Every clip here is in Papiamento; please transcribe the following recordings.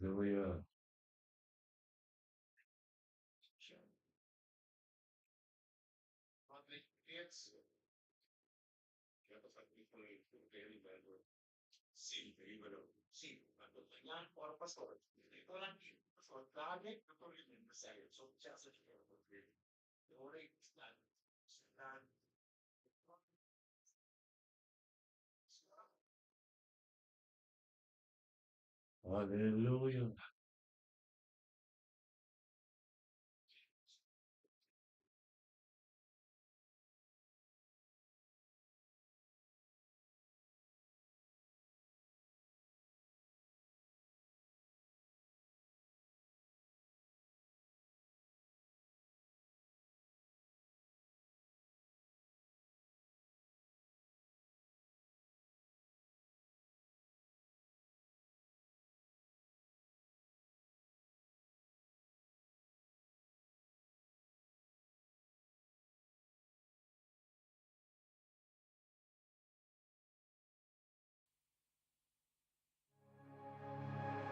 Aleluya. Aleluya.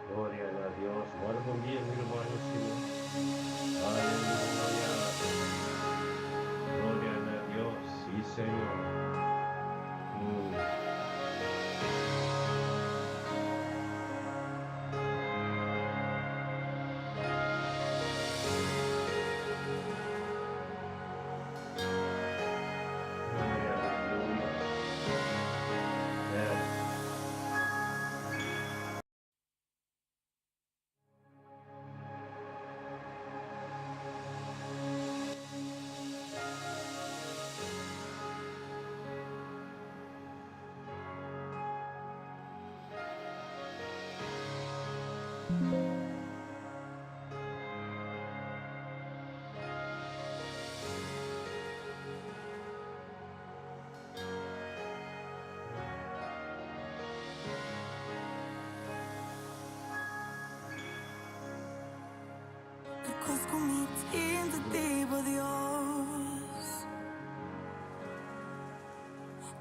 Gloria na Dios. Bueno, bon dia, mi hermano Simón. Aleluya. Gloria na Dios. Sí, Señor. Gloria, aleluya. Yes.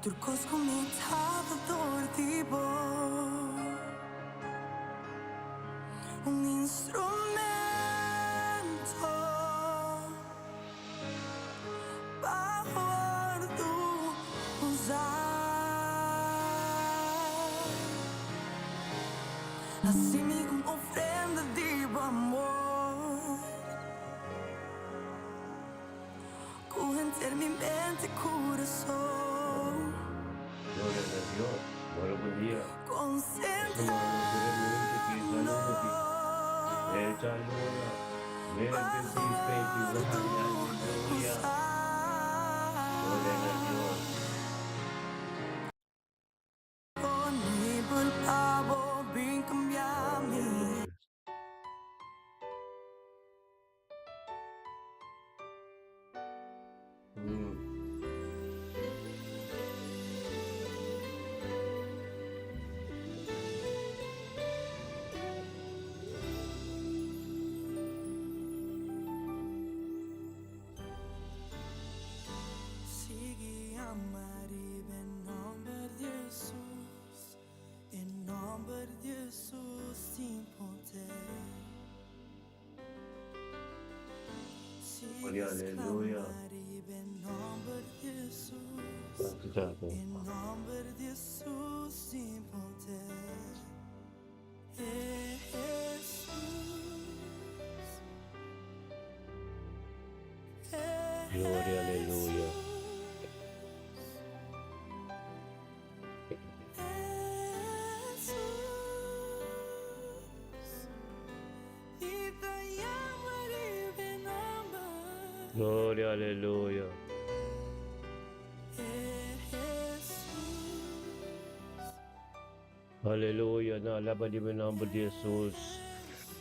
Tur kos ku mi ta dor di bo. Un instrumento pa wòrdu usá. Hasi mi un ofrenda di bo amor. Ku henter mi mente i kurason. Gloria na Dios. Bueno, bon dia. Konsentrando pa wòrdu usá. Gloria na Dios. Disponibel pa bo bin kambia mi. Sigui ama riba e nomber di Hesus, e nomber di Hesus tin poder. Sigui sklama riba e nomber di Hesus, e nomber di Hesus tin poder. Gloria, aleluya. Gloria, aleluya. Aleluya, na alaba di mi nomber di Jesus.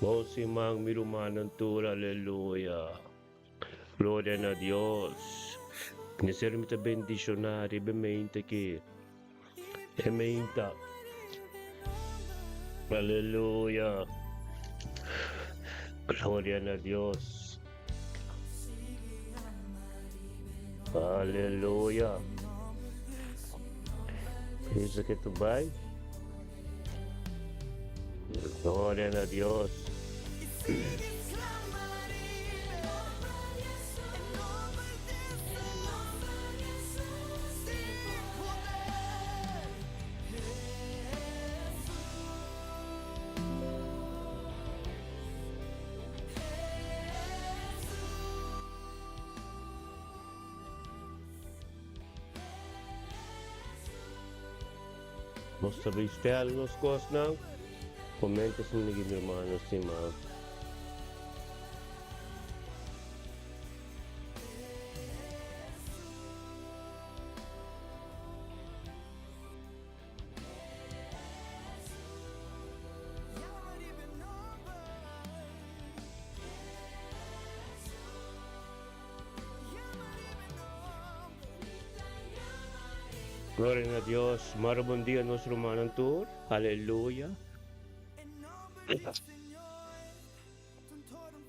Bon siman mi rumannan tur, aleluya. Gloria na Dios. Mester mi ta bendiciona riba e mente aki. E meinta. Aleluya. Gloria na Dios. Aleluya. Pensa que tu vai. Gloria na Dios. Nos ta bestel nos kosnan. Comenta si mi hermano stima. Gloria na Dios. Mara bon dia nos rumannan tur. Aleluya.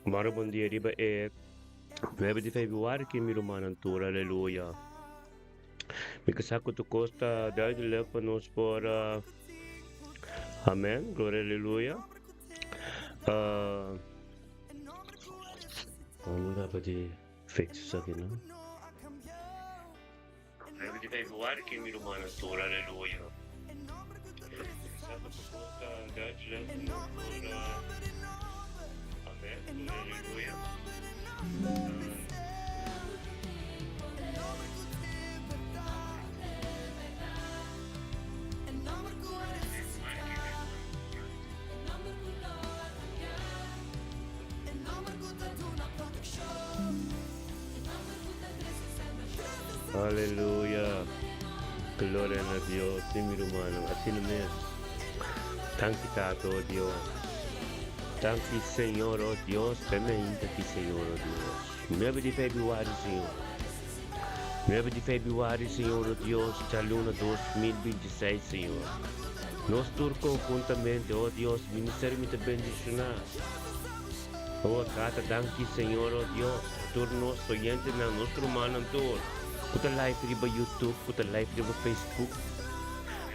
Mara bon dia riba e 9 di februari ki mi rumannan tur. Aleluya. Mi ke sa ku tur kos ta duidelijk pa nos por uh, Amen. Gloria aleluya. Uh, Ano dapat di fix sa akin, no? Aleluya. Gloria na Dios. Sí, mi rumannan. Asina mes. Danki Tata, oh Dios. Danki Señor, oh Dios. Tremendo ki Señor, oh Dios. 9 di februari, Señor. 9 di februari, Señor, oh Dios. Djaluna 2026, Señor. Nos tur conjuntamente, oh Dios, ministerio mi ta bendiciona. Oh Tata, danki Señor, oh Dios, tur nos oyentenan, nos rumannan tur, cu ta live riba YouTube, cu ta live riba Facebook.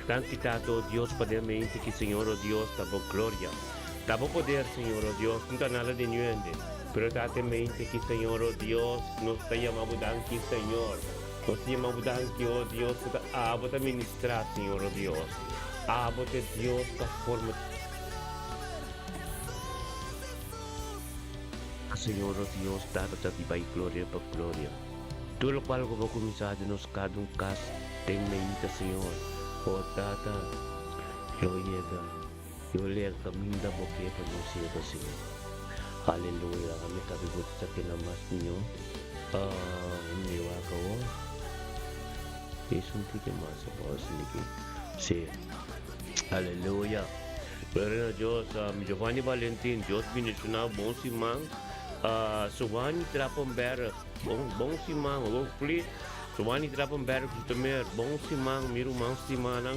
Danki Tata, oh Dios, pa den mente ki Señor, oh Dios, ta bo gloria. Ta bo poder, Señor, oh Dios, no ta nada di nuende, pero ta den mente ki Señor, oh Dios, nos ta yama bo danki, Señor. Nos ta yama bo danki, oh Dios, cu ta abo ta ministra, Señor, oh Dios. Abo ta e Dios cu a forma. Señor, oh Dios, Tata ta di bai gloria pa gloria. Tur locual cu bo cuminsa den nos cada un cas den meita, Señor, oh Tata, lo yega, lo lega caminda bo ke pa nos yega, Señor. Aleluya, ami ta bibo ta keda mas miyo. Ah, mi wak awor. Es un tiki mas abao, Sniki. Sí. Aleluya. Gloria na Dios. Um, Giovanni Valentin, Dios bendiciona bon siman. Uh, Giovanni Trappenberg, bon, bon siman, bon flit. Giovanni Trappenberg, Zoetermeer, bon siman, mi ruman stimanan.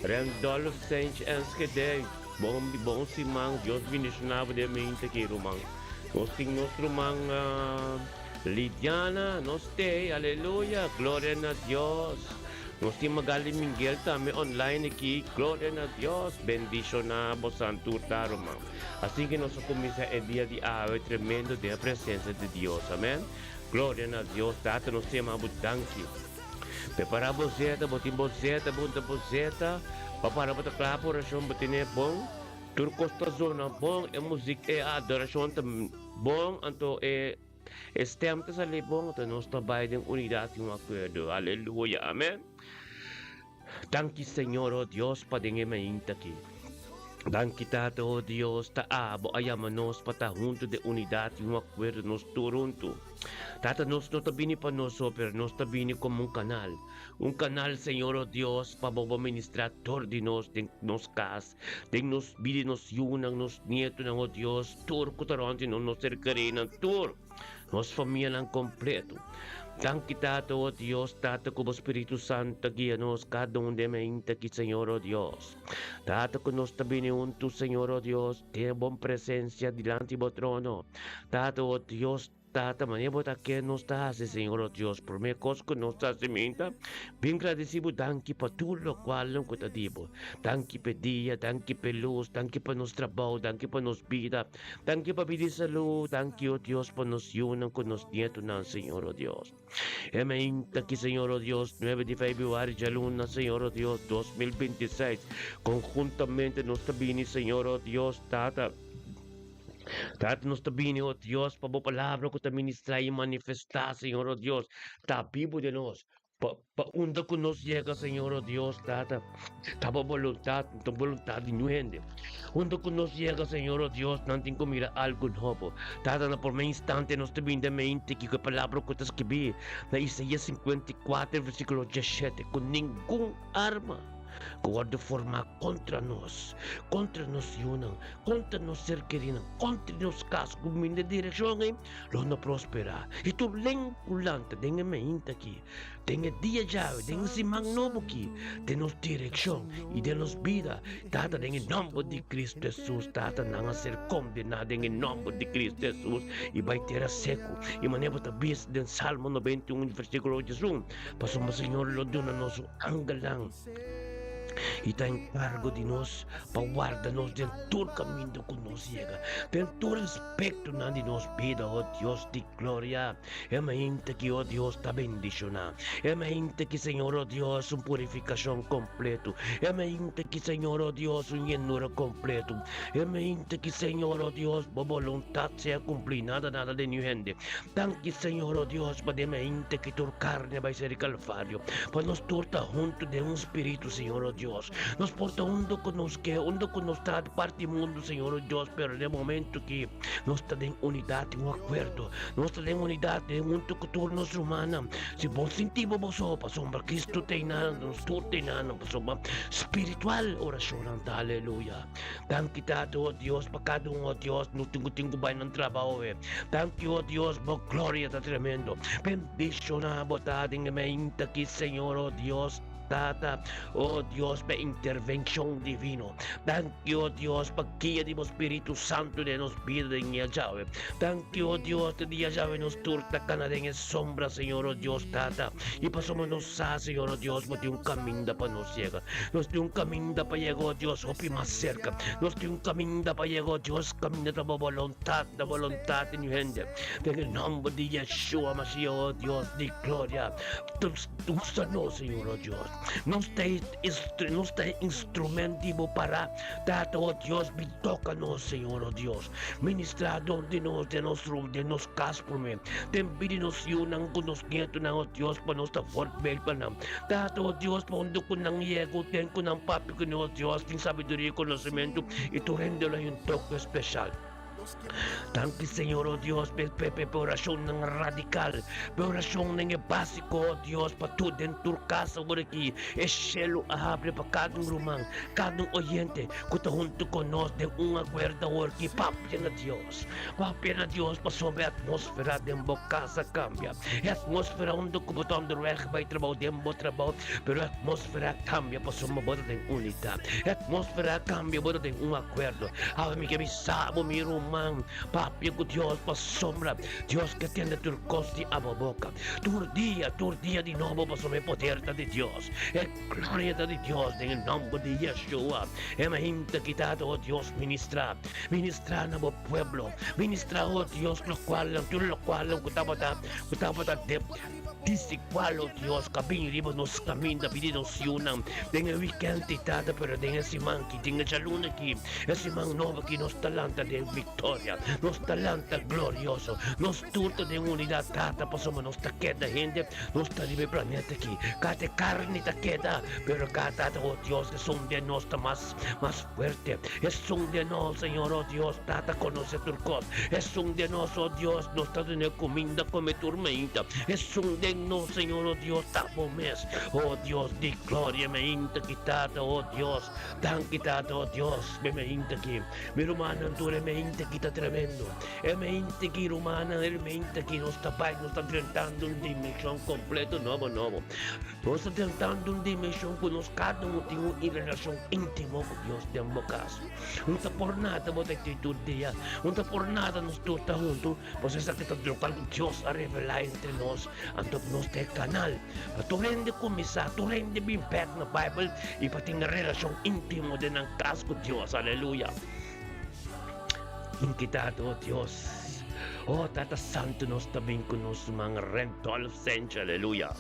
Randolph Saint Enschede, bon, bon siman, Dios bendiciona bo den mente ki ruman. Nos tin nos ruman uh, Lidiana, nos te, aleluya, gloria na Dios. Nos tin Magali Minguel tambe online aki, gloria na Dios, bendiciona bo santu ta ruman. Asina ki nos a cuminsa e dia di awe tremendo den e presencia di Dios, amen. Gloria na Dios, Tata nos ta yama bo danki. Prepara bo zeta, bo tin bo zeta, bo hunta bo zeta, pa para bo ta cla pa oracion, bo tene bon, tur cos ta zona bon, e muziek, e adoracion ta bon, anto e. E stem ta sali bon, ta nos ta bai den unidad y un acuerdo. Aleluya, amen. Danki Señor, oh Dios, pa den e mainta aki. Danki Tata, oh Dios, ta abo a yama nos pa ta hunto den unidad y un acuerdo nos tur hunto. Tata, nos no ta bini pa nos so, pero nos ta bini como un canal. Un canal, Señor, oh Dios, pa bo bo ministra tur di nos den nos cas. Den nos bida nos yunan, nos nietonan, oh Dios, tur ku ta rònt di nos, nos ser kerínan, tur nos famianan kompleto. Danki Tata, oh Dios, Tata, ku bo Spiritu Santu ta guia nos kada un den mainta aki, Señor, oh Dios. Tata, ku nos ta bini huntu, Señor, oh Dios, den bo presensia dilanti bo trono. Tata, oh Dios. Tata, manera Bo ta ke nos ta hasi, Señor, o Dios, promé kos ku nos ta hasi minta, bin gradisí Bo danki pa tur lokualnan ku ta di Bo. Danki p'e dia, danki p'e lus, danki pa nos trabou, danki pa nos bida, danki pa bida i salú, danki, o Dios, pa nos yunan ku nos nietunan, Señor, o Dios. E mainta aki, Señor, o Dios, nuebe di febrüari, djaluna, Señor, o Dios, 2026, konhuntamente nos ta bini, Señor, o Dios, Tata, Tata, nos ta bini, o Dios, pa bo palabra ku ta ministrá i manifestá, Señor, o Dios, ta bibu den nos. Pa, pa unda ku nos yega, Señor, o Dios, Tata, ta bo boluntat, ta boluntat di niun hende. Unda ku nos yega, Señor, o Dios, nan tin ku mira algu nobo. Tata, na promé instante nos ta bini den mente kiko e palabra ku ta skibí na Isaías 54, versíkulo 17, ku ningun arma ku wòrdu formá kontra nos, kontra nos yunan, kontra nos ser kerinan, kontra nos kas ku bini den direkshon ei, lo no prosperá. I tur len ku lanta den e mainta aki, den e dia djawe, den e siman nobo aki, den nos direkshon i den nos bida, Tata, den e nòmber di Kristu Hesus, Tata, nan a ser kondená den e nòmber di Kristu Hesus i bai tera seku. I manera bo ta bisa den Salmo 91, versíkulo 81, Pasobra Señor lo duna nos un angelnan i ta enkargo di nos pa warda nos den tur kaminda ku nos yega, den tur aspektonan di nos bida, o Dios di gloria. E mainta ki, o Dios, ta bendishoná. E mainta ki, Señor, o Dios, un purifikashon kompleto. E mainta ki, Señor, o Dios, un yenura kompleto. E mainta ki, Señor, o Dios, bo boluntat sea kumplí, nada nada den niun hende. Danki Señor, oh Dios, pa den mente ki tur carne bai ser di Calvario, pa nos tur ta hunto den un spiritu, Señor, oh Dios. Nos por ta unda cu nos ke, unda cu nos ta parti mundo, Señor, oh Dios, pero den momento ki nos ta den unidad, den un acuerdo, nos ta den unidad, den hunto cu tur nos rumannan. Si bo sinti bo bo so, pasobra Cristo ta einan, nos tur ta einan, pasobra spiritual oracionnan ta, aleluya. Danki Tata, oh Dios, pa kada un, oh Dios, nos tin ku tin ku bai nan trabao e. Danki, oh Dios, bo gloria ta tremendo. Bendiciona bo Tata en e mainta aki, Señor, oh Dios, Tata, oh Dios, pa intervencion divino. Danki, oh Dios, pa guia di bo Spiritu Santo den nos bida den e djawe. Danki, oh Dios, den dia djawe nos tur ta kana den e sombra, Señor, oh Dios, Tata. I pasobra nos sa, Señor, oh Dios, bo tin un caminda pa nos yega. Nos tin un caminda pa yega, oh Dios, hopi mas cerca. Nos tin un caminda pa yega, oh Dios, caminda ta bo boluntad, ta boluntad di hende. Den e nomber di Yeshua Mashiach, oh Dios di gloria, usa nos, Señor, oh Dios. Nos ta nos ta instrument di bo para, Tata, oh Dios, bin toca nos, Señor, oh Dios. Ministra dor di nos, den nos rum, den nos cas prome. Den bida di nos yunan cu nos nietonan, oh Dios, pa nos ta voorbeeld pa nan. Tata, oh Dios, pa unda cu nan yega, cu ten cu nan papia cu nos, Dios, tin sabiduria y conocimento, y tur hende lo hay un toque especial. Danki, Señor, oh Dios, pe, pe, pe, pe oracionnan radical, pe oracionnan e básico, oh Dios, pa tur den tur casa awor aki, e cielo a habri pa cada un ruman, cada un oyente cu ta hunto cu nos den un acuerdo awor aki, papia na Dios, papia na Dios pasobra e atmósfera den bo casa cambia, e atmósfera unda cu bo ta onderweg bay trabao den bo trabao, pero e atmósfera a cambia pasobra bo ta den unidad, e atmósfera a cambia bo ta den un acuerdo. Awe mi ke bisa bo mi ruman, papia cu Dios pasobra Dios ke tende tur cos di abo boca, tur dia, tur dia di nobo pasobra e poder ta di Dios, e Gloria ta di Dios den e nomber di Yeshua. E mainta ki Tata, oh Dios, ministra. Ministra na bo pueblo. Ministra, oh Dios, locualnan, tur locualnan cu tabata, cu tabata de desigual, oh Dios, cu a bini riba nos caminda, bini nos yunan den e weekend ki Tata, pero den e siman ki, den e djaluna ki, e siman nobo ki nos ta lanta den victoria. Nos ta lanta glorioso. Nos tur ta den unidad, Tata, pasobra nos ta keda hende. Nos ta riba e planeta aki. Kada e karni ta keda, pero kada Tata, oh Dios, esun den nos ta mas, mas fuerte. Esun den nos, Señor, oh Dios, Tata konosé tur kos. Esun den nos, oh Dios, nos ta duna e kuminda kome tur meinta. Esun den nos, Señor, oh Dios, ta bo mes. Oh Dios di gloria, meinta ki Tata, oh Dios. Danki Tata, oh Dios, mi meinta aki. Mi rumannan tur e meinta aki. Esaki ta tremendo. E mente ki rumannan, e mente ki nos ta bai, nos ta drentando un dimenshon kompleto nobo nobo. Nos ta drentando un dimenshon ku nos kada un tin un relashon íntimo ku Dios den bo kas. No ta por nada bo ta aki tur dia, no ta por nada nos tur ta huntu, pasobra esaki ta lokual ku Dios a revelá entre nos, anto nos ta e kanal pa tur hende kuminsá, tur hende bin bèk na Beibel i pa tin relashon íntimo den nan kas ku Dios. Aleluya! Inkitado, Dios. Oh, Tata Santu, nos ta bin ku nos man Randolph Sench, aleluya.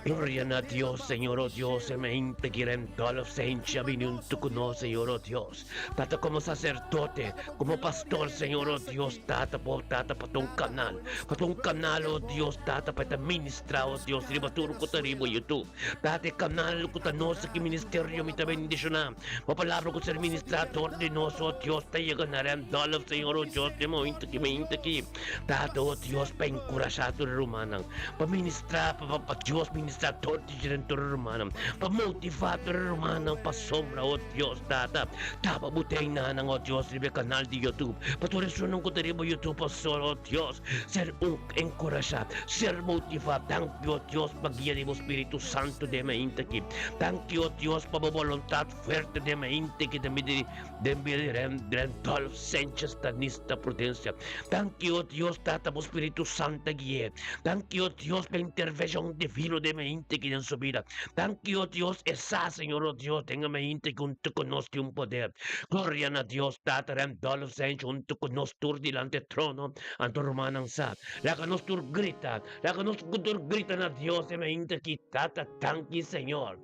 Gloria na Dios, Señor, oh Dios, e mente ki Randolph Sench a bini huntu ku nos, Señor, oh Dios. Tata, komo saserdote, komo pastor, Señor, oh Dios, Tata, bo, Tata, pa ta un kanal, pa ta un kanal, oh Dios, Tata, pa e ta ministra, oh Dios, riba tur ku ta riba YouTube. Tata, e kanal ku ta nos aki ministerio mi ta bendishoná. Bo palabra ku ser ministrá dor di nos, o Dios, ta yega na Randolph, Señor, o Dios, den momentu ki mainta aki. Tata, o Dios, pa enkurashá tur e rumannan, pa ministrá, pa, pa Dios ministrá dor di dje tur e rumannan, pa motivá tur e rumannan pasobra, o Dios, Tata, tapa bo teinanan, o Dios, riba e kanal di YouTube, pa tur esunnan ku ta riba YouTube, pastor, o Dios, ser un enkurashá, ser motivá. Danki, o Dios, pa guia di bo Spiritu Santu den mainta aki. Danki, o Dios, pa bo boluntat fuerte den mainta aki den bida di den bida di Randolph Sanchez Tanista Prudencia. Danki, o Dios, Tata, bo Spiritu Santu a gui'é. Danki, o Dios, pa intervenshon divino den mainta aki den su bida. Danki, o Dios, e sa, Señor, o Dios, den e mainta aki huntu ku nos tin un poder. Gloria na Dios, Tata, Randolph Sanchez huntu ku nos tur dilanti e trono. Anto rumannan sa, laga nos tur grita, Laga nos ku tur grita na Dios e mainta aki, Tata, danki Señor.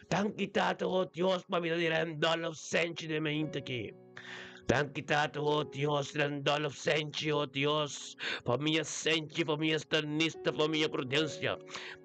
Danki Tata, oh Dios, pa bida di Randolph Senchi den mainta aki. Danki Tata, oh Dios, Randolph Senchi, oh Dios, famia Senchi, famia Stanista, famia Prudencia.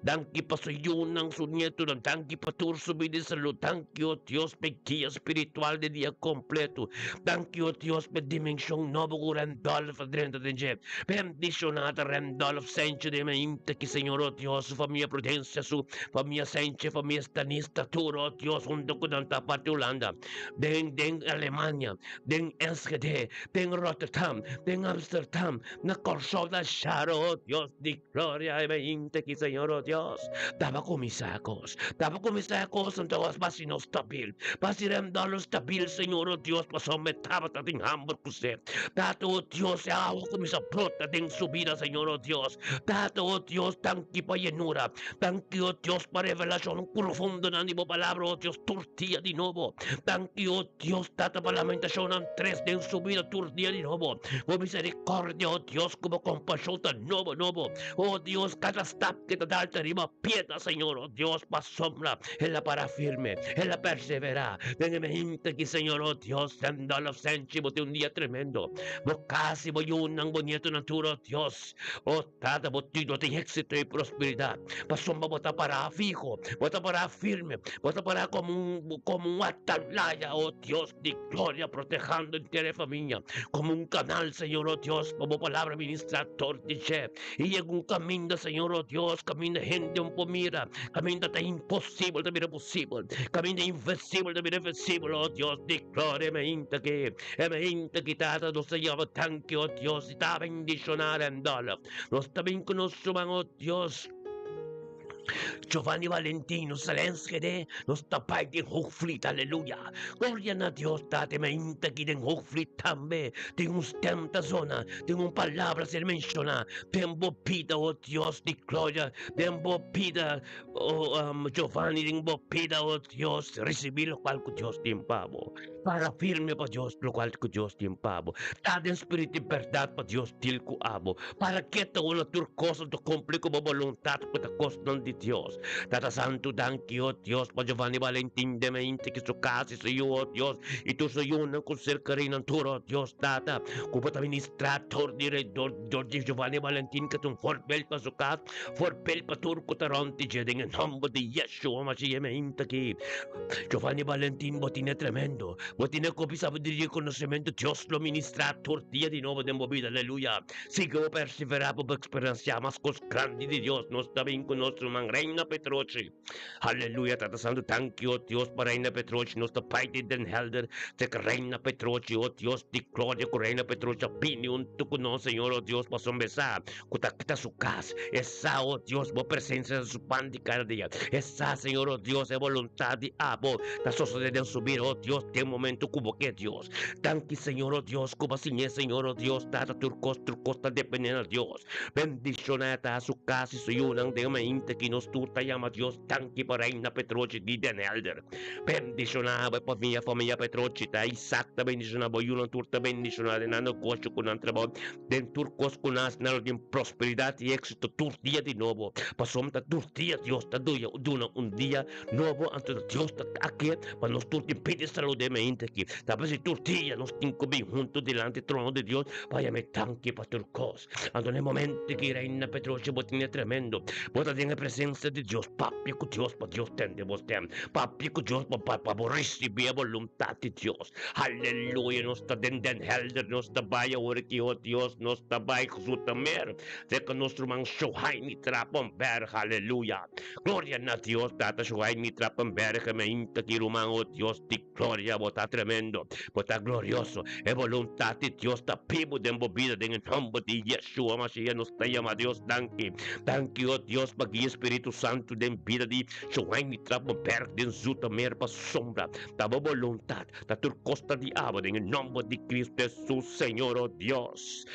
Danki pa su yunan, su nietonan, danki pa tur su bida i salud. Danki, oh Dios, pa e guia spiritual di dia kompleto. Danki, oh Dios, pa e dimenshon nobo ku Randolph a drenta den dje. Bendishoná ta Randolph Senche den mainta ki Señor oh Dios, su famia Prudencia, su famia Senche, famia Stanista, tur oh Dios hunto ku nan ta parti Hulanda, den den Alemania, den Enschede, den Rotterdam, den Amsterdam, na Kòrsou, na Sharo oh Dios di gloria e mainta ki Señor oh Dios taba kuminsá kos, taba kuminsá kos anto a basi nos stabil, basi Randolph stabil Señor oh Dios pasobra e tabata tin hamber ku sed. Tata, o Dios, e awa kuminsá brota den su bida, Señor, o Dios. Tata, o Dios, danki pa yenura. Danki, o Dios, pa revelashon profundonan di bo palabra, o Dios, tur dia di nobo. Danki, o Dios, Tata, pa lamentashonnan tres den su bida tur dia di nobo. Bo misericordia, o Dios, ku bo kompashon ta nobo nobo. O Dios, kada stap ke ta dal ta riba piedra, Señor, o Dios, pasobra el a para firme, el a perseverá den e mehinte ki, Señor, o Dios. Sendal of Senchi, bo tin un dia tremendo. Bo casa i bo yunan, bo nietonan tur, o Dios. O Tata, bo tin, bo tin éxito i prosperidat. Pasobra bo ta pará fiho, bo ta pará firme, bo ta pará komo un, komo un atalaya, o Dios di gloria, protehando henter e famia, komo un kanal, Señor, o Dios, pa bo palabra ministrá tur di dje. I yega un kaminda, Señor, o Dios, kaminda hende un por mira, kaminda ta imposibel ta bira posibel, kaminda invisibel ta bira visibel, o Dios di gloria, e mainta aki, e mainta aki, Tata, nos ta yama danki, o Dios, i ta bendishoná Randolph. Nos ta bin ku nos ruman, o Dios, Giovanni Valentino Zelenskede, nos ta bai den Hoogvliet, aleluya. Gloria na Dios, Tata, e mainta aki den Hoogvliet tambe tin un stem ta zona, tin un palabra ser menshoná den bo bida, o Dios di gloria, den bo bida, o Giovanni, den bo bida, o Dios, risibí lokual ku Dios tin pa bo. Para firme pa Dios lokual ku Dios tin pa bo. Ta den spiritu i bèrdat pa Dios dil ku abo. Para ke ta wuna tur kos ta kumpli ku bo boluntat ku ta kosnan di Dios. Tata Santu, danki, o Dios, pa Giovanni Valentin de Meinte ki su kas i su yu, o Dios, i tur su yunan ku ser kerinan tur, o Dios, Tata, ku bo ta ministrá dor di dor dor di Giovanni Valentin ku ta un voorbeeld pa su kas, voorbeeld pa tur ku ta rònt di dje den e nòmber di Yeshua Mashiach Meinte ki. Giovanni Valentin, bo tine tremendo. Bo tine kopi sabiduria i konosementu. Dios lo ministrá tur dia di nobo den bo bida. Aleluya. Sigui bo perseverá pa bo eksperensiá mas kos grandi di Dios. Nos ta bin ku nos ruman. ruman Reina Petrochi. Aleluya Tata Santu danki o Dios pa Reina Petrochi nos ta bai di Den Helder tek Reina Petrochi o Dios di gloria ku Reina Petrochi a bini huntu ku nos Señor o Dios pasobra e sa ku ta kita su kas e sa o Dios bo presensia ta su pan di kada dia e sa Señor o Dios e boluntat di abo ta sosode den su bida o Dios den momento ku bo ke Dios danki Señor o Dios ku bo a siñ'e Señor o Dios Tata tur kos tur kos ta depende na Dios. Bendiciona ta su cas y su yunan den mainta ki nos tur ta yama Dios danki pa Reina Petrochi di Den Helder. Bendiciona bo famia, famia Petrochi ta Isaac ta bendiciona bo yunan tur ta bendiciona den nan negocio cu nan trabao den tur cos cu nan haci nan lo tin prosperidad y exito tur dia di nobo pasobra ta tur dia Dios ta duna un dia nobo anto Dios ta aki pa nos tur tin pidi salud den mainta aki ta p'esei tur dia nos tin cu bin hunto dilanti trono di Dios pa yama e danki pa tur cos. Anto na e momento ki Reina Petrochi bo tin e tremendo, bo ta den e presencia di Dios, papia cu Dios pa Dios tende bo stem, papia cu Dios pa pa bo ricibi e voluntad di Dios. Aleluya, nos ta den Den Helder, nos ta bai awor aki, oh Dios, nos ta bai Zoetermeer, cerca nos ruman Shohaimi Trapenberg, aleluya. Gloria na Dios, Tata Shohaimi Trapenberg, e mainta ki ruman, oh Dios di Gloria, bo ta tremendo, bo ta glorioso. E boluntat di Dios ta bibu den bo bida den e nomber di Yeshua Mashiach. Nos ta yama Dios danki. Danki, o Dios, pa guia Spiritu Santu den bida di Joainy Trappenberg den Zoetermeer pasobra ta bo boluntat ta tur kos ta di abo den e nomber di Cristo Jesus, Señor, o Dios.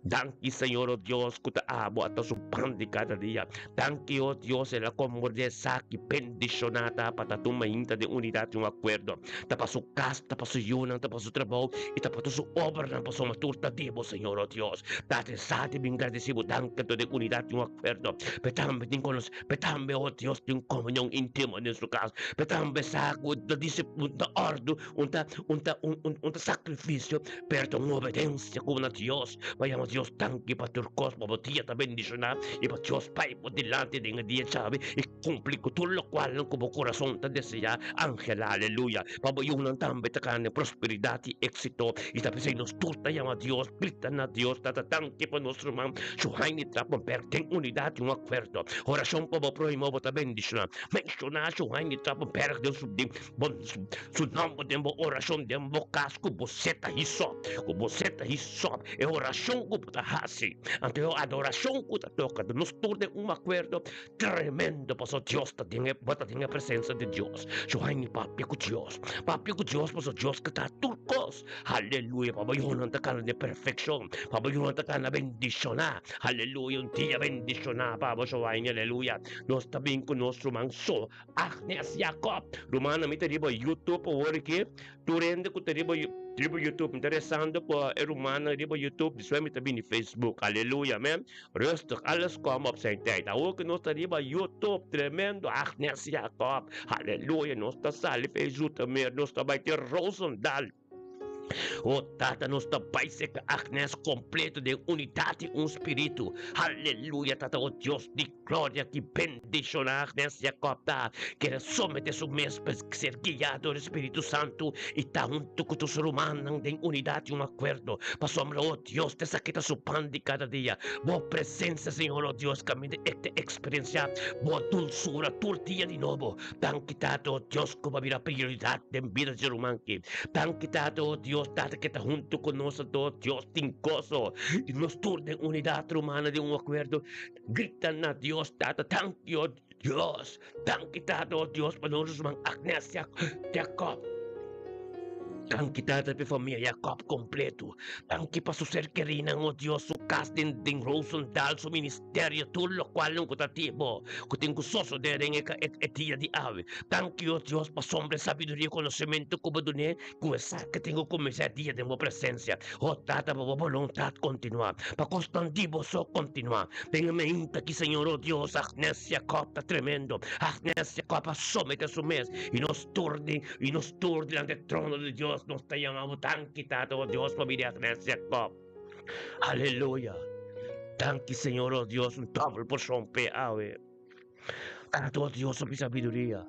Danki Señor o Dios ku ta abo a ta su pan di kada dia. Danki o Dios el a komorde esaki bendishoná ta pa ta tuma hinta den unidat i un akuerdo. Ta pa su kas, ta pa su yunan, ta pa su trabou i ta pa tur su obranan pasobra tur ta di bo Señor o Dios. Tata sa di bin gradisi bo danki anto den unidat i un akuerdo. Pe tambe tin konos pe tambe o Dios tin komunion intimo den su kas. Pe tambe sa ku ta ta òrdu un ta un ta un ta sakrifisio pero ta un obedensia ku na Dios. Pa yama Dios danki pa tur kos, pa bo dia ta bendishoná i pa Dios bai bo dilanti den e dia djawe i kumpli ku tur lokualnan ku bo kurason ta deseá. Angela, aleluya! Pa bo yunan tambe ta kana den prosperidat i éksito. I ta p'esei nos tur ta yama Dios, grita na Dios, Tata danki pa nos ruman Shuhaini Trappenberg den unidat i un akuerdo. Orashon pa bo próhimo bo ta bendishoná. Menshoná Shuhaini Trappenberg den su Bo su nomber den bo orashon den bo kas ku bo seta hisop, ku bo seta hisop e orashon ku bo ta hasi, anto e adorashon ku ta toka ta nos tur den un akuerdo tremendo pasobra Dios ta den e bo ta den e presensia di Dios. Johanny papia ku Dios, papia ku Dios pasobra Dios ke ta tur kos. Aleluya pa bo yunan ta kana den perfekshon, pa bo yunan ta kana bendishoná. Aleluya un dia bendishoná pa bo Johanny aleluya. Nos ta bin ku nos ruman so Agnes Jacob. Rumannan mi ta riba YouTube awor aki. Tur hende ku ta riba riba YouTube mi ta rezando pa e rumannan riba YouTube despues mi ta bini Facebook. Aleluya amen. Rustig alles kom op zijn tijd. Awor ku nos ta riba YouTube tremendo Agnes Jacob. Aleluya nos ta sali pa e Zoetermeer nos ta bai te Roosendaal. O Tata, nos ta bai serka Agnes kompleto den unidat i un spiritu. Aleluya, Tata, o Dios di gloria, ki bendishoná Agnes Jacob ta, kere somete su mes pa ser guiá dor e Spiritu Santu i ta huntu ku tur su rumannan den unidat i un akuerdo. Pasobra, o Dios, ta esaki ta su pan di kada dia. Bo presensia, Señor, o Dios, kaminda e ta eksperensiá Bo dulsura tur dia di nobo. Danki Tata o Dios ku bo a bira prioridat den bida di ruman ki. Danki Tata o Dios Tata ke ta huntu ku nos anto o Dios tin goso i nos tur den unidat rumana den un akuerdo grita na Dios Tata danki o Dios danki Tata o Dios pa nos ruman Agnes Jacob. Danki Tata pa e famia Jacob kompleto. Danki pa su ser kerinan o Dios su kas den den Roosendaal su ministerio tur lokualnan ku ta tin bo ku tin ku sosodé den e e dia di awe. Danki o Dios pasobra e sabiduria i konosementu ku bo dun'é ku e sa ke tin ku kuminsá e dia den bo presensia. O Tata pa bo boluntat kontinuá pa kosnan di bo so kontinuá den e meinta ki Señor o Dios Agnes Jacob ta tremendo Agnes Jacob a somete su mes i nos tur di I nos tur dilanti e trono di Dios nos ta yama bo danki Tata o Dios pa bini Agnes Jacob. Aleluya. Danki Señor o Dios un dobel porshon p'e awe. Tata o Dios hopi sabiduria.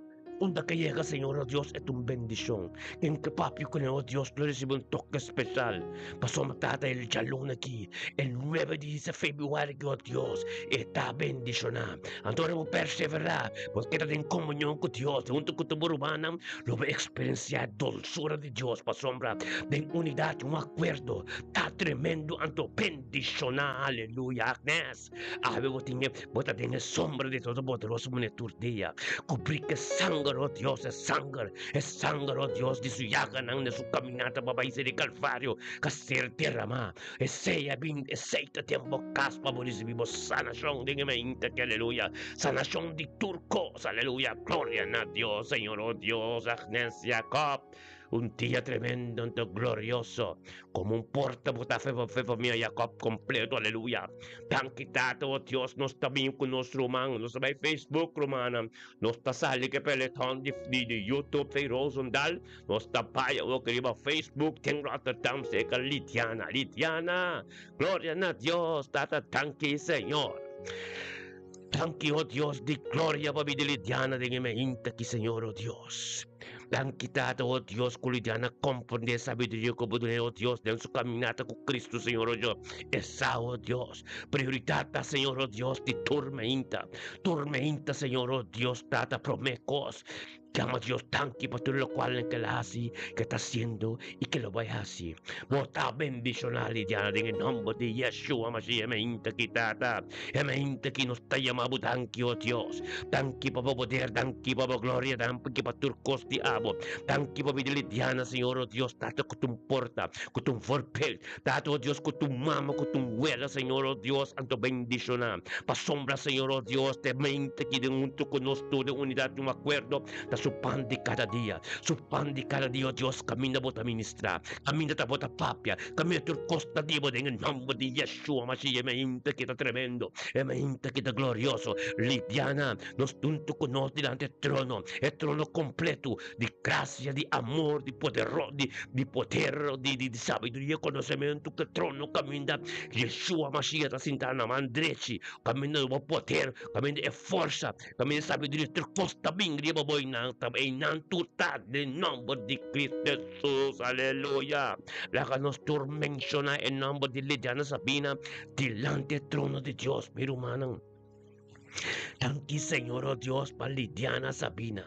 Unda ke yega, Señor, oh Dios, e ta un bendishon. Ken ke papia kuné, oh Dios, lo risibi un toke speshal. Pasobra Tata, el djaluna aki, e nuebe di febrüari aki, oh Dios, e ta bendishoná. Anto ora bo perseverá, bo keda den komunion ku Dios, huntu ku tur bo rumannan, lo bo eksperensiá e dolsura di Dios, pasobra den unidat un akuerdo ta tremendo, anto bendishoná. Aleluya! Agnes. Awe bo tin e, bo ta den e sombra di Todopoderoso manera tur dia. Kubrí ku e sanger, o Dios, e sanger, e sanger, o Dios, di su yaganan na su kaminata pa bai ser di Kalvario ka ser derramá. Esei a bin, esei ta den bo kas pa bo risibí bo sanashon den e mainta aki, aleluya. Sanashon di tur kos, aleluya. Gloria na Dios, Señor, o Dios, Agnes Jacob. Un dia tremendo anto glorioso, como un porta bo ta fe fe famia Jacob completo, aleluya. Danki Tata, oh Dios, nos ta bin cu nos ruman, nos ta bay Facebook rumannan, nos ta sali cu e peloton di di di YouTube fe Rosendal, nos ta bay awor riba Facebook den Rotterdam cerca Lidiana, Lidiana, gloria na Dios, Tata danki Señor. Danki, oh Dios di gloria, pa bida Lidiana den e mainta aki, Señor, oh Dios. Danki, Tata, oh Dios, ku Lidiana komprendé e sabiduria ku bo dun'é, oh Dios, den su kaminata ku Cristo, Señor, oh Dios. E sa, oh Dios, prioridat ta, Señor, oh Dios, di tur mainta. Tur mainta, Señor, oh Dios, Tata, promé kos. Yama Dios danki pa tur lokual ke el a hasi, ke ta hasiendo i ke lo bai hasi. Bo ta bendishoná Lidiana den e nòmber di Yeshua Mashiach. E mainta ki, Tata, e mainta ki nos ta yama bo danki, o Dios. Danki pa bo poder, danki pa bo gloria, danki pa tur kos di abo. Danki pa bida Lidiana, Señor, o Dios, Tata, ku ta un porta, ku ta un voorbeeld. Tata, o Dios, ku ta un mama, ku ta un wela, Señor, o Dios, anto bendishoná. Pasobra, Señor, o Dios, te mente ki den huntu ku nos tur den unidat di un akuerdo ta su pan di kada dia. Su pan di kada dia, o Dios, kaminda bo ta ministrá, kaminda ta bo ta papia, kaminda tur kos ta di bo den e nòmber di Yeshua Mashiach. E mente ki ta tremendo, e mente ki ta glorioso. Lidiana nos huntu ku nos dilanti e trono, e trono kompletu di grasia, di amor, di podero, di di poder, di di sabiduria, konosementu, ku e trono kaminda Yeshua Mashiach ta sintá na man drechi, kaminda bo poder, kaminda e forsa, kaminda e sabiduria, tur kos ta bin riba bo einan, ta einan tur ta den nòmber di Cristo Jesus, aleluya. Laga nos tur menshoná e nòmber di Lidiana Sabina dilanti e trono di Dios, mi rumannan. Danki Señor, oh Dios, pa Lidiana Sabina.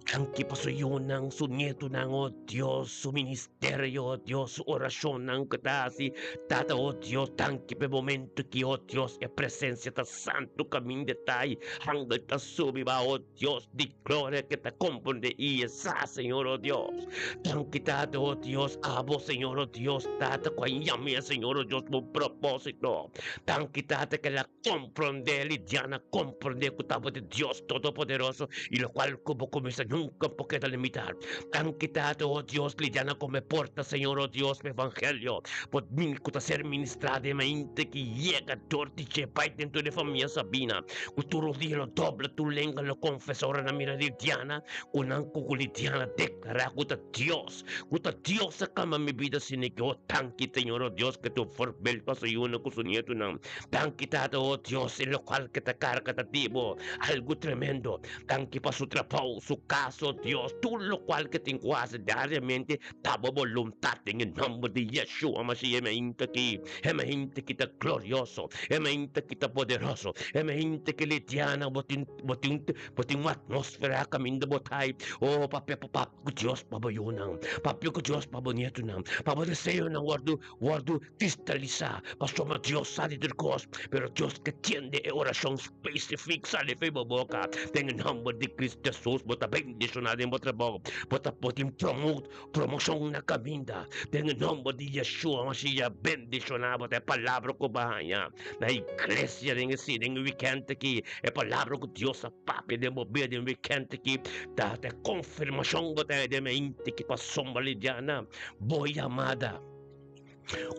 Danki pa su yunan, su nietunan, oh Dios, su ministerio, oh Dios, su orashonnan ku ta hasi. Tata, oh Dios, danki pa e momento ki, oh Dios, e presensia ta santu kaminda ta i angel ta subi ba, oh Dios di gloria ke ta komprende i e sa, Señor, oh Dios. Danki, Tata, oh Dios, abo, Señor, oh Dios, Tata, ku a yam'é, Señor, oh Dios, pa un propósito. Danki, Tata, ke el a Comprende, Lidiana, comprende cu ta bo di Dios Todopoderoso y locual cu bo cuminsa nunca por keda limita. Danki Tata, oh Dios, Lidiana come porta, Señor, oh Dios, pa Evangelio por min cu ta ser ministra den mente ki yega dor di dje bai dentro di famia Sabina, cu tur rodia lo dobla, tur lenga lo confesa ora nan mira Lidiana, cu nan cu Lidiana declara cu ta Dios. Ku ta Dios a kamba mi bida asina ki oh danki Señor oh Dios ke ta un voorbeeld pa su yunan ku su nietunan. Danki Tata oh Dios e lokual ke ta karga ta di bo algu tremendo. Danki pa su trabou, su kas oh Dios tur lokual ke tin ku hasi diariamente ta bo boluntat den e nomber di Yeshua Mashiach e mainta aki e mainta ki ta glorioso e mainta ki ta poderoso e mainta ki lidiana bo tin bo tin bo tin un atmosfera kaminda bo ta oh papia papia Ku Dios pa bo yunan, papia ku Dios pa bo nietunan, pa bo deseonan wòrdu wòrdu kristalisá, pasobra Dios sa di tur kos, pero Dios ke tende e orashon spesifik sali for bo boka. Den e nòmber di Kristu Hesus bo ta bendishoná den bo trabou, bo ta bo tin promo promoshon na kaminda. Den e nòmber di Yeshua Mashiach bendishoná bo ta e palabra ku bo a haña na iglesia den e si den e wikènt aki, e palabra ku Dios a papia den bo bida den wikènt aki ta ta e konfirmashon ku ta den mente ki pasobra Lidiana bo yamada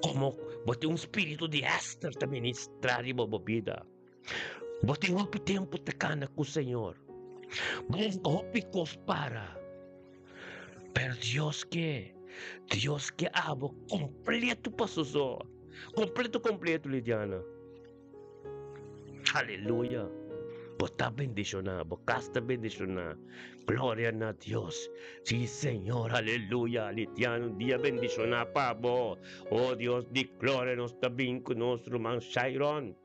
komo bo tin un spiritu di Ester ta ministra riba bo bida. Bo tin hopi tempu ta kana ku Señor. Bo hopi kos para. Pero Dios ke, Dios ke abo kompleto pa su so. Kompleto kompleto Lidiana. Aleluya. Bo ta bendishoná, bo kas ta bendishoná. Gloria na Dios. Sí, Señor, aleluya. Litiano, un dia bendishoná pa bo. Oh Dios di gloria, nos ta bin ku nos ruman Shairon.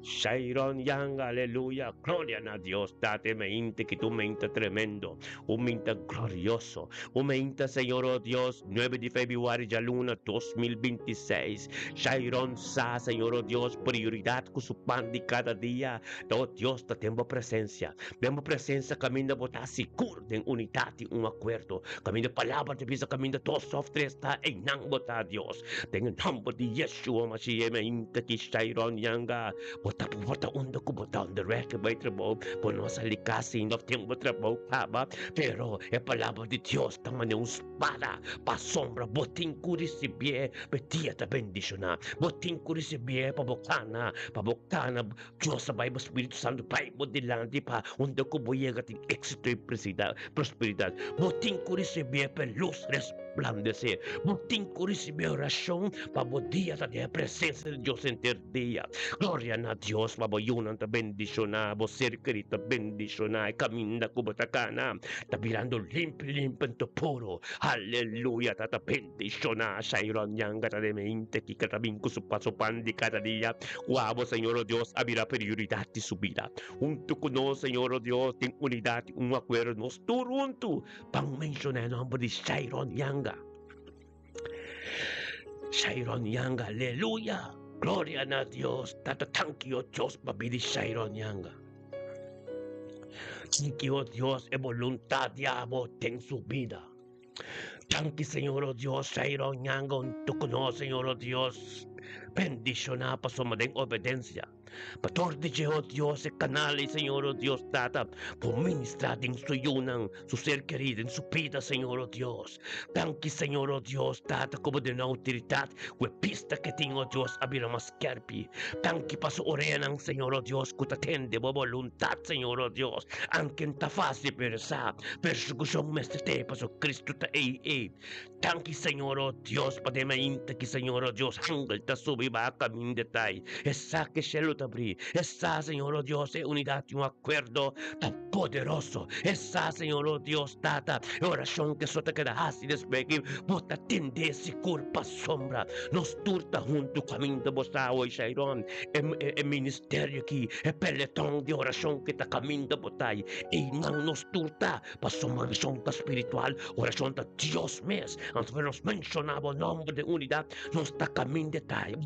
Shairon Yang, aleluya. Gloria na Dios. Tate meinte ki tu meinta tremendo. Un meinta glorioso. Un meinta, Señor, oh Dios, 9 di februari djaluna 2026. Shairon sa, Señor, oh Dios, prioridad ku su pan di kada dia. Ta, oh Dios, ta den bo presencia. Den bo presencia kaminda bo ta sigur den unidat i un akuerdo. Kaminda palabra ta bisa kaminda dos òf tres ta, einan bo ta, Dios. Den e nòmber di Yeshua Mashiach mainta ki Shairon Yanga bo ta bo ta unda ku bo ta on the record bai trabou bo no a sali kas ainda òf tin bo trabou kaba pero e palabra di Dios ta manera un spada pa sombra bo tin ku risibié pa e dia ta bendishoná bo tin ku risibié pa bo kana pa bo kana Dios ta bai bo Spiritu Santu bai bo dilanti pa unda ku bo yega tin éksito i prosperidat. Bo tin ku risibí pa e lus resplandesé. Bo tin ku risibí orashon pa bo dia ta den e presensia di Dios henter dia. Gloria na Dios pa bo yunan ta bendishoná, bo ser kerí ta bendishoná, e kaminda ku bo ta kana ta birando limpi limpi anto puru. Aleluya! Tata Bendishoná Shairon Yanga ta den mente kiko ta bin ku su paso pan di kada dia. Ku abo, Señor o Dios, a bira prioridat di su bida. Huntu ku nos, Señor o Dios, den unidat i un akuerdo, nos tur huntu ban menshoná e nòmber di Shairon Yanga. Shairon Yanga, aleluya! Gloria na Dios! Tata, tanki, o Dios, pa bida di Shairon Yanga. Tanki, o Dios, e boluntat di abo den su bida. Danki Señor o Dios, Shairon Ñanga hunto ku nos Señor o Dios. Bendishoná pasobra den obedensia. Pa dor di dje o Dios e kanal ei Señor o Dios Tata por ministrá den su yunan, su ser kerí, den su bida Señor o Dios. Danki Señor o Dios Tata ku bo duna outoridat ku e bista ke tin o Dios a bira mas skèrpi. Danki pa su oreanan Señor o Dios ku ta tende bo boluntat Señor o Dios. Anke ta fásil pero sa Persekushon mester te paso Cristo ta ei ei. Danki Señor oh Dios pa den mainta ki Señor oh Dios angel ta subi baha kaminda tai. E sa ke shelu ta bri. E sa Señor oh Dios e unidat di un akuerdo ta poderoso. E sa Señor oh Dios Tata e orashon ke so ta keda hasi despues ki bo ta tende sigur pasobra nos tur ta huntu kaminda bo sa hoy Shairon e e ministerio ki e peleton di orashon ke ta kaminda bo tai. Einan nos tur ta, pasobra orashon ta spiritual, orashon ta Dios mes. Anto ora nos menshoná bo nòmber den unidat, nos ta kaminda e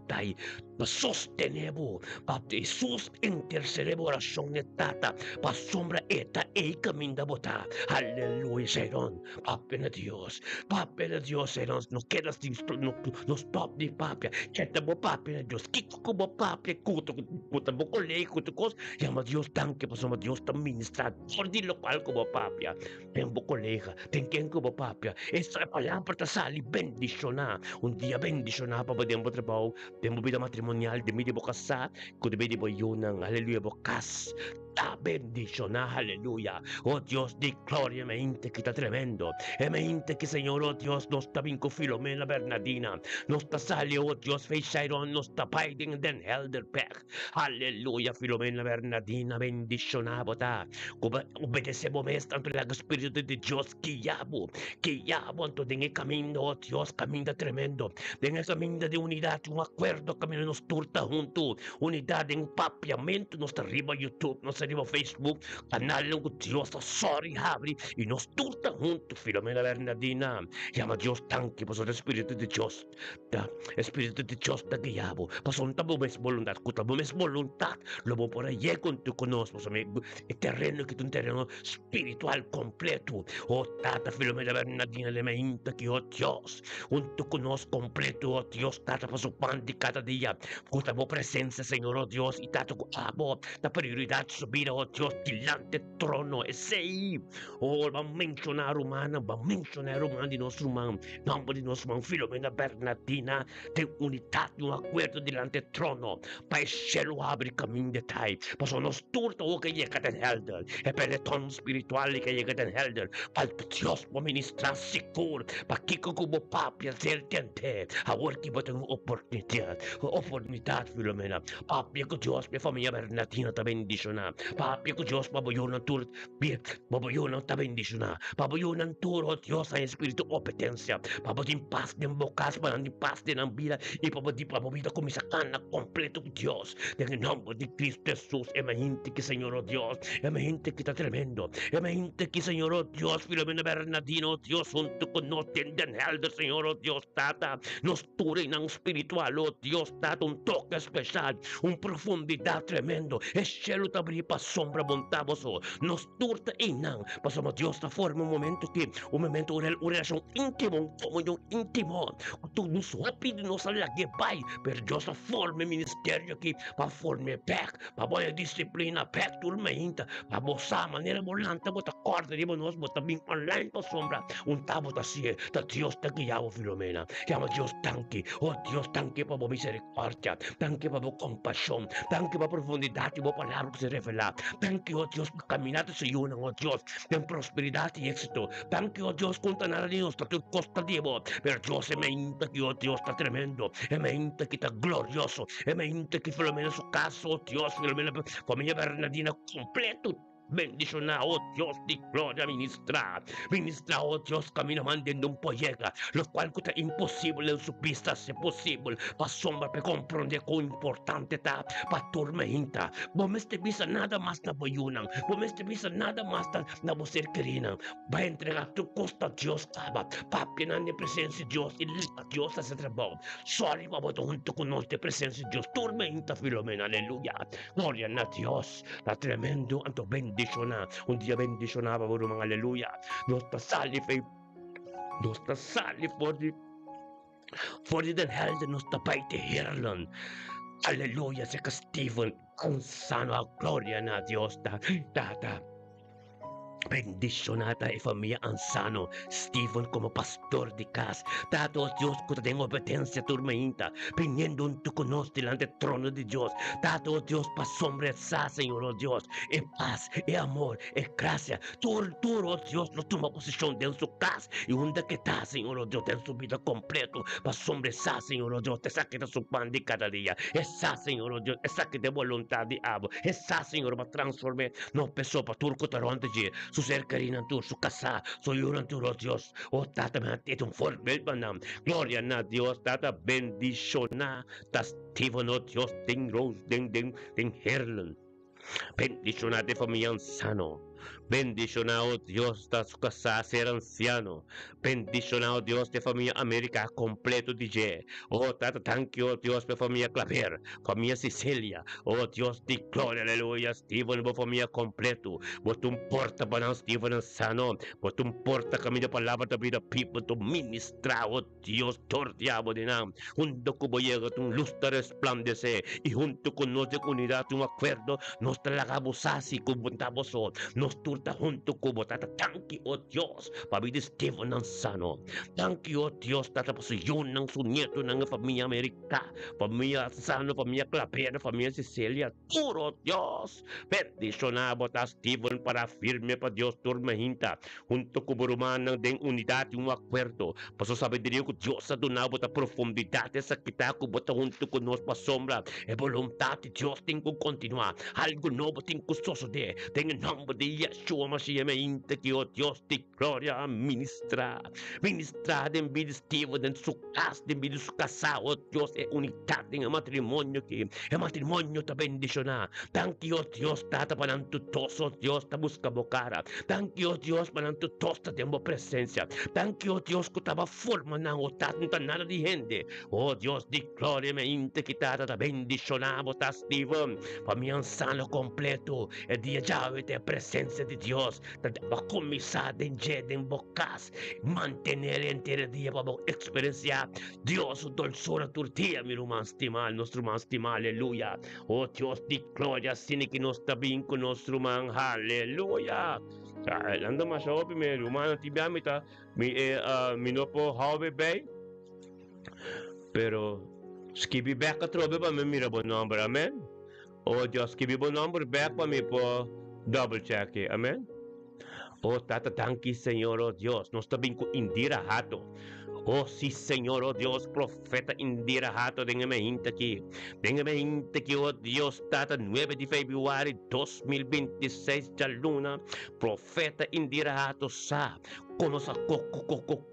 tai pa sostené bo, pa Hesus intersedé bo orashon n'e Tata, pasobra e ta ei kaminda bo ta. Aleluya! Shairon, papia na Dios, papia na Dios, Shairon, no keda sin, no stòp di papia, keda bo papia na Dios. Kiko ku bo papia ku ta bo kolega, ku tur kos, Yama Dios danki pasobra Dios ta ministrá dor di lokual ku bo papia den bo kolega, den ken ku bo papia. Esta e palabra ta sali bendishoná. Un dia bendishoná pa bo den bo trabou, den bo bida matrimonial, den bida di bo kasá, ku den bida di bo yunan. Aleluya, bo kas ta bendishoná. Aleluya. O Dios di gloria, e mente ki ta tremendo. E mente ki Señor, o Dios, nos ta bin ku Filomena Bernadina. Nos ta sali, o Dios, fei Shairon, nos ta bai den Den Helderberg. Aleluya Filomena Bernadina bendiciona bo ta ku bo obedece bo mes tanto laga spiritu di Dios guia bo guia bo anto den e caminda oh Dios caminda tremendo den e caminda di unidad un acuerdo caminda nos tur ta hunto unidad den papiamento nos ta riba YouTube nos ta riba Facebook canalnan ku Dios ta sorry habri y nos tur ta hunto Filomena Bernadina yama Dios danki pasobra spiritu di Dios Ta Espíritu di Dios ta guia bo, pasobra no ta bo mes boluntat, ku ta bo mes boluntat lo bo por a yega huntu ku nos, pasobra e tereno aki ta un tereno spiritual kompleto. O Tata Filomena Bernardina de Mainta ki, o Dios, huntu ku nos kompleto, o Dios Tata, pa su pan di kada dia, ku ta bo presensia, Señor, o Dios, i Tata ku abo ta prioridat su bida, o Dios, dilanti trono. Esei, o ban menshoná rumannan, ban menshoná e ruman di nos ruman. Nomber di nos man Filomena Bernardina den unidat di un akuerdo dilanti e trono pa e shelu habri kaminda tai pasobra nos tur ta wou ke yega den helder e peleton spiritual ke yega den helder pa Dios por ministra sigur pa kiko ku bo papia ser tende awor ki bo tin un oportunidat. oportunidat, Filomena. Papia ku Dios pa e famia Bernardina ta bendishoná. Papia ku Dios pa bo yunan tur, pa bo yunan ta bendishoná. Pa bo yunan tur, oh Dios, haña spiritu obedensia. Pa bo tin pas den bo kas, pa nan tin pas den nan bida i pa bo pa bo bida kuminsá kana kompleto ku Dios. Den e nòmber di Kristu Hesus, e mainti ki Señor, oh Dios, e mainti ki ta tremendo. E mainti ki Señor, oh Dios, Filomena Bernardina, oh Dios, huntu ku nos den Den Helder, Señor, oh Dios, Tata, nos tur einan spiritual, oh Dios Tata, un toke speshal, un profundidat tremendo. E shelu ta bria pa sombra bonta boso. Nos tur ta einan, pasobra Dios ta forma un momento ki, un momento, un un relashon íntimo, un komunion íntimo, ku tur nos hopi di nos a lag'é bai, pero Dios a forma e ministerio aki pa form'é bèk, pa bo e disiplina bèk tur mainta, pa bo sa manera bo lanta bo ta kòrda riba nos, bo ta bin online pasobra un ta bo ta si'e, ta Dios ta guia bo Filomena. Yama Dios danki, oh Dios danki pa bo miserikòrdia, danki pa bo kompashon, danki pa profundidat di bo palabra ku se revelá, danki oh Dios pa kaminá ta su yunan oh Dios den prosperidat i éksito, danki oh Dios ku un ta nada di nos ta tur kos ta di bo, pero Dios e mainta ki oh Dios ta tremendo, e mainta ki ta glorioso, E mente ki Filomena su cas, oh Dios, Filomena familia Bernardina completo bendiciona, oh Dios di gloria, ministra, ministra, oh Dios, camina man den un poyega, lo cual cu ta imposible en su bista se posible, pasobra pe comprende con importante ta pa tur meinta. Bo mester bisa nada mas na bo yunan, bo mester bisa nada mas na, na bo ser kerinan. Bai entrega tur cos na Dios caba, papia nan den presencia di Dios y laga Dios haci trabao. Sorry pa bo ta hunto cu nos den presencia di Dios tur meinta Filomena aleluya gloria na Dios ta tremendo anto bendiciona un dia bendiciona pa bo ruman aleluya nos ta sali fe nos ta sali for di for di den helder nos ta bai te Heerlen aleluya seka Steven Ansano gloria na Dios ta tata. Bendishoná ta e famia ansano, Steven komo pastor di kas. Tata o Dios ku ta den obedensia tur mainta, biniendo huntu ku nos dilanti e trono di Dios. Tata o Dios, pasobra e sa, Señor o Dios, e pas, e amor, e grasia, tur, tur, o Dios, lo tuma posishon den su kas i unda ke ta, Señor o Dios, den su bida kompleto. Pasobra e sa, Señor o Dios, esaki ta su pan di kada dia. E sa, Señor o Dios, esaki ta e boluntat di abo. E sa, Señor, pa transform'é. No pesó pa tur ku ta rònt dje, su ser kerínan tur, su kasá, su yunan tur, o Dios, o Tata, mi a tete un voorbeeld pa nan. Gloria na Dios, Tata, bendishoná ta Steven, o Dios, den Rose, den, den, den Herlen. Bendishoná te famia ansano. Bendishoná, o Dios, ta su kasá, ser ansiano. Bendishoná, o Dios, te famia Amerika kompleto di dje. O Tata, danki, o Dios, pa e famia Claver. Famia Cecilia, oh Dios di gloria, aleluya, Steven bo famia completo, bo ta un porta pa nan Steven nan sano, bo ta un porta caminda palabra ta bira people to ministra, oh Dios dor di abo di nan, hunto cu bo yega ta un luz ta resplandece y hunto cu nos den unidad un acuerdo nos ta laga bo sa si cu bo ta bo so, nos tur ta hunto cu bo tata, danki oh Dios pabia di Steven nan sano, danki oh Dios tata pa su yunan, su nietonan, e famia America. Ta famia Sano, famia Claver, famia Cecilia, tur oh Dios! Bendiciona bo ta Steven para firme pa Dios tur mahinta, hunto cu bo rumannan den unidad y un acuerdo. Paso sabiduria cu Dios a duna bo ta profundidad esaki ta cu bo ta hunto cu nos pasobra e boluntad di Dios tin cu continua. Algo nobo tin cu sosode den e nomber di Yeshua Mashiach mahinta ki oh Dios di gloria a ministra. Ministra den bida Steven den su kas, den bida su kasá, oh Dios, e unidat den e matrimonio aki. E matrimonio ta bendishoná. Danki, oh Dios, Tata, pa nan tur dos, oh Dios, ta buska bo kara. Danki, oh Dios, pa nan tur dos ta den bo presensia. Danki, oh Dios, ku ta bo forma nan, oh Tata, no ta nada di hende. Oh Dios di gloria, mi ainda ki Tata ta bendishoná bo ta Steven, pa mi ansano kompleto. E dia djawe ta e presensia di Dios. Ta bo kuminsá den dje den bo kas, mantené henter e dia pa bo eksperensiá Dios su dolsura tur dia, mi ruman stimá, nos ruman stimá, aleluya. O Dios di gloria, asina ki nos ta bin ku nos ruman, aleluya. Nan ta masha hopi, mi rumannan, tin bia mi ta, mi e, mi no por hou mi bei, pero skibi bèk atrobe pa mi mira bo nòmber, amen. O Dios, skibi bo nomber bek pa mi por double check e. Amen. O Tata, danki Señor, o Dios. Nos ta bin ku Indira Hato. Oh sí Señor, oh Dios, profeta Indira Hato den e meinta aki. Den e meinta aki, oh Dios Tata, 9 di februari 2026 djaluna, profeta Indira Hato sa komo sa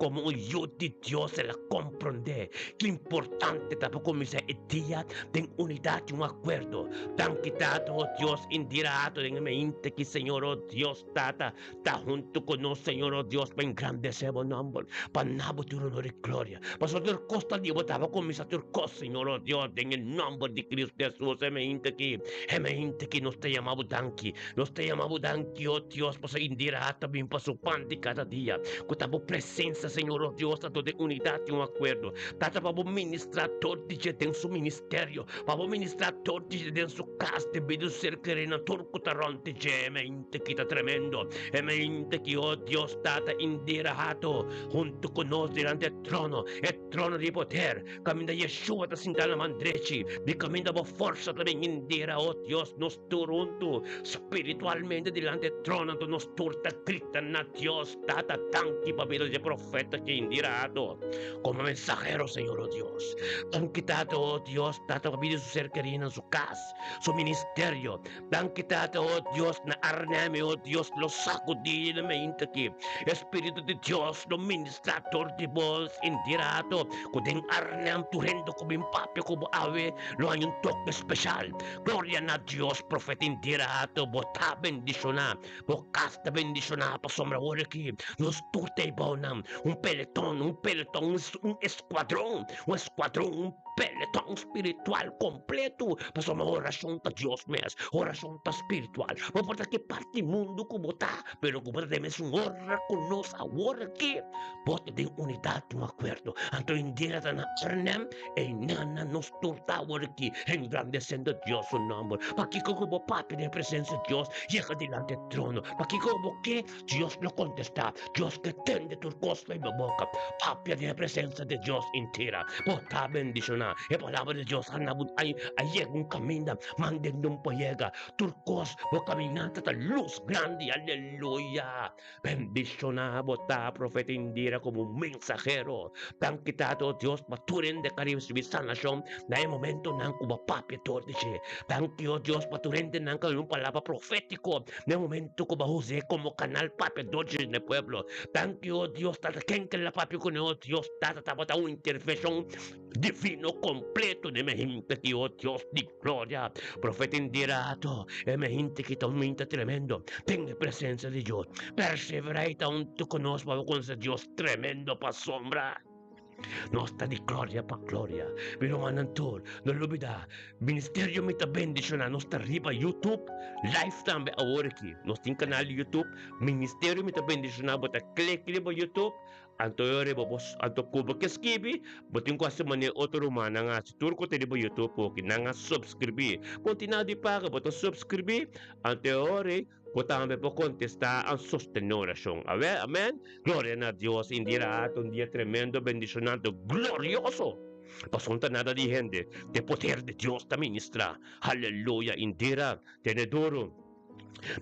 komo un yu di Dios el a komprondé ki importante ta pa kuminsá e dia den unidat i un akuerdo. Danki Tata, oh Dios, Indira Hato den e meinta aki, Señor, oh Dios Tata, Ta huntu ku nos, Señor, o Dios, pa engrandesé bo nòmber, pa na bo tur honor i gloria. Pasobra tur kos ta di bo, ta bo kuminsá tur kos, Señor, o Dios, den e nòmber di Kristu Hesus. E meinta aki, e meinta aki nos ta yama bo danki. Nos ta yama bo danki, o Dios, pasobra Indira ta bin pa su pan di kada dia. Ku ta bo presensia, Señor, o Dios, ta dor den unidat i un akuerdo. Tata, pa bo ministrá tur di dje den su ministerio, pa bo ministrá tur di dje den su kas, debido su ser kerí nan tur ku ta rònt di dje. E meinta ki ta tremendo, e mente ki, oh Dios Tata, Indira Hato, huntu ku nos dilanti e trono, e trono di poder, kaminda Yeshua ta sinta na man drechi, di kaminda bo forsa ta bin, Indira, oh Dios, nos tur huntu, spiritualmente dilanti e trono, anto nos tur ta grita na Dios Tata, danki pa bida di e profeta ki Indira Hato, komo mensahero, Señor, oh Dios. Danki, Tata, oh Dios Tata, pa bida di su ser kerí nan su kas, su ministerio. Danki Tata, oh Dios, na arneme, oh Dios, lo sacudí na mente aki. Espíritu di Dios lo ministra dor di bos indirato, ku den Arnhem tur hende ku bin papia ku bo awe lo haña un toke special. Gloria na Dios, profeta indirato, bo ta bendishoná, bo kas ta bendishoná pasobra awor aki nos tur ta e bounan, un peleton, un peleton, un escuadron, un escuadron, un peleton spiritual kompleto, pasobra orashon ta Dios mes, orashon ta spiritual. No importa ki parti mundu ku bo ta, pero ku bo ta den mesun ora ku nos awor aki, bo ta den unidat, un akuerdo. Anto Indira ta na Arnhem, einan na nos tur ta awor aki, engrandesiendo Dios su nòmber. Pakiko ku bo papia den presensia di Dios, yega dilanti e trono? Pakiko ku bo ke Dios lo kontestá? Dios ke tende tur kos na bo boka. Papia den e presensia di Dios intera. Bo ta bendishoná. E palabra di Dios a na bo a yega un kaminda manda e no por yega. Tur kos bo kaminanta ta lus grandi. Aleluya! Bendishoná bo ta, Profeta Indira, komo un mensahero. Danki Tata, o Dios, pa tur hende ku a risibí sanashon na e momentonan ku bo a papia dor di dje. Danki, o Dios, pa tur hendenan ku a oí un palabra profétiko Na e momento ku bo a us'é komo kanal papia dor dje na e pueblo. Danki, o Dios Tata, ken ke la papia kuné, o Dios Tata, tabata un intervenshon divino kompleto den e hente aki, o Dios di gloria. Profeta Indirato, e hente aki ta un mente tremendo den e presensia di Dios. Perseverá i ta huntu ku nos pa bo konosé Dios tremendo pasobra. Nos ta di gloria pa gloria. Mi rumannan tur, no lubida, Ministerio Mi Ta Bendiciona nos ta riba YouTube live tambe awor aki. Nos tin canal di YouTube, Ministerio Mi Ta Bendiciona, bo ta click riba YouTube, anto yo riba bo, anto ku bo ke skibi, bo tin ku hasi manera otro rumannan a hasi. Tur ku ta riba YouTube oki, nan a subscribi. Bo tin nada di paga, bo ta subscribi, anto e ora ei, Bo tambe por contesta an sostene oracion. Awe, amen. Gloria na Dios. Indira ta un dia tremendo, bendicionante, glorioso. Pasobra no ta nada di hende, ta e poder di Dios ta ministra. Haleluya. Indira, tene duro.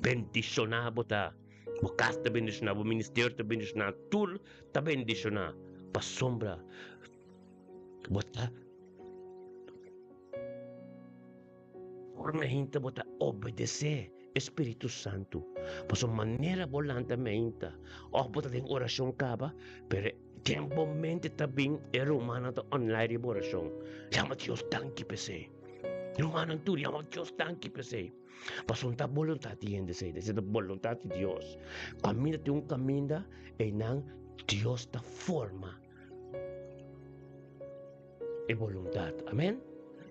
Bendiciona bo ta. Bo cas ta bendiciona, bo ministerio ta bendiciona, tur ta bendiciona. Pasobra bo ta. Ora meinta bo ta obedesé e Spiritu Santu, pasobra manera bo lanta meinta òf bo ta den orashon kaba, pero den bo mente ta bin e rumannan ta online riba orashon. Yama Dios danki p'esei. Rumannan tur yama Dios danki p'esei. Pasobra no ta boluntat di hende esei, esei ta boluntat di Dios. Kaminda tin un kaminda, einan Dios ta forma. E boluntat. Amen.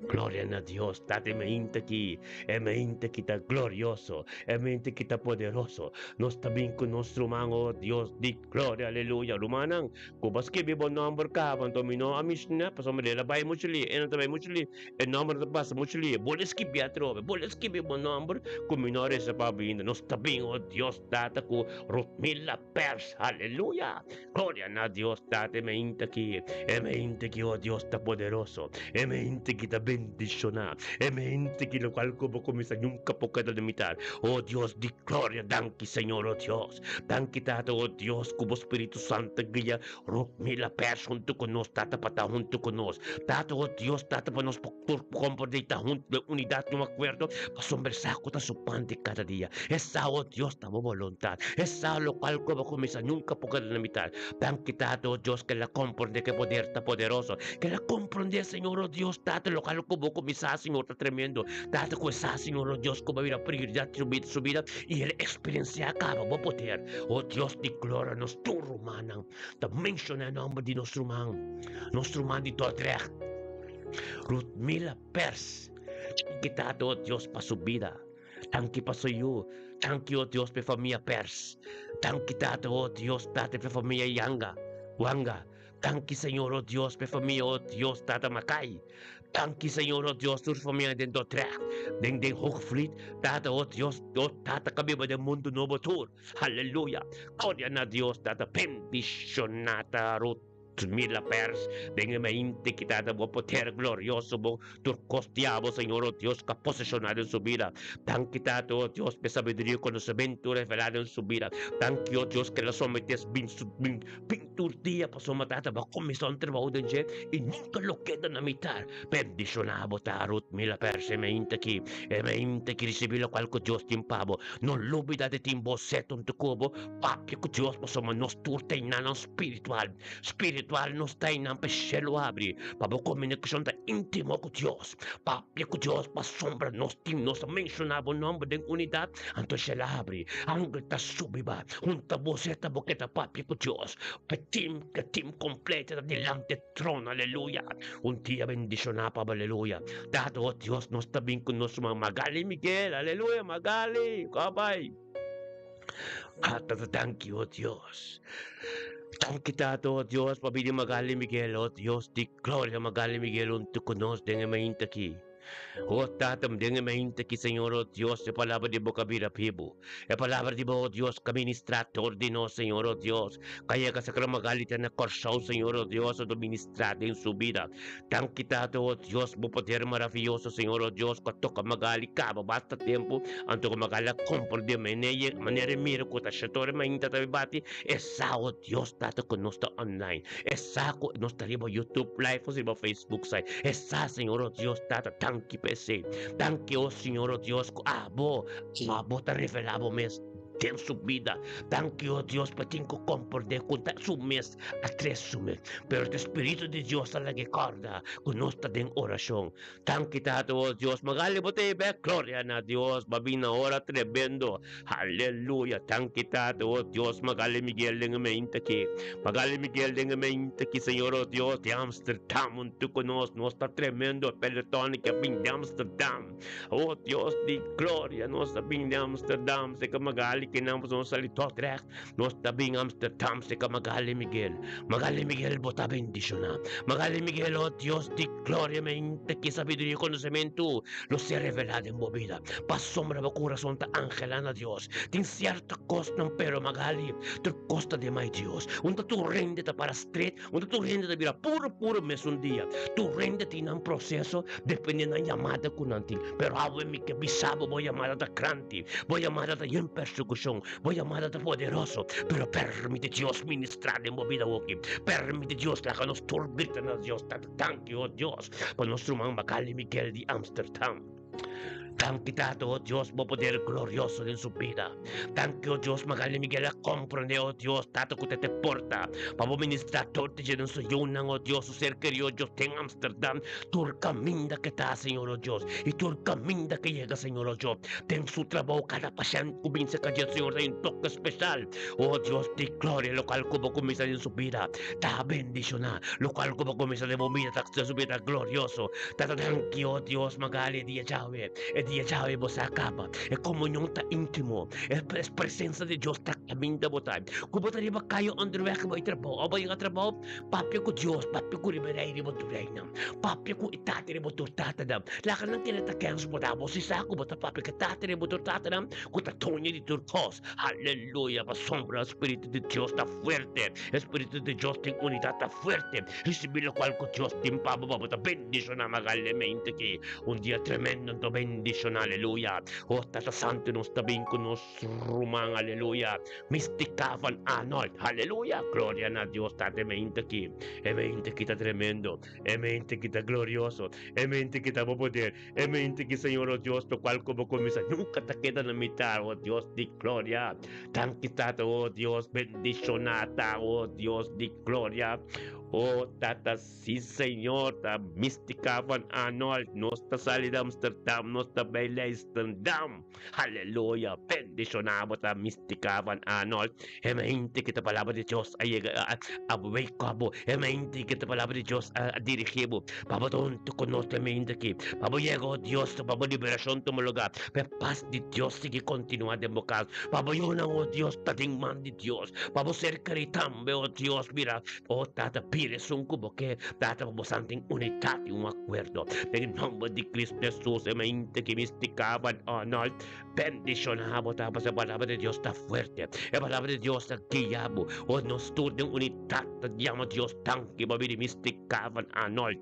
Gloria na Dios. Tata e mainta aki. E mainta aki ta glorioso. E mainta aki ta poderoso. Nos ta bin ku nos ruman, oh Dios di gloria. Aleluya. Rumannan, ku bo skibi bo nomber kaba, anto mi no a mishna, pasobra mi la bai muchu li, e no ta bai muchu li, e nomber ta pasa muchu li. Bo lo skibi atrobe. Bo lo skibi bo nomber ku mi no a resa pa bo ainda. Nos ta bin, oh Dios Tata, ku Rutmila Pers. Aleluya. Gloria na Dios Tata, e mainta aki, e mainta aki, oh Dios ta poderoso, e mainta aki ta. bendishoná e mente ki lokual ku bo kuminsá nunka por keda limitar. O Dios di gloria, danki Señor, o Dios. Danki Tata, o Dios, ku bo Spiritu Santu guia Ruth Mila Pers huntu ku nos, Tata, pa ta huntu ku nos. Tata, o Dios, Tata, pa nos por tur komprendé i ta huntu den unidat i un akuerdo, pasobra sa ku ta su pan di kada dia. Esá, o Dios, ta bo boluntat. Esá lokual ku bo kuminsá nunka por keda na mitat. Danki, Tata, o Dios, ku el a komprendé ku e poder ta poderoso. Ku el a komprendé, Señor, o Dios, Tata, lokual ku bo kuminsá, Señor, ta tremendo. Tata, ku esá, Señor, o Dios, ku bo a bira prioridat di su bida i el a eksperensiá kaba bo poder. O Dios di gloria, nos tur rumannan ta menshoná e nòmber di nos ruman, nos ruman di Dordrecht, Ruthmila Pers. Danki, Tata, o Dios, pa su bida. Danki pa su yu. Danki, o Dios, pa e famia Pers. Danki, Tata, o Dios, Tata, pa e famia Yanga, Wanga. Danki, Señor, o Dios, pa e famia, o Dios, Tata Makai. Danki, Señor, o Dios, tur famia den Dordrecht, den den Hoogvliet, Tata, o Dios, o Tata, ka biba den mundu nobo tur. Aleluya! Gloria na Dios, Tata, bendishoná ta Ruth Mila Pers den e mente ki Tata bo poder glorioso bo tur kos diabo, Señor, o Dios, ka poseshoná den su bida. Danki, Tata, o Dios, p'e sabiduria i konosementu revelá den su bida. Danki, o Dios, ke el a someté bin su bin bin tur dia pasobra Tata bo a kuminsá un trabou den dje i nunka lo keda na mitar. Bendishoná bo ta Ruth Mila Pers e mente aki, e mente ki risibí lokual ku Dios tin pa bo. No lubida di tin bo set huntu ku bo, papia ku Dios pasobra nos tur ta einan spiritual. Spiritual nos ta einan pa e shelu habri, pa bo komunikashon ta íntimo ku Dios. Papia ku Dios pasobra nos tin nos a menshoná bo nòmber den unidat, anto e shelu habri. Angel ta subi ba hunta bo seta bo ke ta papia ku Dios. Pa e tim, e tim kompleto ta dilanti e trono, aleluya. Un dia bendishoná pa bo, aleluya. Tata, oh Dios, nos ta bin ku nos ruman Magali Miguel, aleluya, Magali, kò bai? Ah, Tata, danki, oh Dios. Danki, Tata, oh Dios, pa bini Magali Miguel, oh Dios di gloria, Magali Miguel huntu ku nos den e mainta aki. Oh Tata, den e mainta aki, Señor, oh Dios, e palabra di bo ka bira bibu. E palabra di bo, oh Dios, ka ministrá tur di nos, Señor, oh Dios. Ka yega sa Magali ta na Kòrsou, Señor, oh Dios, a ministrá den su bida. Danki, Tata, oh Dios, bo poder maraviyoso, Señor, oh Dios, ku a toka Magali kaba basta tempu, anto ku Magali a komprendé manera e mira ku ta shatore mainta ta bati, e sa, oh Dios, Tata, ku nos ta online. E sa ku nos ta riba YouTube live òf riba Facebook site. E sa, Señor, oh Dios, Tata, danki pa esei. Danki, oh Señor, oh Dios, ku abo, abo ta revelá bo mes den su bida. Danki, oh Dios, pa tin ku komprendé ku ta su mes a tres su mes. Pero ta Spiritu di Dios ta laga e kòrda ku nos ta den orashon. Danki, Tata, oh Dios. Magali bo ta e bek. Gloria na Dios. Bo a bin na ora tremendo. Aleluya. Danki, Tata, oh Dios. Magali Miguel den e mente aki. Magali Miguel den e mente aki, Señor, oh Dios, di Amsterdam huntu ku nos. Nos ta tremendo. Peloton ki a bin di Amsterdam. Oh Dios di gloria, nos ta bin di Amsterdam. Seka Magali kinan pasobra nos sali Dordrecht. Nos ta bin Amsterdam seka Magali Miguel. Magali Miguel bo ta bendishoná. Magali Miguel, oh Dios di gloria, mente ki sabiduria i konosementu lo ser revelá den bo bida. Pasobra bo kurason ta anhelá na Dios. Tin sierto kosnan pero Magali, tur kos ta den mai Dios. Un ta tur hende ta para stret, un ta tur hende ta bira puro puro mesun dia. Tur hende tin nan proseso depende nan yamada ku nan tin. Pero awe mi ke bisa bo, bo yamada ta grandi, bo yamada ta yen persekushon. Bo yamada ta poderoso, pero permiti Dios ministrá den bo bida awoki. Permiti Dios laga nos tur grita na Dios, Tata, danki, o Dios, pa nos ruman Magali Miguel di Amsterdam. Danki, Tata, o Dios, bo poder glorioso den su bida. Danki, o Dios, Magali Miguel a komprendé, o Dios, Tata, ku ta te porta pa bo ministrá tur di dje den su yunan, o Dios, su ser kerido Dios den Amsterdam, tur kaminda ke ta, Señor, o Dios, i tur kaminda ke yega, Señor, o Dios. Den su trabou kada pashènt ku bin serka dje Señor ta un toke speshal. O Dios di gloria, lokual ku bo kuminsá den su bida ta bendishoná. Lokual ku bo kuminsá den bo bida ta den su bida ta glorioso. Tata danki, o Dios, magali e dia djawe. E dia. dia djawe bo sa kaba. E komunion ta íntimo. E presensa di Dios ta kaminda bo ta. Ku bo ta riba kaya onderweg bai trabou òf bai yega trabou, papia ku Dios, papia ku riba e rei riba tur reinan, papia ku e tata riba tur tatanan. Laga nan kere ta kens bo ta. Bo si sa ku bo ta papia ku e tata riba tur tatanan ku ta doño di tur kos. Aleluya! Pasobra Spiritu di Dios ta fuerte. E Spiritu di Dios tin unidat ta fuerte. Risibí lokual ku Dios tin pa bo pa bo ta bendishoná magaldemente aki. Un dia tremendo anto bendishoná. Aleluya! O Tata Santu nos ta bin ku nos ruman. Aleluya! Mistica van Arnold. Aleluya! Gloria na Dios Tata e mente aki. E mente aki ta tremendo. E mente aki ta glorioso. E mente aki ta bo poder. E mente ki Señor o Dios locual cu bo cuminsa nunca ta keda na mitad o Dios di gloria. Danki Tata o Dios bendiciona ta o Dios di gloria. O Tata si Señor ta Mystica van Arnold nos ta sali di Amsterdam nos ta bay Leidschendam. Aleluya bendiciona bo ta Mystica van Arnold. E mente ki ta palabra di Dios a yega a wake up bo. E mente ki ta palabra di Dios a dirigi bo. Pa bo ta huntu ku nos e mente aki. Pa bo yega o Dios, pa bo liberashon tuma lugar. Pa e pas di Dios sigui kontinua den bo kas. Pa bo yunan o Dios ta den man di Dios. Pa bo ser keri tambe o Dios mira o Tata pidi esun ku bo ke. Tata pa bo san tin unidat i un akuerdo. Den e nomber di Cristo Jesus e mente ki mistika van Arnold. Bendiciona bo ta pasobra e palabra di Dios ta fuerte. E palabra di Dios ta guia bo. O nos tur den unidat ta yama Dios danki pa bini Mistica van Arnold.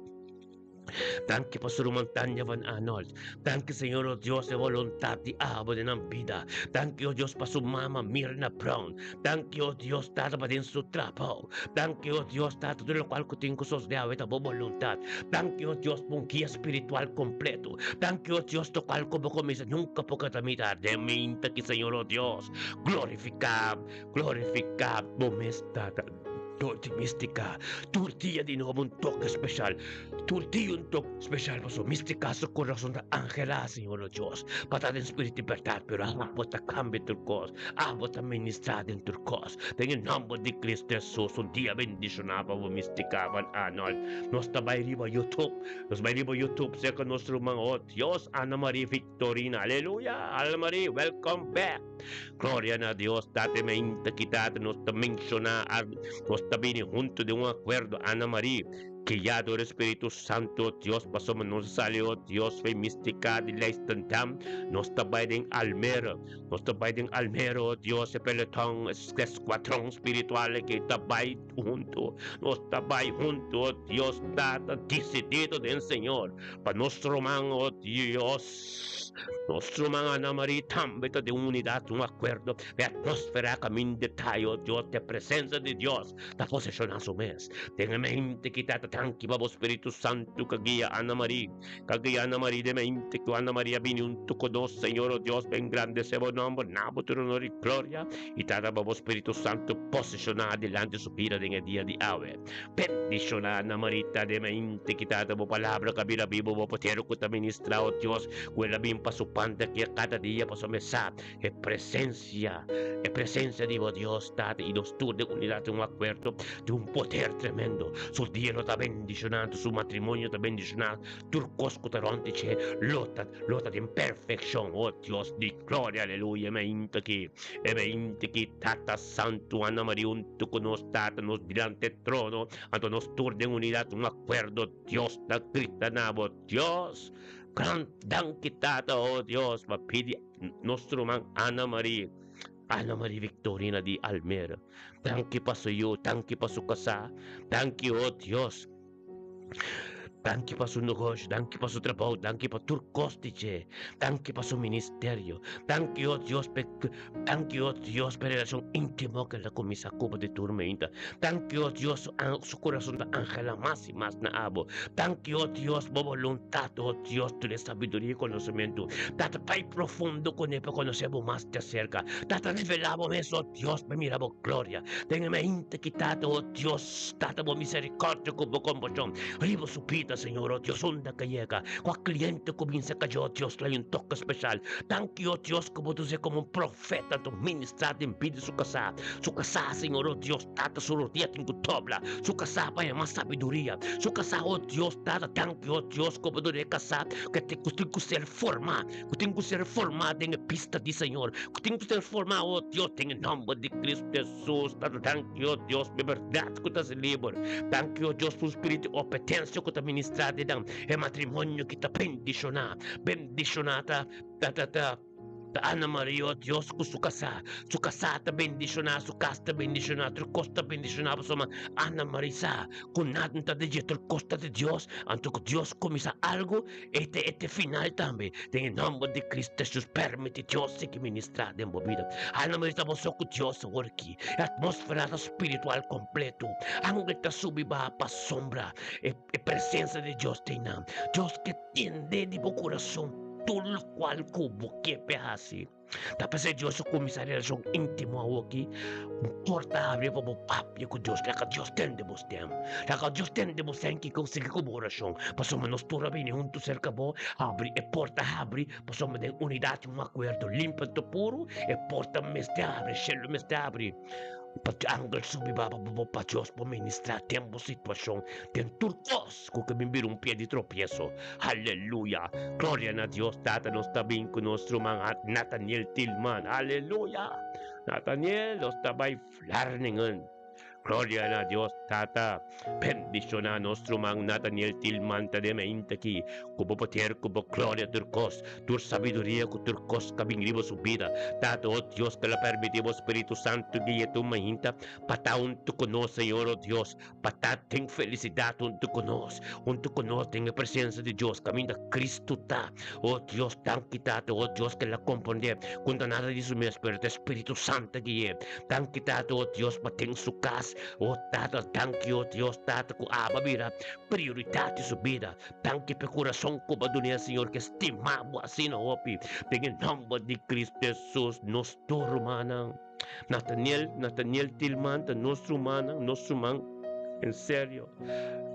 Danki pa su ruman Tania van Arnold. Danki Señor o Dios e voluntad di abo den nan bida. Danki o Dios pa su mama Mirna Brown. Danki o Dios Tata pa den su trabou. Danki o Dios Tata tur locual cu tin cu sosde awe ta bo voluntad. Danki o Dios pa un guia spiritual completo. Danki o Dios locual cu bo cuminsa nunca por keda mita den minta ki Señor o Dios. Glorifica, glorifica bo mes Tata. Dor di mistica tur dia di nobo un toke special. Tur dia un toke special pasobra mistica su corazon ta anhela Señor o Dios pa ta den spiritu di berdad pero abo ta cambia tur cos. Abo ta ministrá den tur kos. Den e nòmber di Cristo Hesus, un dia bendishoná pa bo Mistica van Arnold. Nos ta bai riba YouTube. Nos bai riba YouTube serka nos ruman oh Dios Ana Marie Victorina. Aleluya! Ana Marie, welcome back. Gloria na Dios. Tata mainta ki tata nos ta menshoná, nos ta bini huntu den un akuerdo Ana Marie. Guiá dor e Spiritu Santu, o Dios, pasobra nos a sali, o Dios, fe mistica di Leidschendam. Nos ta bai den Almere. Nos ta bai den Almere, o Dios, e peloton, e escuadron spiritual aki ta bai huntu. Nos ta bai huntu, o Dios, Tata, dicidido den Señor, pa nos ruman, o Dios, nos ruman Ana Marie tambe ta den unidad, un acuerdo, e atmosfera caminda ta, o Dios, e presencia di Dios ta poseshoná su mes. Den e mente ki Tata danki pa bo Spiritu Santu ka guia Ana Marie, ka guia Ana Marie den mente ku Ana Marie a bini huntu ku nos, Señor o Dios, pa engrandesé bo nòmber, na bo tur honor i gloria, i Tata pa bo Spiritu Santu poseshoná dilanti su bida den e dia di awe. Bendishoná Ana Marie ta den mente ki Tata bo palabra ka bira bibu, bo poder ku ta ministrá, o Dios, ku el a bin pa su panta aki kada dia pasobra mi sa E presencia, e presencia di bo Dios Tata y nos tur den unidad den un acuerdo di un poder tremendo. Su dia lo ta bendicionado, su matrimonio ta bendicionado, tur cos cu ta rond di dje lo ta, lo ta den perfeccion. Oh Dios di gloria, aleluya, e mainta aki, e mainta aki, Tata Santo, Ana Maria hunto cu nos Tata, nos dilanti e trono, anto nos tur den unidad, un acuerdo, Dios ta grita na bo, Dios, gran danki Tata, oh Dios, pa pidi. Nos ruman Ana Marie, Ana Marie Victorina di Almere. Danki pa su yu, danki pa su kasá, danki o Dios. Danki pa su negoshi, danki pa su trabou, danki pa tur kos di dje. Danki pa su ministerio. Danki o Dios p'e danki o Dios p'e relashon íntimo ku el a kuminsá ku bo di tur meinta. Danki o Dios su su kurason ta anhelá mas i mas na abo. Danki o Dios bo boluntat o Dios tur e sabiduria i konosementu. Tata bai profundo kuné pa konosé bo mas di aserka. Tata revelá bo mes o Dios pa mira bo gloria. Den e mente ki Tata o Dios Tata bo miserikòrdia ku bo kompashon riba su bida. Señor, oh Dios, unda ku yega. Kua kliente ku bin serka dje, oh Dios, la'i un toke speshal. Danki, oh Dios, ku bo ta us'é komo un profeta ta ministrá den bida di su kasá. Su kasá, Señor, oh Dios, Tata, su rodia tin ku dobla. Su kasá pa haña mas sabiduria. Su kasá, oh Dios, Tata, danki, oh Dios, ku bo duna e kasá ku tin ku ser formá. Ku tin ku ser formá den e bista di Señor, ku tin ku ser formá, o Dios, den e nòmber di Kristu Hesus. Tata, danki, o Dios, pa e bèrdat ku ta hasi liber. Danki, o Dios, pa un spiritu di obedensia ku ta ministrá den nan. E matrimonio ki ta bendishoná. Bendishoná ta, ta, ta, ta, ta Ana Maria, o Dios, ku su kasá. Su kasá ta bendishoná, su kas ta bendishoná, tur kos ta bendishoná pasobra Ana Maria sa ku nada ta di dje, tur kos ta di Dios. Anto ku Dios kuminsá algu, E ta e final tambe. Den e nomber di Cristo Jesus, permiti Dios sigui ministra den bo bida. Alma mi ta boso cu Dios awor aki. E atmosfera ta spiritual completo. Angel ta subi baha pa sombra e e presencia di Dios den nan. Dios ke tende di bo curason tur locual cu bo ke pe haci. Ta p'esei Dios a kuminsá relashon íntimo awoki. Un porta habri pa bo papia ku Dios. Laga Dios tende bo stèm. Laga Dios tende bo stèm kiko sigui ku bo orashon. Pasobra nos tur a bini huntu serka bo. Habri e porta habri pasobra den unidat i un akuerdo limpi anto puru e porta mester habri, shelu mester habri. Pa angel subi ba pa bo pa Dios por ministrá den bo situashon, den tur kos ku ke bin bira un pia di tropieso. Aleluya! Gloria na Dios Tata nos ta bin ku nos ruman Nathaniel Tilman. Aleluya! Nathaniel, nos ta bai Vlaardingen. Gloria na Dios Tata. Bendishoná nos ruman Nathaniel Tilman ta den mente aki ku bo poder, ku bo gloria tur kos, tur sabiduria ku tur kos ka bin riba su bida. Tata, o Dios, ku el a permití bo Spiritu Santu guia tur mainta pa ta huntu ku nos, Señor, o Dios, pa ta den felisidat huntu ku nos, huntu ku nos den e presensia di Dios kaminda Kristu ta. O Dios, danki, Tata, o Dios, ku el a komprondé ku no ta nada di su mes, pero ta e Spiritu Santu a gui'é. Danki, Tata, o Dios, pa den su kas. O Tata, danki, o Dios, Tata, ku aba bira prioridat di su bida. Danki p'e kurason ku bo a dun'é, Señor, ke stima bo asina hopi. Den e nòmber di Kristu Hesus, nos tur rumannan. Nathaniel, Nathaniel Tilman ta nos rumannan, nos ruman, en serio.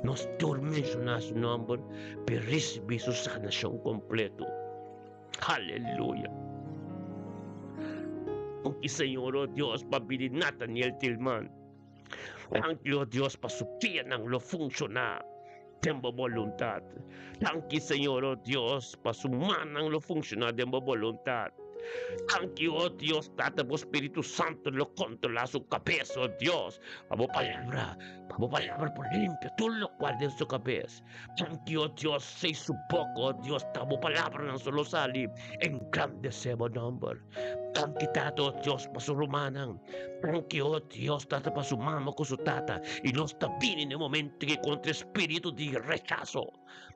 Nos tur menshoná su nòmber p'e risibí su sanashon kompleto. Aleluya! Danki, Señor, o Dios, pa bida di Nathaniel Tilman. Danki, o Dios, pa su pianan lo funshoná den bo boluntat. Danki, Señor, o Dios, pa su mannan lo funshoná den bo boluntat. Danki, o Dios, Tata, bo Spiritu Santu lo kontrolá su kabes, o Dios, pa bo palabra, pa bo palabra por limpia tur lokual den su kabes. Danki, o Dios, sei su boka, o Dios, ta bo palabranan so lo sali, engrandesé bo nòmber. Danki, Tata, o Dios, pa su rumannan. Danki, o Dios, Tata, pa su mama ku su tata. I nos ta bini na e momento aki kontra e spiritu di rechaso.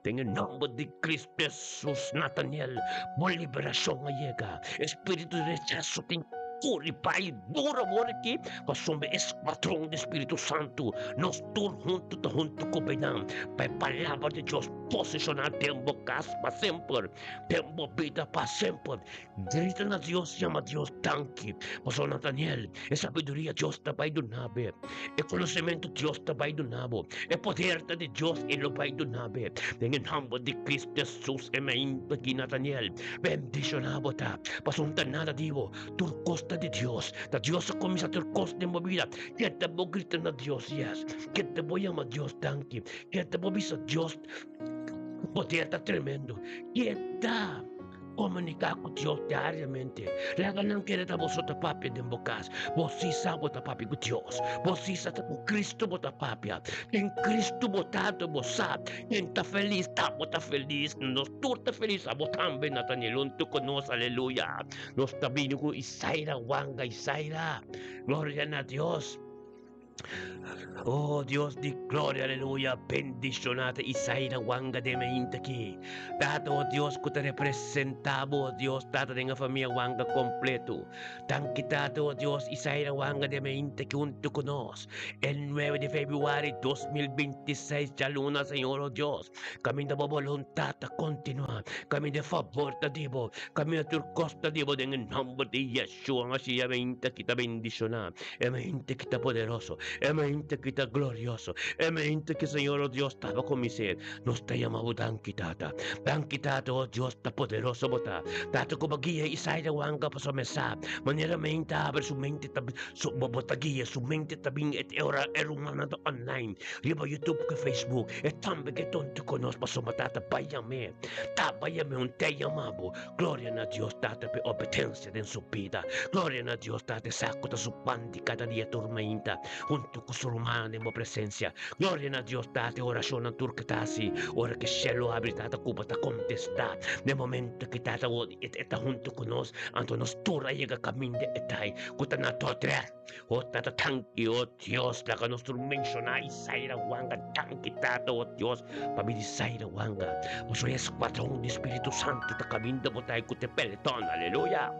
Den e nòmber di Kristu Hesus, Nathaniel, bo liberashon a yega. E spiritu di rechaso tin kuri bai duru awor aki, pasobra e skuadron di Spiritu Santu, nos tur huntu ta huntu ku beinan pa e Palabra di Dios posishoná den bo kas pa semper, den bo bida pa semper. Grita na Dios, yama Dios danki, pasobra Nathaniel, e sabiduria Dios ta bai duna bo, e konosementu Dios ta bai duna bo, e poder ta di Dios e lo bai duna bo. Den e nòmber di Kristu Hesus e mainta aki, Nathaniel, bendishoná bo ta, pasobra no ta nada di bo, tur kos ta di Dios. Ta Dios a kuminsá tur kos den bo bida. Keda bo grita na Dios, yes. Keda bo yama Dios danki. Keda bo bisa Dios, poder ta tremendo. Keda komuniká ku Dios diariamente. Laga nan kere ta boso ta papia den bo kas. Bo si sa bo ta papia ku Dios. Bo si sa ta ku Kristu bo ta papia. Den Kristu bo ta anto bo sa. Ken ta felis ta bo ta felis. Nos tur ta felis abo tambe Nathaniel huntu ku nos. Aleluya. Nos ta bini ku Isaira wanga Isaira. Gloria na Dios. Oh Dios di gloria, aleluya. Bendicionata Isaira wanga den mainta aki. Tata, oh Dios, ku ta representa bo, oh Dios, Tata, den e famia wanga kompleto. Danki, Tata, oh Dios, Isaira wanga den mainta aki huntu ku nos. E nuebe di februari 2026, djaluna, Señor, oh Dios. Kaminda bo boluntat ta kontinuá. Kaminda e fabor ta di bo. Kaminda tur kos ta di bo den e nòmber di Yeshua Mashiach. E mente ki ta bendishoná. E mente ki ta poderoso. E mente ki ta glorioso. E mente ki Señor o Dios taba kumins'é. Nos ta yama bo danki, Tata. Danki, Tata, o Dios ta poderoso bo ta. Tata ku bo guia Isaida Wanga pasobra mi sa manera mente a habri su mente ta su bo bo ta guia su mente ta bin e ora e rumannan ta online riba YouTube ku Facebook e tambe ke tonto ku nos pasobra Tata bai yam'é ta bai yam'é un te yama bo. Gloria na Dios Tata p'e obedensia den su bida. Gloria na Dios Tata e sa ku ta su pan di kada dia tur mainta huntu ku su rumannan den bo presensia. Gloria na Dios Tata e orashonnan tur ku ta hasi ora ku e shelu habri Tata ku bo ta kontestá den momento ku Tata e ta huntu ku nos anto nos tur a yega kaminda e tai ku ta na Dordrecht. O Tata tanki o Dios laga nos tur menshoná Isaira Wanga danki Tata o Dios pabia di Isaira Wanga pasobra e escuadron di Spiritu Santo ta kaminda bo tai ku te peleton aleluya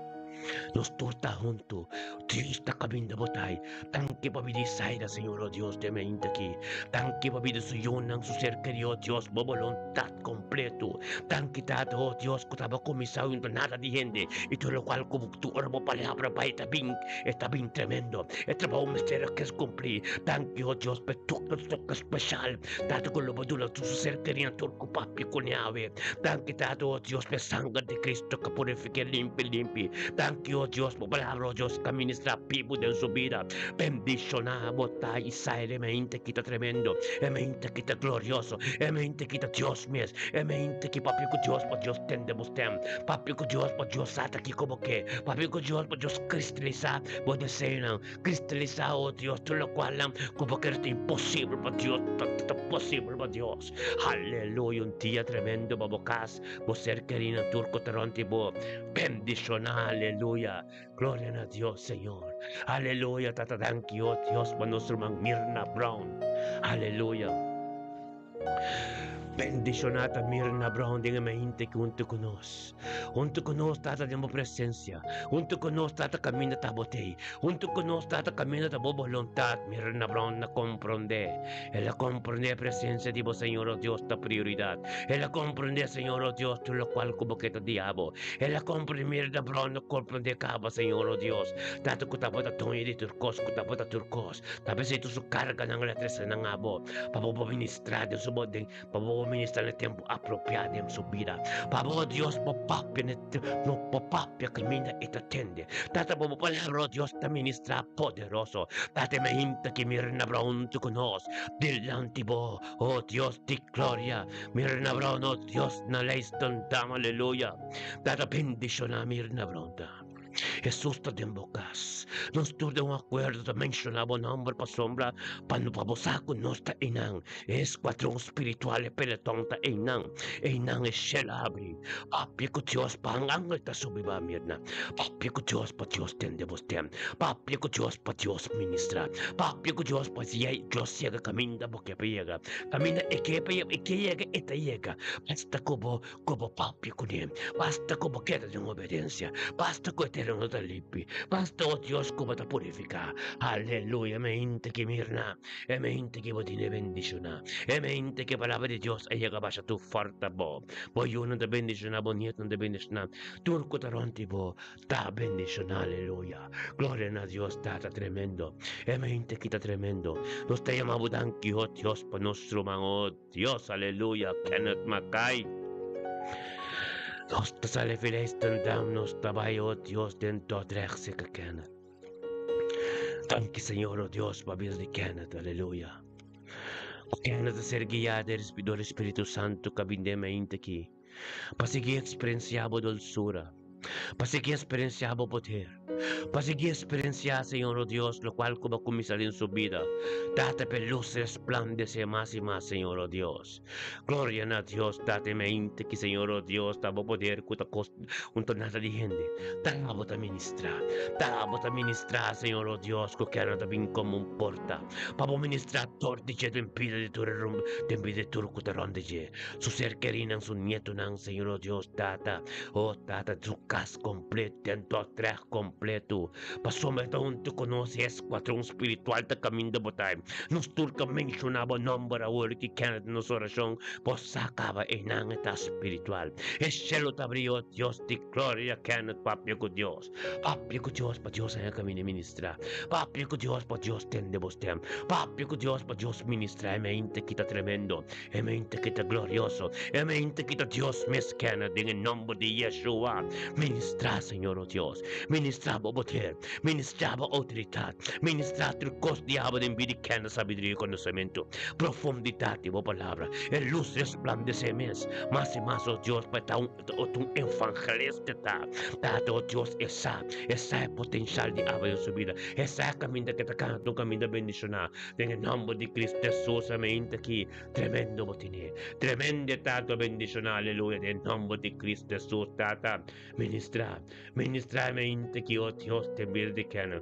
nos tur ta huntu Dios ta kaminda bo tai danki pabia di Isaira Señor o Dios den mainta aki danki pabia di su yunan su ser keri o Dios bo boluntat kompleto danki Tata o Dios ku tabata kuminsá huntu nada di hende i tur lokual ku Tu ora bo palabra bai ta bin, e ta bin tremendo. E trabou mester a kes kumplí. Danki, o Dios, p'e toke toke speshal. Tata ku lo bo duna tur su ser kerí tur ku papia ku niawe. Danki, Tata, o Dios, p'e sanger di Cristo ku purifiké limpi limpi. Danki, o Dios, bo palabra, o Dios, ka ministrá bibu den su bida. Bendishoná bo ta Israel, e mente ki ta tremendo, e mente ki ta glorioso, e mente ki ta Dios mes, e mente ki papia ku Dios pa Dios tende bo stem. Papia ku Dios pa Dios sa ta kiko bo ke. Papia ku Dios pa Dios kristalisá bo deseonan. Kristalisá, o Dios, tur lokualnan ku bo kere ta imposibel pa Dios, ta ta posibel pa Dios. Aleluya! Un dia tremendo pa bo kas, bo ser kerínan, tur ku ta rònt di bo. Bendishoná, aleluya! Gloria na Dios, Señor. Aleluya! Tata danki, o Dios, pa nos ruman Mirna Brown. Aleluya! Bendishoná ta Mirna Brown den e mente ki huntu ku nos. Huntu ku nos Tata den bo presensia. Huntu ku nos Tata kaminda ta bo tei. Huntu ku nos Tata kaminda ta bo boluntat. Mirna Brown a komprondé. El a komprondé e presensia di bo Señor o Dios ta prioridat. El a komprondé Señor o Dios tur lokual ku bo ke ta di abo. El a komprondé Mirna Brown a komprondé kaba Señor o Dios. Tata ku tabata doño di tur kos ku tabata tur kos. Ta p'esei tur su karganan lo a trese nan abo, pa bo por ministrá den su bo den, pa bo por ministrá na e tempu apropiá den su bida. Pa bo, Dios, bo papia na e no bo papia kaminda e ta tende. Tata, bo bo palabra, o Dios, ta ministrá poderoso. Tata, e mainta ki mira na bra huntu ku nos dilanti bo, o Dios di gloria. Mira na bra, nos Dios, na Leidschendam, aleluya. Tata, bendishoná mira na bra hunta. Hesus ta den bo kas. Nos tur den un akuerdo ta menshoná bo nòmber pasobra pa no pa bo sa ku nos ta einan. E eskuadron spiritual, e peleton ta einan. Einan e shel a habri. Papia ku Dios pa un angel ta subi ba mirna. Papia ku Dios pa Dios tende bo stem. Papia ku Dios pa Dios ministra. Papia ku Dios pa Dios yega kaminda bo ke pa yega. Kaminda e ke pa yega, e ke yega, e ta yega. Basta ku bo Ku bo papia kuné, basta ku bo keda den obedensia, basta ku e tereno ta limpi, basta, o Dios, ku bo ta purifiká. Aleluya! E mente ki mirna, e mente ki bo tene bendishoná, e mente ki e palabra di Dios a yega basha tur fòrta bo. Bo yunan ta bendishoná, bo nietunan ta bendishoná, tur ku ta rònt di bo ta bendishoná. Aleluya! Gloria na Dios Tata tremendo, e mente ki ta tremendo. Nos ta yama bo danki, o Dios, pa nos ruman, o. Dios, aleluya, Kenneth Mackay. Nos ta sali Fileistendam, nos ta bai, oh Dios, den Dordrecht seka Kenneth. Danki, Señor, oh Dios, pa bida di Kenneth, aleluya. Ku Kenneth ta ser guiá dor Spiritu Santu ka bin den mainta aki. Pa sigui eksperensiá bo dolsura, pa sigui eksperensiá bo poder, pa sigui eksperensiá, Señor, o Dios, lokual ku bo a kuminsá den su bida. Tata, p'e lus resplandesé mas i mas, Señor, o Dios. Gloria na Dios, Tata, e mente ki, Señor, o Dios, ta bo poder ku ta kos un tonada di hende. Ta bo ta ministrá, ta bo ta ministrá, Señor, o Dios, ku kera ta bin komo un porta pa bo ministrá tor di dje den bida di tur e den bida di tur ku ta rònt di dje. Su ser kerinan, su nietonan, Señor, oh Dios, Tata, oh Tata, su kas kompleto, den Dordrecht kompleto. Pasobra e ta huntu ku nos e eskuadron spiritual ta kaminda bo ta. Nos tur ta menshoná bo nòmber awor ki kende den nos orashon, bo sa kaba einan e ta spiritual. E shelu ta abrí, o Dios di gloria, Kenneth papia ku Dios. Papia ku Dios pa Dios haña kaminda ministrá. Papia ku Dios pa Dios tende bo stèm. Papia ku Dios pa Dios ministrá e mente ki ta tremendo, e mente ki ta glorioso, e mente ki ta Dios mes Kenneth den e nòmber di Yeshua. Ministrá, Señor o Dios. Ministrá bo poder. Ministrá bo outoridat. Ministrá tur kos di abo den bida i kende sabiduria i konosementu. Profundidat di bo palabra. E lus resplandesé mes mas i mas, o Dios, pa e ta un un evangelista ta. Tata, o Dios, e sa, e sa e potensial di abo den su bida. E sa e kaminda ke ta kana ta un kaminda bendishoná. Den e nòmber di Kristu Hesus, amen. Ta ki tremendo bo tene. Tremendo e Tata bendishoná, aleluya, den e nòmber di Kristu Hesus, Tata. Ministrá, ministrá e mente ki, o Dios, den bida di kende.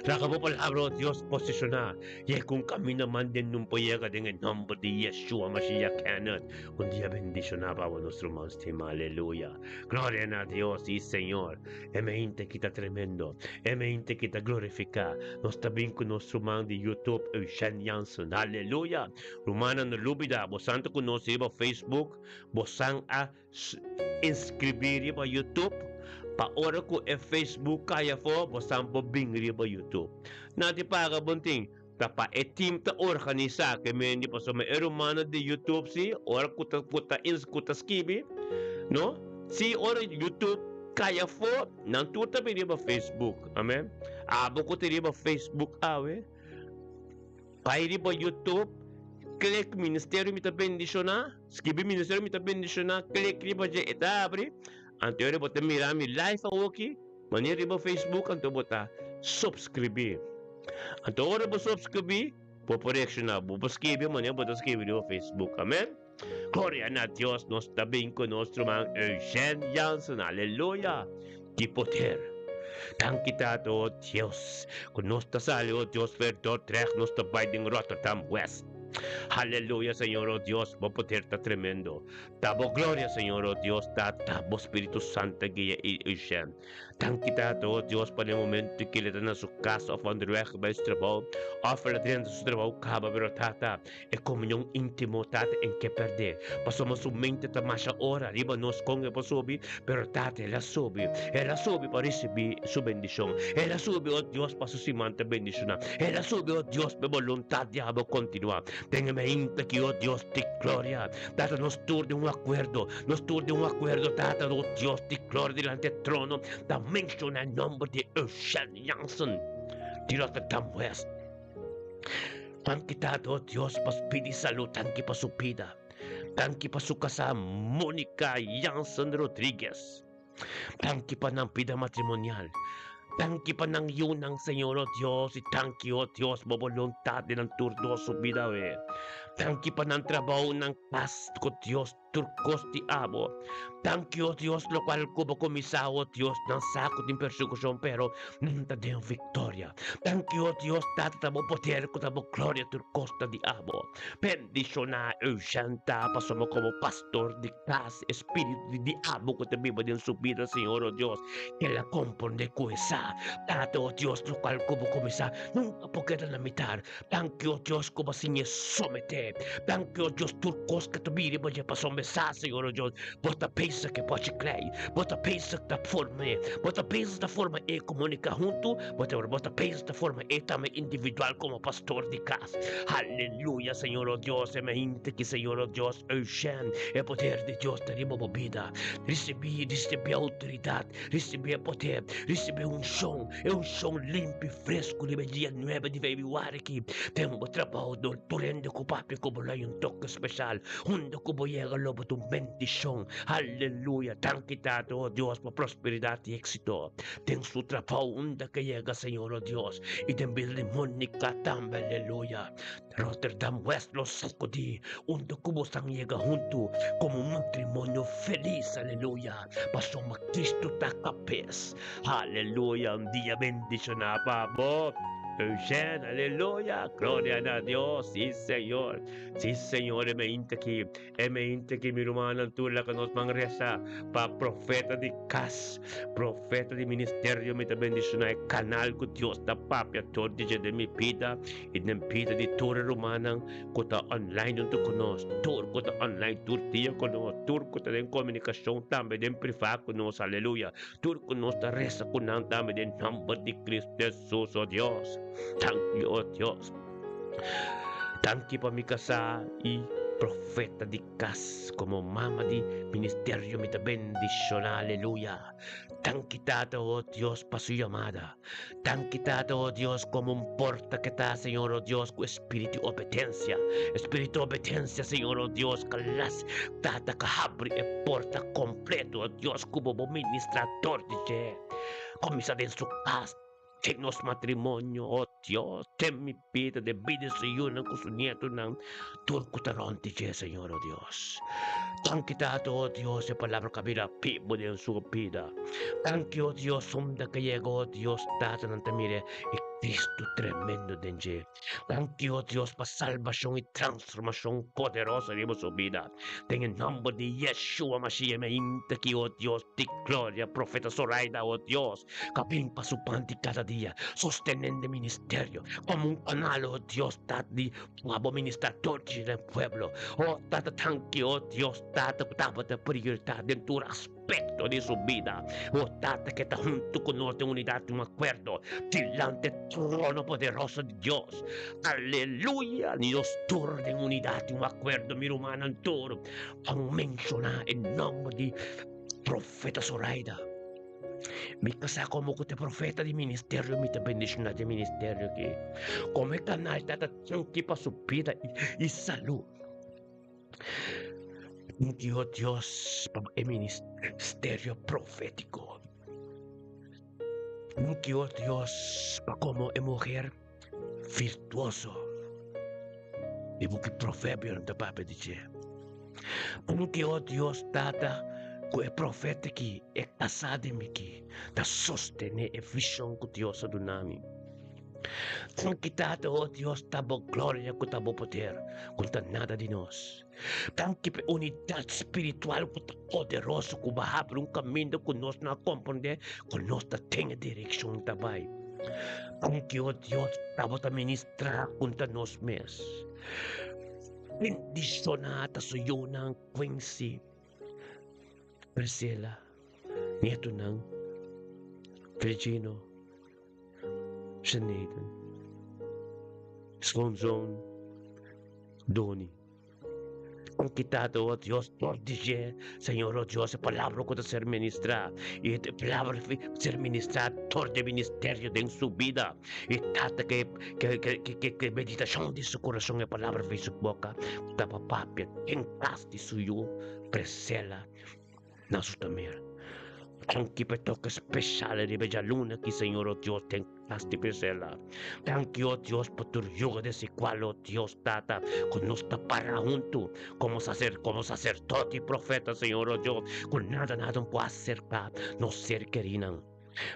Laga bo palabra, o Dios, posishoná i e ku un kaminda manden nun por yega den e nòmber di Yeshua Mashiach Kenneth. Un dia bendishoná pa bo nos ruman stimá. Aleluya. Gloria na Dios i Señor. E mente ki ta tremendo. E mente ki ta glorifiká. Nos ta bin ku nos ruman di YouTube, Eugène Jansen. Aleluya. Rumannan, no lubidá, bo san ta ku nos riba Facebook, bo san a Inscribí riba YouTube pa ora ku e Facebook kai afó bo san por bin riba YouTube. Nan ti paga bon tin ta pa e team ta organisá ke mendi pasobra e rumannan di YouTube si ora ku ta ku ta ku ta skibi no si ora YouTube kai afó nan tur ta bin riba Facebook amen. Abo ku ta riba Facebook awe. Bai riba YouTube, klik Ministerio Mi Ta Bendishoná, skibi Ministerio Mi Ta Bendishoná, klik riba dje, e ta abri. Anto ora bo ta mira mi live awoki, manera riba Facebook, anto bo ta subscribí. Anto ora bo subscribí, bo por reakshoná, bo por skibi manera bo ta skibi riba Facebook. Amen. Gloria na Dios, nos ta bin ku nos ruman Eugène Jansen. Aleluya! Ki poder! Danki Tata, o Dios, ku nos ta sali, o Dios, for Dordrecht, nos ta bai den Rotterdam West. Aleluya, Señor, o Dios, bo poder ta tremendo. Ta bo gloria, Señor, o Dios, Tata, bo Spiritu Santo a guia e Eugène. Danki Tata, o Dios, pa den momento ki el ta na su kas òf onderweg bai su trabou, òf el a drenta su trabou kaba, pero Tata, e komunion íntimo, Tata, en ke pèrdè, pasobra su mente ta masha ora riba nos kon e por subi, pero Tata, el a subi, el a subi pa risibí su bendishon, el a subi, o Dios, pa su siman ta bendishoná, el a subi, o Dios, pa e boluntat di abo kontinuá. Den e mainta ki, o Dios di gloria, Tata, nos tur den un akuerdo, Nos tur den un akuerdo, Tata, o Dios di gloria, dilanti e trono, ta menshoná e nòmber di Eugène Jansen di Rotterdam West. Danki, Tata, o Dios, pa pidi salú. Danki pa su bida. Danki pa su kasá, Monica Jansen Rodriguez. Danki pa nan bida matrimonial. Danki pa nan yunan, Señor, o Dios, i danki, o Dios, bo boluntat den nan tur dos su bida awe. Danki pa nan trabou, nan kas, ku Dios tur kos di abo. Danki, o Dios, lokual ku bo kuminsá, o Dios, nan sa ku tin persekushon, pero nan ta den viktoria. Danki, o Dios, Tata, ta bo poder ku ta bo gloria tur kos ta di abo. Bendishoná Eugène ta pasobra komo pastor di kas, e spiritu di diablo ku ta biba den su bida, Señor, o Dios, kel a komprondé ku e sa. Tata, o Dios, lokual ku bo kuminsá nunka por keda na mitar. Danki, o Dios, ku bo a siñ'é someté. Danki, o Dios, tur kos ku ta bini riba dje pasobra e sa, Señor, o Dios, bo ta bezig ku e bochi klei, bo ta bezig ta form'é, bo ta bezig ta forma e komuniká huntu, bo ta bo ta bezig ta forma e tambe individual komo pastor di kas. Aleluya, Señor, o Dios, e mente ki, Señor, o Dios, Eugène, e poder di Dios ta riba bo bida. Risibí, risibí outoridat, risibí e poder, risibí unshon, e unshon limpi, fresku riba e dia nuebe di febrüari aki. Den bo trabou, dor tur hende ku papia ku bo lo hay un toke speshal. Unda ku bo yega lo bo ta un bendishon. Aleluya! Danki Tata, o Dios, pa prosperidat i éksito den su trabou unda ke yega, Señor, o Dios, i den bida di Monica tambe. Aleluya! Rotterdam West lo sacudi unda cu bosan yega hunto como un matrimonio feliz, aleluya, pasobra Cristo ta cabes, aleluya, un dia bendiciona pa bo. Eugène, aleluya, gloria na Dios, sí Señor, sí Señor, e mainta aki, e mainta aki mi rumannan tur laga nos ban resa pa profeta di kas, profeta di ministerio, mi ta bendiciona e canal cu Dios ta papia tur di dje den mi bida y den bida di tur e rumannan ku ta online huntu ku nos, tur ku ta online tur dia ku nos, tur ku ta den komunikashon tambe den privá ku nos, aleluya, tur ku nos ta resa ku nan tambe den nòmber di Kristu Hesus, o Dios. Danki, o Dios. Danki pa mi kasá i profeta di kas komo mama di ministerio mi ta bendishoná, aleluya. Danki Tata, o Dios, pa su yamada. Danki Tata, o Dios, komo un porta ke ta, Señor, o Dios, ku espiritu di obedensia. Espiritu di obedensia, Señor, o Dios, ka las, Tata, ka habri e porta kompleto, o Dios, ku bo bo ministra dor di dje. Kuminsá den su kas, den nos matrimonio, o Dios, den mi bida, den bida di su yunan ku su nietonan, tur ku ta rònt di dje, Señor, o Dios. Danki, Tata, o Dios, e palabra ku a bira bibu den su bida. Danki, o Dios, unda ku yega, o Dios, Tata, nan ta mira e Cristo tremendo den dje. Danki, o Dios, pa salbashon i transformashon poderoso riba su bida. Den e nòmber di Yeshua Mashiach mi a hinta aki, o Dios di gloria, Profeta Zoraida, o Dios, ku a bin pa su pan di kada dia, sostenendo e ministerio komo un kanal, o Dios, Tata di pa bo ministra tur di den pueblo. O Tata, danki, o Dios, Tata, ku tabata prioridat den tur aspekto di su bida. O Tata, ke ta huntu ku nos den unidat di un akuerdo dilanti e trono poderoso di Dios. Aleluya! Ni nos tur den unidat di un akuerdo, mi rumannan tur, pa menshoná e nòmber di Profeta Zoraida. Mi ta sa komo ku ta profeta di ministerio mi ta bendishoná di ministerio aki. Komo e kanal ta ta tranki pa su bida i salú. Dio Dios pa e ministerio profétiko. Dio Dios pa komo e muher virtuoso. E buki Proverbionan ta papia di dje. Dio Dios Tata ku e profeta aki, e kasá di mi aki, ta sostené e vishon ku Dios a duna mi. Danki Tata, o Dios, ta bo gloria ku ta bo poder, ku ta nada di nos. Danki pa e unidat spiritual ku ta poderoso ku bo a habri un kaminda ku nos no a komprondé ku nos ta den e direkshon ta bai. Danki, o Dios, ta bo ta ministrá kontra nos mes. Bendishoná ta su yunan Quincy, Priscilla, nietonan Virgino, Shanayden, schoonzoon Doni. Con kitado, oh Dios, dor di dje, Señor, oh Dios, e palabra cu ta ser ministrá, y e palabra ser ministrá dor di ministerio den su bida. Y tata ke ke ke ke ke meditacion di su corazon, e palabra fi su boca, cu ta pa papia den cas di su yu, Priscilla. Na su tamer. Danki pa e toke special riba e djaluna aki, Señor, o Dios, den kas di Priscilla. Danki, o Dios, pa tur yuga desigual, o Dios, Tata, ku nos ta para huntu komo sacer, komo sacerdote i profeta, Señor, o Dios, ku nada, nada no por aserká nos ser kerinan.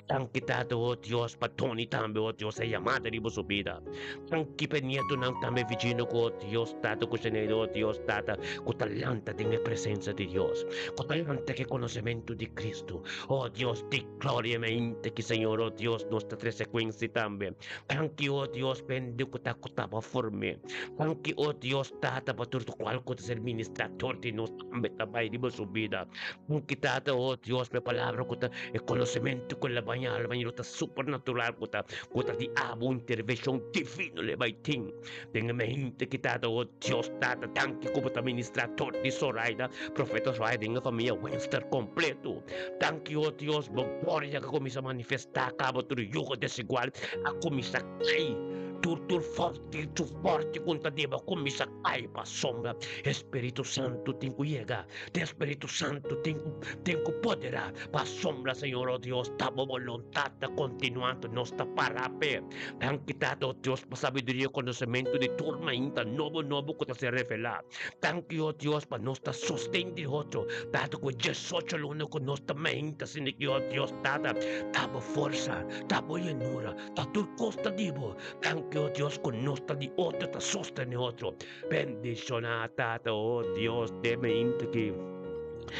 Danki Tata, o Dios, pa Tony tambe, o Dios, e yamada riba su bida. Danki pa e nietonan tambe, Virginio, ku, o Dios, Tata, ku Sineida, o Dios, Tata, ku ta lanta den e presensia di Dios, ku ta lanta ku e konosementu di Kristu. O Dios di gloria, mi ainda ki, Señor, o Dios, nos ta trese Quincy tambe. Danki, o Dios, pa hende ku ta ku taba form'é. Danki, o Dios, Tata, pa tur lokual ku ta ser ministrá dor di nos tambe ta bai riba su bida. Danki, Tata, o Dios, pa e palabra ku ta E konosementu ku el a baña al baña lo ta supernatural ku ta ku ta di abo intervenshon divino le bai tin den e mente ki tata o Dios tata danki ku bo ta ministra tur di Zoraida profeta Zoraida den e famia Wenster kompleto danki o Dios bo gloria ka kuminsa manifesta kaba tur yugo desigual a kuminsa kai. Tur tur forti tur forti ku ta deba kuminsá kai pasobra e Spiritu Santu tin ku yega. E Spiritu Santu tin ku tin ku poderá pasobra Señor o Dios ta bo boluntat ta kontinuá anto nos ta pará p'e. Danki Tata o Dios pa sabiduria i konosementu di tur mainta nobo nobo ku ta ser revelá. Danki o Dios pa nos ta sosten di otro Tata ku e diesocho luna ku nos ta mainta sinti o Dios Tata ta bo forsa ta bo yenura. Ta tur kos ta di bo. Danki, o Dios, ku nos ta di otro, ta sostené otro. Bendishoná, Tata, o Dios, den mente ki,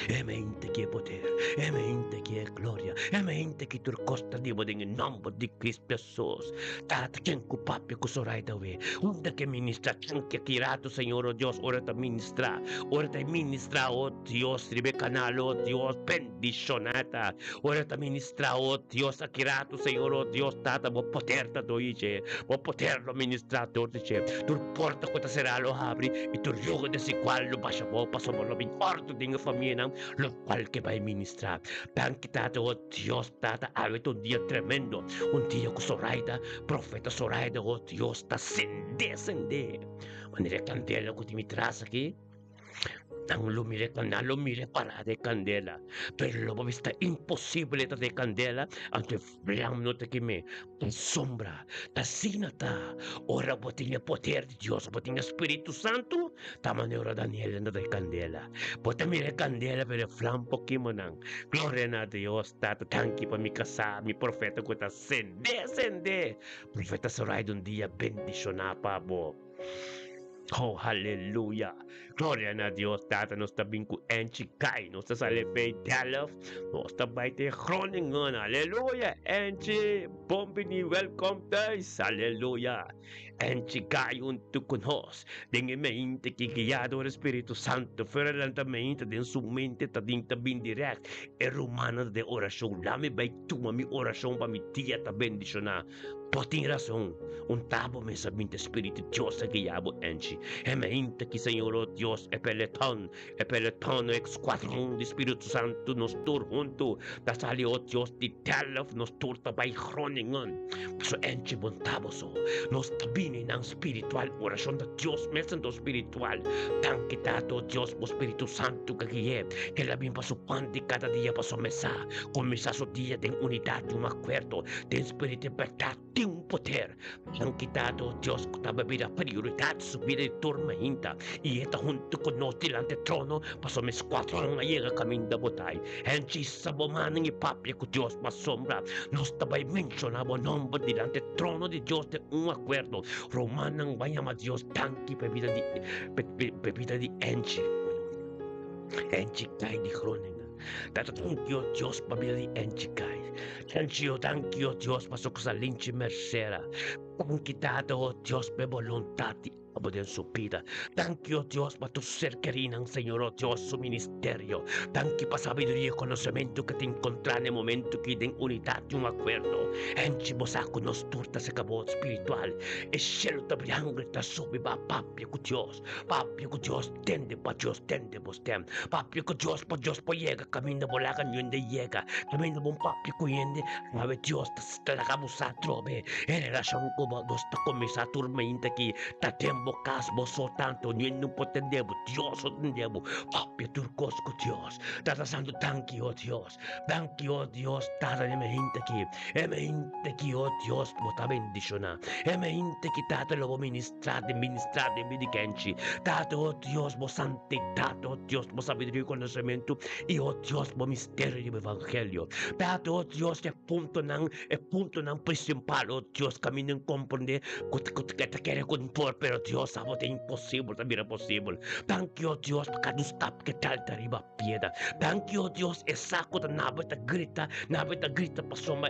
e mente ki e poder, e mente ki e gloria, e mente ki tur kos ta di bo den e nòmber di Cristo Hesus. Tata, ken ku papia ku Zoraida awe? Unda ke ministrá? Ken ke tira tu, Señor, o Dios, ora ta ministrá? Ora ta ministrá, o Dios, riba e kanal, o Dios, bendishoná ta. Ora ta ministrá, o Dios, aki ratu, Señor, o Dios, Tata, bo poder ta doi dje, bo poder lo ministrá dor di dje. Tur porta ku ta será lo habri, i tur yugo desigual lo basha abou, pasobra lo bin òrdu den e famianan, lokual ke bai ministrá. Danki, Tata, o Dios, Tata, awe ta un dia tremendo, un dia ku Zoraida, profeta Zoraida, o Dios, ta sendé, sendé, manera e kandela ku tin mi tras aki. Nan lo mira, nan lo mira para de candela, pero lo bo ta imposible ta de candela, anto e vlam no ta kime, ta sombra, ta asina ta. Ora bo tin e poder di Dios, bo tin e Spiritu Santu, ta manera ora Daniel anda den candela. Bo ta mira e candela, pero e vlam por kima nan. Gloria na Dios, Tata, danki pa mi casá, mi profeta cu ta sende, sende. Profeta Zoraida un dia bendiciona pa bo. Oh, haleluya! Gloria na Dios, Tata, nos ta bin ku Angie Kai, nos ta sali bij Delft, nos ta bai te Groningen, haleluya! Angie, bon bini, welkom thuis, haleluya! Angie Kai huntu ku nos, den e mente ki guiá dor e Spiritu Santo, fuera lanta mente den su mente ta din ta bin direct, e rumannan ta den orashon, lami bai tuma mi orashon pa mi dia ta bendishoná. Bo tin rason, un ta bo mes a binti Spiritu Dios a guia bo enchi. E meinta ki Señor o Dios e peleton, e peleton o escuadron di Spiritu Santu nos tur huntu ta sali o Dios di Delft nos tur ta bai Groningen. Paso enchi bon ta boso. Nos ta bini nan spiritual oracion ta Dios mes anto spiritual. Danki Tata o Dios bo Spiritu Santu ka gui'e kel a bin pa su pan di cada dia pa su mesa. Cuminsa su dia den unidad di un acuerdo. Den spiritu e bèrdat tin un poder. Nan kitado Dios ku ta bira prioridat su bida di tur mainta i e ta huntu ku nos dilanti e trono pasobra mi skuadron a yega kaminda bo ta. Hentjisa bo mannan i papia ku Dios pasobra nos ta bai menshoná bo nòmber dilanti e trono di Dios den un akuerdo. Rumannan bai yama Dios danki pa e bida di pa e bida di Angie. Angie Kai di Groningen. Tata danki o Dios pa bida di Angie Kai. Danki o danki o Dios pa su salinchi mercera. Danki Tata o Dios pa e boluntat di abo den su bida. Danki o Dios pa tur ser kerinan Señor o Dios su ministerio. Danki pa sabiduria y konosementu ke ta enkontra na e momentu ki den unidat di un akuerdo. Enchi bo sa ku nos tur ta seka bo spiritual. E shelu ta bri angel ta subi ba papia ku Dios. Papia ku Dios tende pa Dios tende bo stem. Papia ku Dios pa Dios por yega kaminda bo laga niun de yega. Kaminda bo papia ku hende, awe Dios ta laga bo sa atrobe. E relashon ku bo nos ta kuminsá tur mainta aki ta den bo kas bo so tantu niun no por tende bo, Dios lo tende bo. Papia tur kos ku Dios. Tata Santu danki o Dios. Danki o Dios Tata di e hende aki. E hende aki o Dios bo ta bendishoná. E hende aki Tata lo bo ministrá den ministrá den bida di kenchi. Tata o Dios bo santidat o Dios bo sabiduria i konosementu i o Dios bo misterio di bo evangelio. Tata o Dios e puntonan e puntonan prinsipal o Dios kaminda in komprendé ku ku ta kere ku por pero Dios abo ta imposibel ta bira posibel. Danki o Dios pa kada un stap ke tal ta riba. Pieda. Danki, o Dios, e sa ku ta nabe ta grita, nabe ta grita pasobra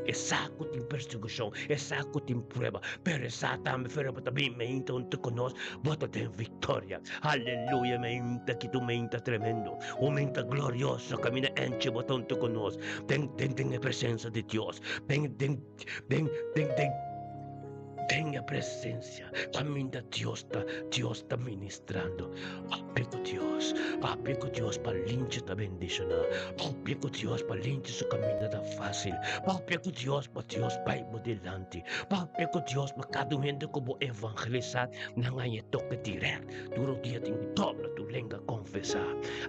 e sa ku tin persekushon, e sa ku tin prueba, pero e sa tambe fera bo ta bin meinta huntu ku nos, bo ta den viktoria. Aleluya, meinta ki ta un meinta tremendo, un meinta glorioso, kaminda enchi bo ta huntu ku nos, den den den e presensia di Dios, den den den den den. Den e presencia, caminda Dios ta, Dios ta ministrando. Papia cu Dios, papia cu Dios pa linchi ta bendiciona. Papia cu Dios pa linchi su caminda ta facil. Papia cu Dios pa Dios bay bo dilanti. Papia cu Dios pa cada un hende cu bo evangelisa nan haña e toke direct. Tur dia tin cu dobla tu lenga confesa.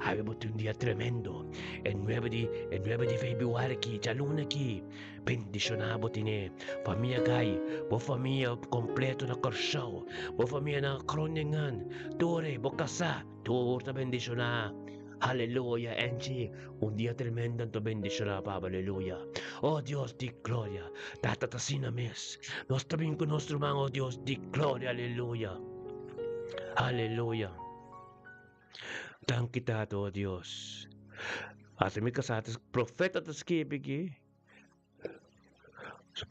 Awe bo tin un dia tremendo. E nuebe di, e nuebe di februari aki, djaluna aki. Bendishoná bo tene famia Gai, bo famia kompleto na Kòrsou, bo famia na Groningen, Tore, bo kasá, tur ta bendishoná. Aleluya, Angie, un dia tremendo anto bendishoná pa bo, aleluya. Oh Dios di gloria, Tata ta asina mes. Nos ta bin ku nos ruman, oh Dios di gloria, aleluya. Aleluya. Danki Tata, oh Dios. Ata mi kasá ta profeta ta skibi aki.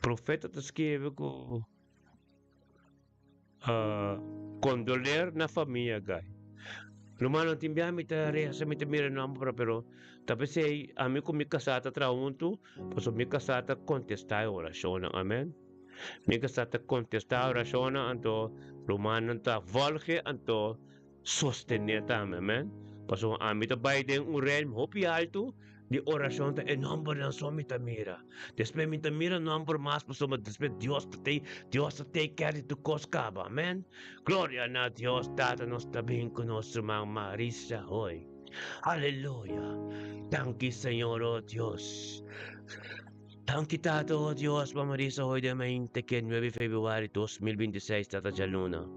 Profeta ta skibi ku kondoler na famia gai. Rumannan tin bia mi ta resa mi ta mira nomber pero ta p'esei ami ku mi kasá ta traha huntu pasobra mi kasá ta kontestá e orashonnan amen. Mi kasá ta kontestá e orashonnan anto rumannan ta vòlge anto sostené tambe, amen. Pasobra ami ta bai den un realm hopi altu di orashon, ta e nòmbernan so mi ta mira. Despues mi ta mira nòmber mas pasobra despues Dios ta tei, Dios ta take care di tur kos kaba, amen. Gloria na Dios Tata, nos ta bin ku nos ruman Marisa hoy. Aleluya. Danki Señor, oh Dios. Danki Tata, oh Dios, pa Marisa hoy den mainta ke 9 februari 2026, Tata djaluna.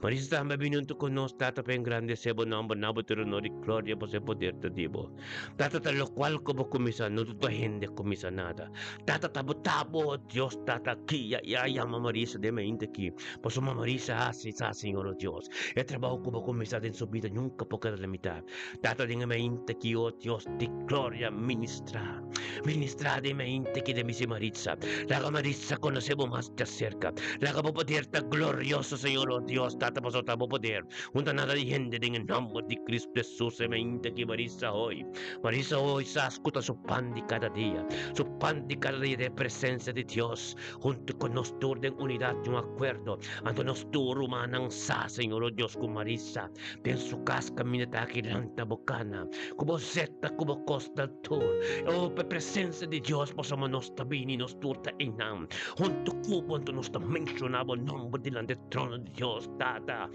Marisa tambe a bini huntu ku nos, Tata, pa engrandesé bo nòmber, na bo tur honor i gloria, pasobra e poder ta di bo. Tata, ta lokual ku bo kuminsá, no ta hende kuminsá nada. Tata, ta bo ta bo, oh Dios, Tata, kia i a yama Marisa den mainta aki, pasobra Marisa hasi sa, Señor, oh Dios, e trabou ku bo kuminsá den su bida nunka por keda limitá. Tata, den e mainta aki, oh Dios di gloria, ministrá. Ministrá den mente ki den misi Maritza. Laga Maritza konosé bo mas djaserka. Laga bo poder ta glorioso, Señor, oh Dios, Tata, pasobra ta bo poder. Un ta nada di hende den e nòmber di Cristo Jesus e mente ki Maritza hoi. Maritza hoi sa skuta su pan di kada dia. Su pan di kada dia ta e presensia di Dios huntu ku nos tur den unidat di un akuerdo. Anto nos tur rumannan sa, Señor, oh Dios, ku Maritza den su kas kaminda ta aki lanta bo kana ku bo zeta ku bo kos dal tur. Oh, pa e presensia di Dios, pasobra nos ta bini, nos tur ta einan. Huntu ku bo, anto nos ta menshoná bo nòmber dilanti e trono di Dios, Tata.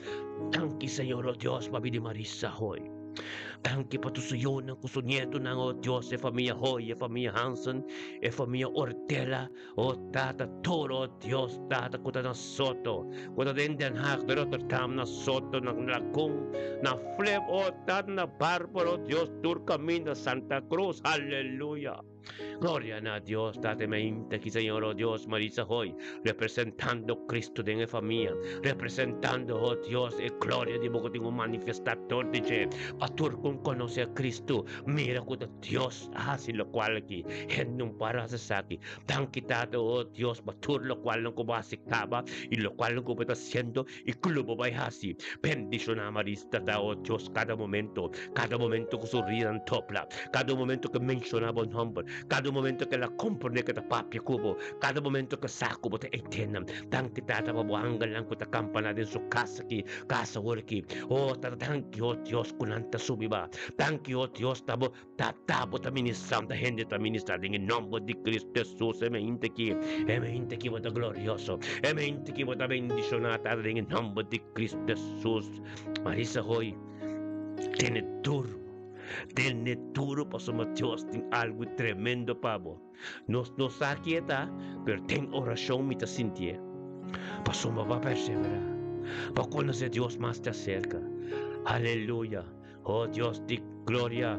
Danki, Señor, oh Dios, pa bini Marisa hoy. Danki pa tur su yunan ku su nietonan, oh Dios, e famia Hoy, e famia Hansen, e famia Ortela, oh Tata, tur, oh Dios, Tata, ku ta na Soto, ku ta den Den Haag, na Rotterdam, na Soto, na Lagun, na Flip, oh Tata, na Barbaro, oh Dios, tur kaminda, Santa Cruz, aleluya. Gloria na Dios, Tata, mainta aki, Señor, oh Dios, Marisa Hoy, representando Cristo den e famia, representando, oh Dios, e gloria di bo ku tin un manifestá tur di dje, pa tur ku konosé a Cristo, mira ku ta Dios a hasi lokual aki, hende no por hasi esaki. Danki Tata, oh Dios, pa tur lokualnan ku bo hasi kaba i lokualnan ku bo ta hasiendo i ku lo bo bai hasi. Bendishoná Maris, Tata, oh Dios, kada momento, kada momento ku su rianan topla, kada momento ku e menshoná bo nòmber, kada momento ku el a komprendé ku e ta papia ku bo, kada momento ku e sa ku bo ta eternan. Danki Tata pa bo angelnan ku ta kampaná den su kas aki, kas awor aki. Oh Tata, danki, oh Dios, ku nan ta subi ba. Danki, oh Dios, ta bo ta bo ta ministrando, hende ta ministra den e nomber di Cristo Jesus. E mente aki, e mente aki bo ta glorioso, e mente aki bo ta bendiciona, Tata, den e nomber di Cristo Jesus. Marisa hoy, tene duro, tene duro pasobra Dios tin algo tremendo pa bo. Nos no sa ki e ta, pero den oracion mi ta sintié. Pasobra bo a persevera, bo a conoce Dios mas di acerca. Aleluya! Oh Dios di gloria,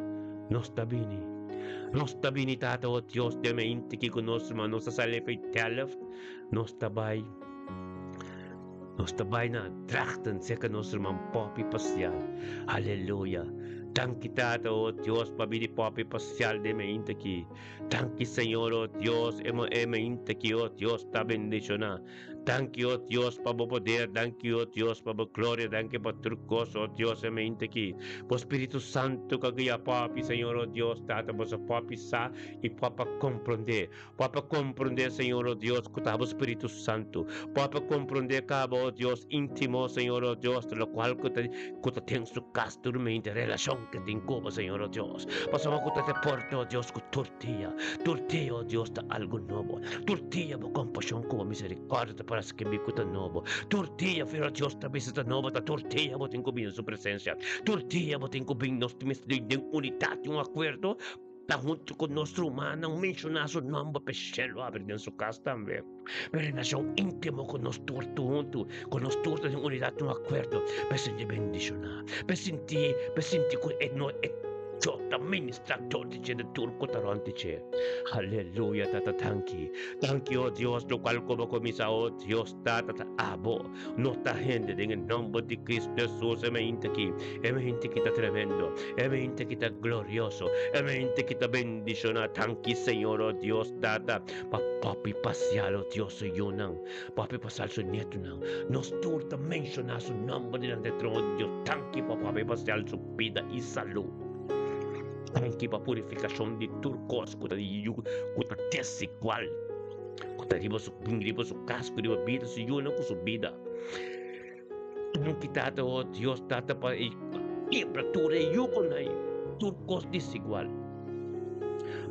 nos ta bini. Nos ta bini, Tata, oh Dios, den mente ki ku nos ruman, nos ta sali fei Delft, nos ta bai, nos ta bai na Drachten, serka nos ruman Poppy Pasial. Aleluya. Danki, Tata, oh Dios, pa bini Poppy Pasial den mente ki. Danki, Señor, oh Dios, e mente ki, oh Dios, ta bendishoná. Danki, o Dios, pa bo poder, danki, o Dios, pa bo gloria, danki pa tur kos, o Dios, e mente aki. Bo Spiritu Santu ka guia papi, Señor, o Dios, Tata, boso papi sa i papa komprondé. Papa komprondé, Señor, o Dios, ku ta bo Spiritu Santu. Papa komprondé kaba, o Dios, íntimo, Señor, o Dios, lokual ku ta ku ta den su kas tur mente, relashon ke tin ku bo, Señor, o Dios. Pasobra ku ta te porta, o Dios, ku tur dia, tur dia, o Dios, ta algu nobo. Tur dia bo kompashon ku bo miserikòrdia ta para skibi ku ta nobo. Tur dia, Señor Dios, ta bisa ta nobo, ta tur dia bo tin ku bin den su presensia. Tur dia bo tin ku bin nos den unidat i un akuerdo ta huntu ku nos rumannan menshoná su nòmber pa e shelu abri den su kas tambe. Pa e relashon íntimo ku nos tur tur huntu, ku nos tur ta den unidat i un akuerdo, pa e sinti bendishoná, pa e sinti, pa e sinti ku e no e Dios ta ministrá dor di dje den tur ku ta rònt di dje. Aleluya, Tata, danki. Danki, o Dios, lokual ku bo kuminsá, o Dios, Tata, ta abo. No ta hende, den e nòmber di Kristu Hesus, e mente aki, e mente ki ta tremendo, e mente ki ta glorioso, e mente ki ta bendishoná. Danki, Señor, o Dios, Tata, pa papi pasial, o Dios, su yunan, papi pasal su nietunan. Nos tur ta menshoná su nòmber dilanti e trono di Dios. Danki pa papi pasial su bida i salú. Danki pa purifikashon di tur kos ku ta di yu ku ta desigual, ku ta riba su riba su kas, ku riba bida su yunan ku su bida. Danki Tata, oh Dios Tata, pa e kebra tur e yugonan ei, tur kos desigual.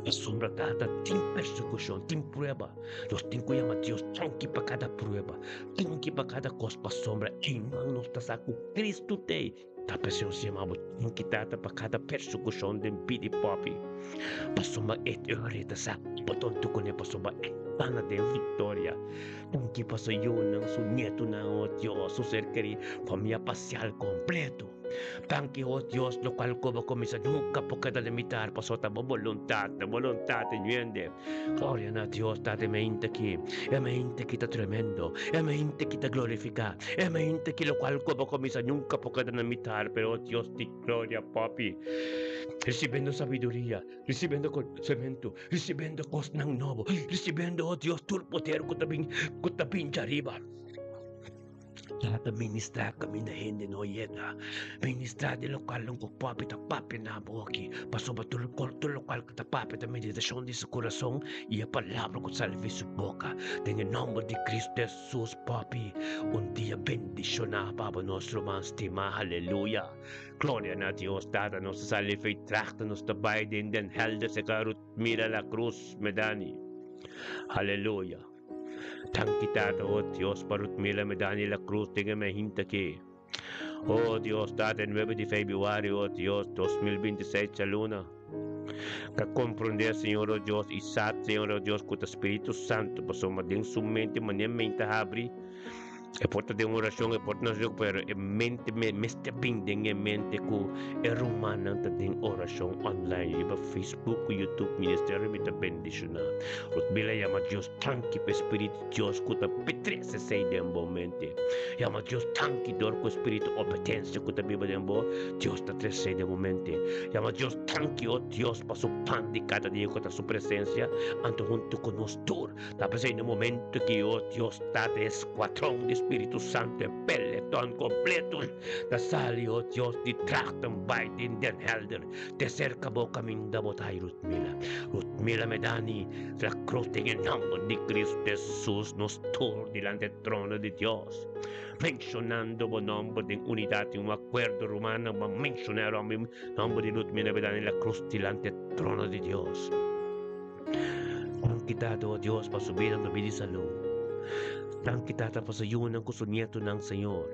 Pasobra Tata, tin persekushon, tin prueba. Nos tin ku yama Dios danki pa kada prueba, danki pa kada kos, pasobra einan nos ta sa ku Kristu t'ei. Ta p'esei nos yama bo danki Tata pa kada persekushon den bida di papi, pasobra e te ora e ta sa bo tonto kuné pasobra e gana den viktoria. Danki pa su yunan, su nietunan, o Dios, su ser kerí, famia pasial kompleto. Danki, o Dios, lokual ku bo kuminsá nunka por keda limitar pasobra ta bo boluntat, ta boluntat di ñuende. Gloria na Dios, Tata, e mente aki, e mente aki ta tremendo, e mente aki ta glorifiká, e mente aki lokual ku bo kuminsá nunka por keda na mitar, pero o Dios di gloria, Papi, risibiendo sabiduria, risibiendo konosementu, risibiendo kosnan nobo, risibiendo, o Dios, tur poder ku ta bin, ku ta bin djariba. Tata ministrá kaminda hende no yega. Ministrá den lokalnan ku papia ta papia na bo aki, pasobra tur tur lokal ku ta papia ta meditashon di su kurason i e palabra ku sali di su boka. Den e nòmber di Kristu Hesus, Papi, un dia bendishoná pa bo nos ruman stimá. Aleluya! Gloria na Dios Tata, nos ta sali fei trachta, nos ta bai den Den Helder seka Rutmira La Cruz Medani. Aleluya! Danki Tata, oh Dios, pa Rutmila Medani La Cruz den e mehinta aki. Oh Dios, Tata, e nuebe di febrüari, oh Dios, 2026 djaluna. Ka komprondé, Señor, oh Dios, i sa, Señor, oh Dios, ku ta Spiritu Santu, pasobra den su mente manera mente habri, E por ta den orashon, e por ta na suk, pero e mente me mester bin den e mente ku e rumannan ta den orashon online riba Facebook ku YouTube Ministerio Mi Ta Bendishoná. Rutmila yama Dios danki pa e Spiritu Dios ku ta petrese esei den bo mente. Yama Dios danki dor ku e spiritu obedensia ku ta biba den bo, Dios ta trese den bo mente. Yama Dios danki, o Dios, pa su pan di kada dia ku ta su presensia anto huntu ku nos tur. Ta p'esei na momento ki o Dios Tata e escuadron di Spiritu Santo e peleton completo ta sali o Dios di trachten bai den Den Helder te cerca bo caminda bo ta hay Rutmila Rutmila Medani la cruz den e nomber di Cristo Jesus nos tur dilanti e trono di Dios mencionando bo nomber den unidad y un acuerdo rumannan bo a menciona e nomber di Rutmila Medani la cruz dilanti e trono di Dios. Danki Tata, o Dios, pa su bida no bida i salú. Danki Tata pa su yunan ku su nietunan, Señor.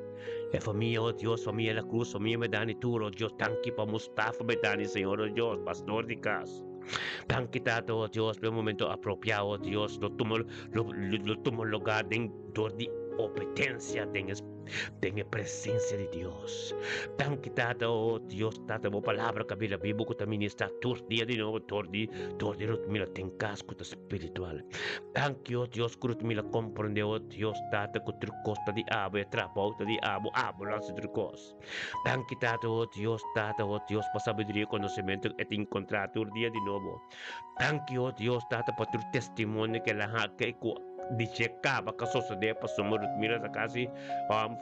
E famia, o Dios, famia La Cruz, famia Medani tur, o Dios, danki pa Mustafa Medani, Señor, o Dios, pastor di kas. Danki Tata, o Dios, pa e momento apropiá, o Dios, lo tuma lo lo tuma lugá den dor di obedensia den e den e presencia di Dios. Danki Tata, oh Dios Tata, bo palabra ka bira bibu ku ta ministra tur dia di nobo dor di dor di Rutmila den kas ku ta spiritual. Danki oh Dios ku Rutmila komprende oh Dios Tata ku tur kos ta di abo e trabou ta di abo, abo lo hasi tur kos. Danki Tata, oh Dios Tata, oh Dios pa sabiduria i konosementu ku e ta enkontra tur dia di nobo. Danki oh Dios Tata pa tur testimonio ku el a haki ku. di dje kaba ka sosodé pasobra Rutmila ta kasi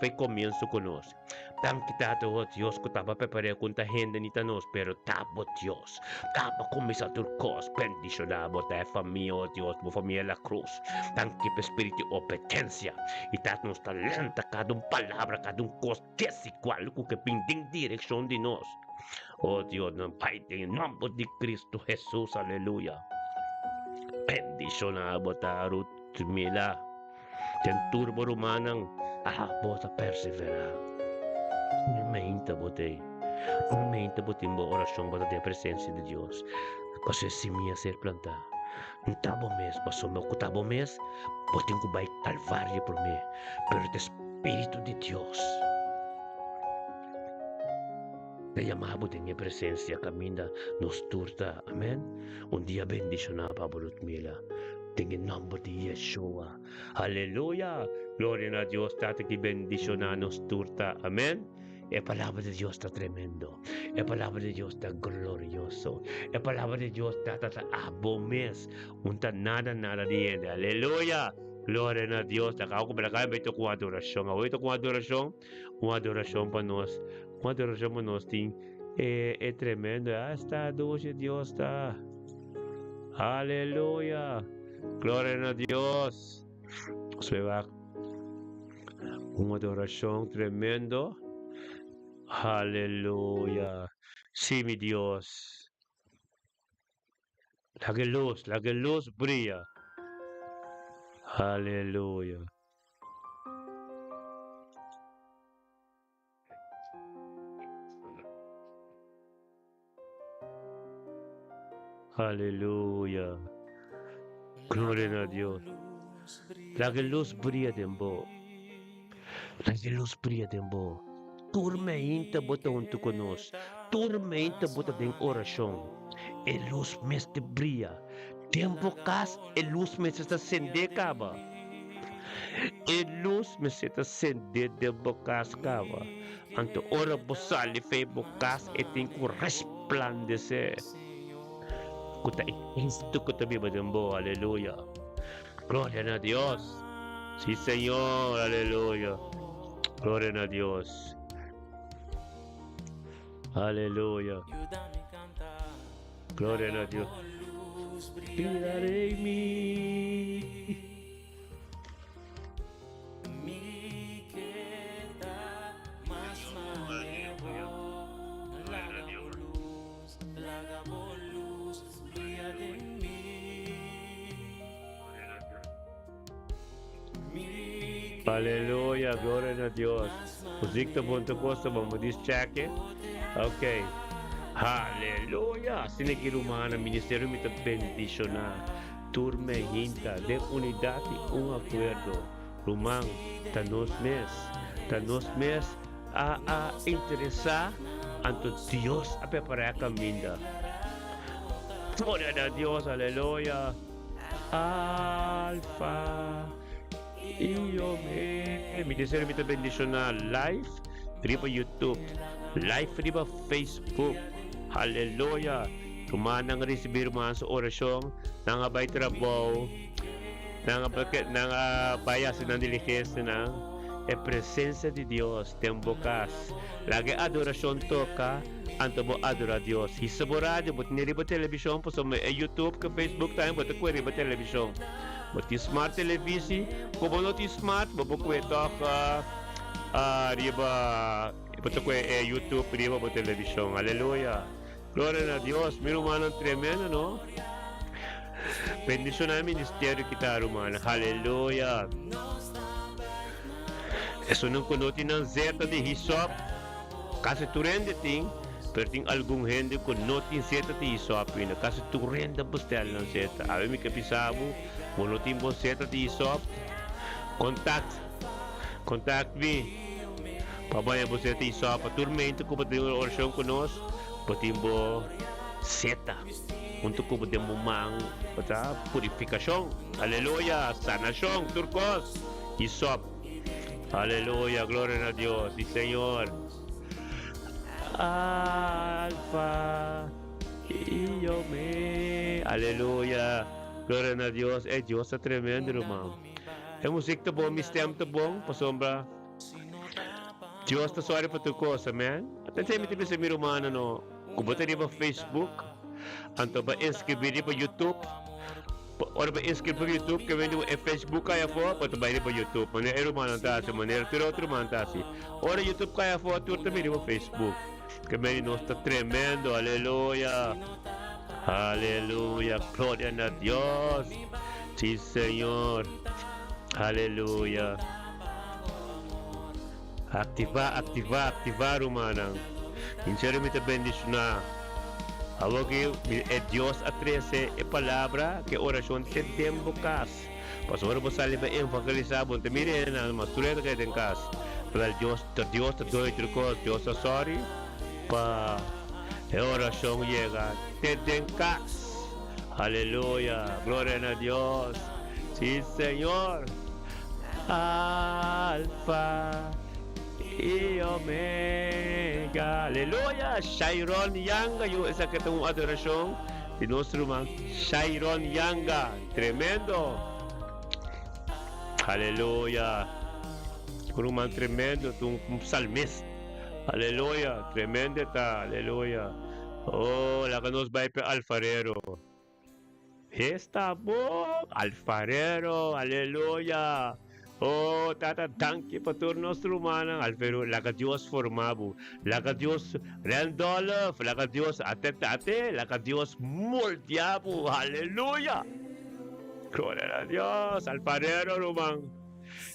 fe komienso ku nos. Danki Tata o Dios ku taba prepar'é ku ta hende ni ta nos, pero ta bo Dios. Ta bo kuminsá tur kos. Bendishoná bo ta e famia o Dios, bo famia La Cruz. Danki pa e spiritu di obedensia. I Tata nos ta lanta kada un palabra, kada un kos desigual ku ke bin den direkshon di nos. O Dios, nan Pai den e nòmber di Kristu Hesus, aleluya. Bendishoná bo ta Rutmila. Den tur bo rumannan, abo ta perseverá. Tur meinta bo t'ei. Tur meinta bo tin bo orashon, bo ta den presensia di Dios. Pasobra e simia ser plantá. No ta bo mes, pasobra ku ta bo mes, bo tin ku bai Kalvario promé. Pero ta e Spiritu di Dios ta yama bo den e presensia kaminda nos tur ta. Amèn. Un dia bendishoná pa bo, Ludmila. Den e nòmber di Yeshua. Aleluya! Gloria na Dios Tata ki bendishoná nos tur ta. Amèn. E palabra di Dios ta tremendo. E palabra di Dios ta glorioso. E palabra di Dios Tata ta abo mes. Un ta nada nada di hende. Aleluya! Gloria na Dios. Ta kaba ku bela kaba ku adorashon. Awor ku adorashon, un adorashon pa nos. Un adorashon pa nos tin e, e tremendo. Ah, esta dushi Dios ta. Aleluya. Gloria na Dios. Se va un adoración tremendo. Aleluya. Sí, mi Dios. La que luz, la que luz brilla. Aleluya. Aleluya. Gloria a Dios. Laga e luz bria den bo. Laga e luz bria den bo. Tur meinta bo ta huntu ku nos. Tur meinta bo ta den orashon. E luz mester bria. Den bo kas e luz mester ta sende kaba. E luz mester ta sende den bo kas kaba. Anto ora bo sali fei bo kas e tin ku resplandesé ku ta e Cristo ku ta biba den bo. Aleluya! Gloria na Dios! Si Señor! Aleluya! Gloria na Dios! Aleluya! Gloria na Dios! Brillaré mi. Aleluya, gloria na Dios. Muziek ta bon ta kosta, bo mo dis check it. Ok. Aleluya. Asina ki rumannan, ministerio mi ta bendiciona. Tur mehinta den unidat i un akuerdo. Ruman, ta nos mes, ta nos mes a a interesá, anto Dios a prepará e kaminda. Gloria na Dios, aleluya! Alfa i Omega. Mi deseo mi ta bendishoná live riba YouTube, live riba Facebook. Aleluya! Rumannan a risibí ruman su orashon, nan a bai trabou, nan a nan a bai hasi nan diligensianan. E presensia di Dios den bo kas. Laga e adorashon toka, anto bo adorá Dios. Hisa bo radio, bo tene riba televishon, pasobra e YouTube ku Facebook tambe bo ta kue riba televishon. Bo tin smart televisi, ku bo no tin smart, bo por kue tòg riba, bo ta kue e YouTube riba bo televishon. Aleluya! Gloria na Dios, mi rumannan tremendo no. Bendiciona e ministerio ki ta rumannan. Haleluya. Esunnan ku no tin nan zeta di hisop, kasi tur hende tin, pero tin algun hende ku no tin zeta di hisop ainda. Kasi tur hende a bestel nan zeta. Awe mi ke bisa bo, bo no tin bo zeta di hisop, contact, contact mi. Pa baña bo zeta i sopa tur mente ku bo tin orashon ku nos, bo tin bo zeta huntu ku bo den bo man, bo ta purifikashon, aleluya, sanashon, tur kos i sop, aleluya, gloria na Dios i Señor. Alfa i Omega, aleluya, gloria na Dios, e Dios ta tremendo ruman. E muziek ta bon, mi stem ta bon, pasobra Dios ta sorry pa tur kos, amen. Atensia mi ta bisa mi rumannan no, ku bo ta riba Facebook, anto bo inskribí riba YouTube, ora bo inskribí riba YouTube ke wende e Facebook kai afó, bo ta bai riba YouTube, manera e rumannan ta hasi, manera tur e otro ruman ta hasi. Ora YouTube kai afó, tur ta bini riba Facebook. Ke meni nos ta tremendo, aleluya. Aleluya, gloria na Dios. Sí, Señor. Aleluya. Activa, activa, activa, rumannan. En serio mi ta bendiciona. Awor ki e Dios a trece e palabra ke oracion te den bo cas. Pasobra bo sali pa evangelisa, bo no ta mira hendenan, mas tur hende ta keda den cas. Wel Dios ta Dios ta doño tur cos. Dios ta sorry pa e oracion yega te den cas. Aleluya! Gloria na Dios! Si Señor! Alfa y Omega. Aleluya! Shairon Yanga, yu esaki ta un adoracion di nos ruman Shairon Yanga. Tremendo! Aleluya! Un ruman tremendo, ta un psalmist. Aleluya! Tremendo e ta. Aleluya! Oh, laga nos bai p'e alfarero. Esta bon, alfarero, aleluya. Oh, Tata, danki pa tur nos rumannan. Alfero, laga Dios forma bo. Laga Dios, Randolph, laga Dios, ate, ate, laga Dios moldia bo. Aleluya. Gloria na Dios, alfarero, ruman.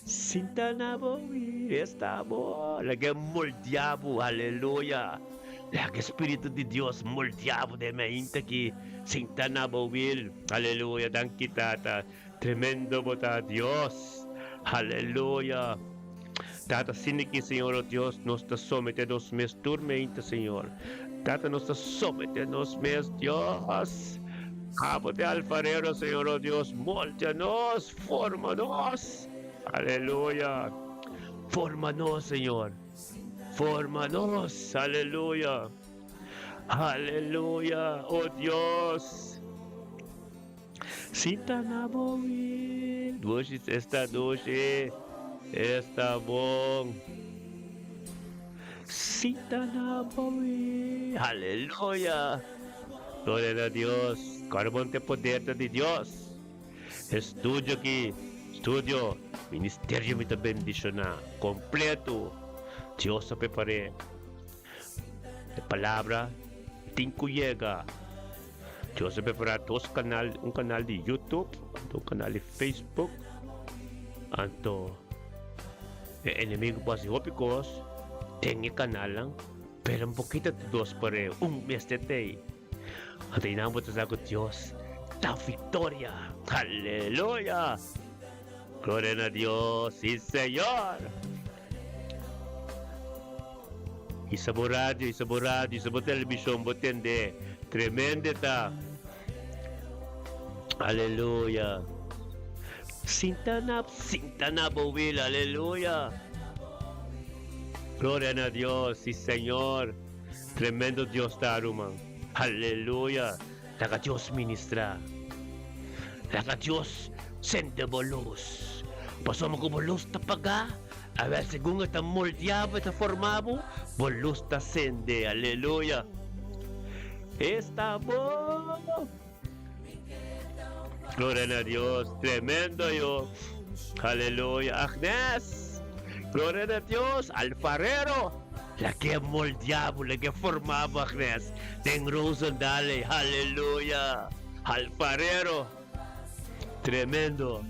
Sinta na bo wi, esta bo. Laga e moldia bo, aleluya. Laga e Spiritu di Dios moldia bo den mainta aki. Sinta na bo wil, aleluya. Danki Tata, tremendo bo ta Dios, aleluya. Tata, asina ki Señor o Dios, nos ta somete nos mes tur mainta, Señor. Tata, nos ta somete nos mes, Dios. Abo ta e alfarero, Señor o Dios, moldia nos. Forma nos! Aleluya! Forma nos, Señor. Forma nos. Aleluya. Aleluya. Oh Dios. Sinta na bo wil. Dushi esta dushi. Esta bon. Sinta na bo wil. Aleluya. Gloria na Dios. Carbon te poder ta di Dios. Estudio ki studio ministerio mi ta bendiciona completo Dios a prepare e palabra tin cu yega Dios a prepara dos canal un canal di YouTube anto un canal di Facebook anto e enemigo por haci hopi cos den e canalnan pero un poquito ta dos pare un mester tey. Anto einan bo ta sa ku Dios ta viktoria. Aleluya! Gloria na Dios, si Señor! Hisa bo radio, hisa bo radio, hisa bo televishon, bo tende. Tremendo e ta. Aleluya! Sinta na, sinta na bo wil, aleluya! Gloria na Dios, si Señor! Tremendo Dios ta ruman. Aleluya. Laga Dios ministra. Laga Dios sende bo lus. Pasobra ku bo lus ta paga, awel segun e ta moldia bo, e ta forma bo, bo lus ta sende. Aleluya. Esta bo. Gloria na Dios. Tremendo yo. Aleluya. Agnes. Gloria na Dios. Alfarero. La que moldeabo, la que formabo, Agnes. Den Rosendale. Aleluya. Alfarero. Tremendo.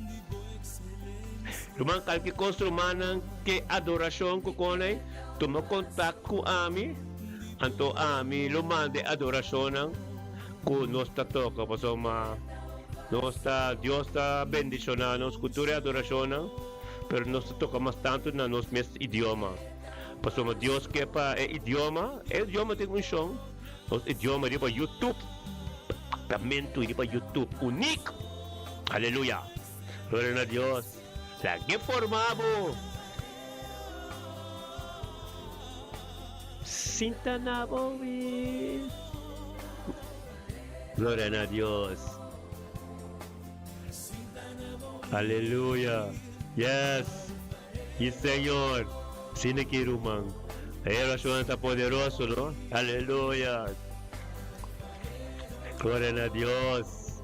Ruman, kalke kos rumannan ke adorashon ku konai, tuma kontak ku ami, anto ami lo manda e adorashonnan. Ku nos ta toka pasobra nos ta Dios ta bendishoná nos ku tur e adorashonnan, pero nos ta toka mas tantu na nos mes idioma. Pasobra Dios ke pa e idioma, e idioma tin unshon, nos idioma riba YouTube, papiamentu riba YouTube unik. Aleluya! Gloria na Dios! Lag'é forma bo. Sinta na bo wil. Gloria na Dios. Aleluya. Yes! Y Señor! Asina ki ruman. E oracionnan ta poderoso, no? Aleluya! Gloria na Dios!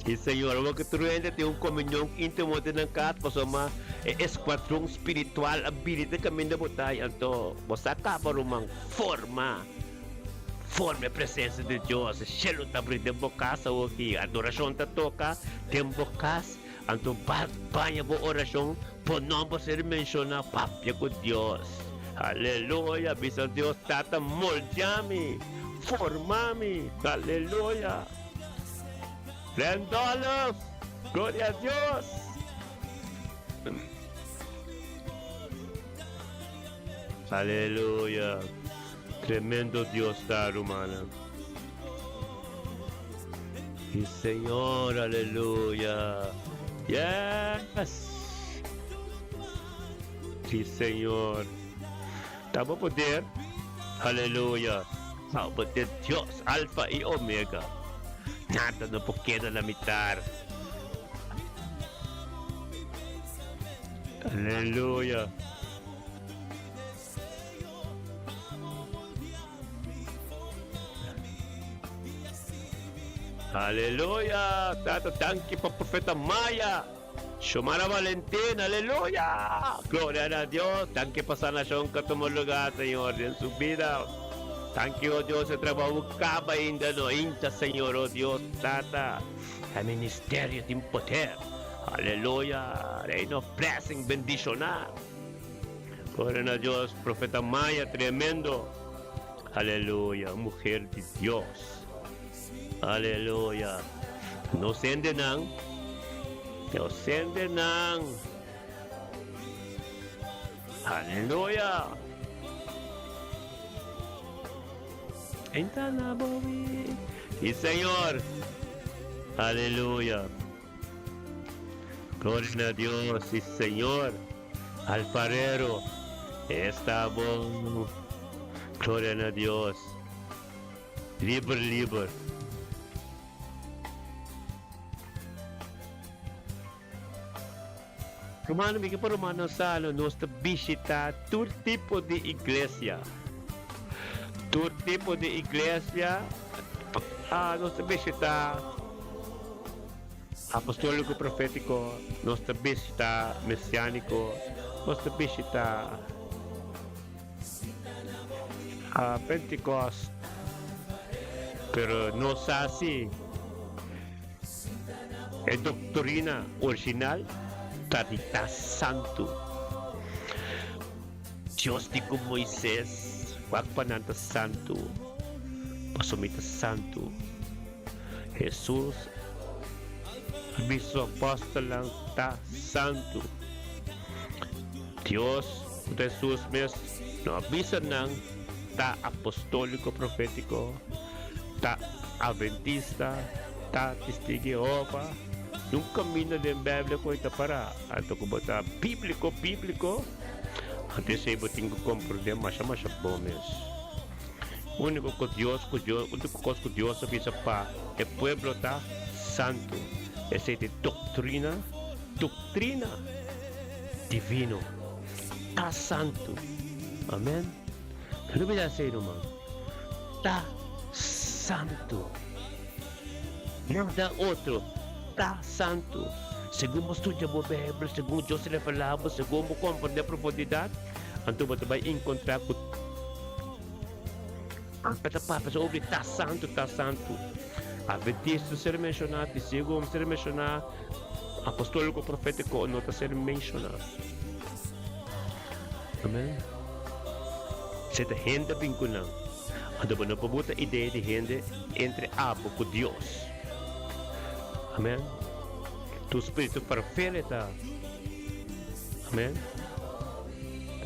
Y Señor, awor ku tur hende tin un komunion íntimo den nan kas, pasobra e eskuadron spiritual a bini den kaminda bo ta, anto bo sa kaba, ruman, forma, forma e presensia di Dios. E shelu ta abri den bo kas awor ki adorashon ta toka den bo kas. Anto ba baña bo orashon, bo nomber ser menshoná, papia ku Dios. Aleluya! Bisa Dios, Tata, moldia mi, forma mi. Aleluya! Randolph, gloria a Dios! Aleluya! Tremendo Dios ta, rumannan. Y Señor, aleluya. Yes! Sí, Señor. Ta bo poder. Aleluya. Ta bo poder Dios, Alfa y Omega. Nada no por keda na mitar. Aleluya. Aleluya! Tata, danki pa Profeta Maya, Xiomara Valentin, aleluya! Gloria na Dios, danki pa sanashon ku a tuma lugá, Señor, den su bida. Danki, oh Dios, e trabou kaba ainda no hincha, Señor, oh Dios, Tata. E ministerio tin poder. Aleluya! Reino of Blessing bendishoná. Gloria na Dios, Profeta Maya tremendo. Aleluya, mujer di Dios. Aleluya. No sende nan. No sende nan. Aleluya. Entra na bobi. Sí, Señor. Aleluya. Gloria na Dios, sí, Señor. Alfarero, esta bon. Gloria na Dios. Liber, liber. Romano, mi ke pa Romano sa lo nos ta bishita tur tipo di iglesia. Tur tipo di iglesia, ah, nos ta bishita apostóliko profétiko, nos ta bishita mesiániko, nos ta bishita ah, Pentecost. Pero nos sa si E doktrina original ta di ta santu. Dios di ku Moises, Wak pa nan ta santu, pasobra mi ta santu. Hesus a bisa su apòstelnan ta santu. Dios ku ta Hesus mes no a bisa nan ta apostóliko profétiko. Ta Adventista, ta Testigo Jehova, nun kaminda den Bijbel ku e ta pará. Anto ku bo ta bíbliko bíbliko, anto esei bo tin ku komprendé masha masha bon mes. Úniko ku Dios ku Dios, úniko kos ku Dios a bisa pa e pueblo ta santu. Esei ta e doktrina, doktrina divino. Ta santu. Amen. No lubidá esei, ruman. Ta santu. Nada otro. Ta santu. Segun bo studia bo Bijbel, segun Dios revelá bo, segun bo komprendé profundidat, anto bo ta bai enkontrá ku Papia ta papia sobre ta santu, ta santu. Adventista no ser menshoná, testigo no ser menshoná, apostóliko, profétiko no ta ser menshoná. Amen. Se ta hende a bin ku nan. Anto bo no por buta idea di hende entre abo ku Dios. Amen. Tu spiritu farfele ta. Amen.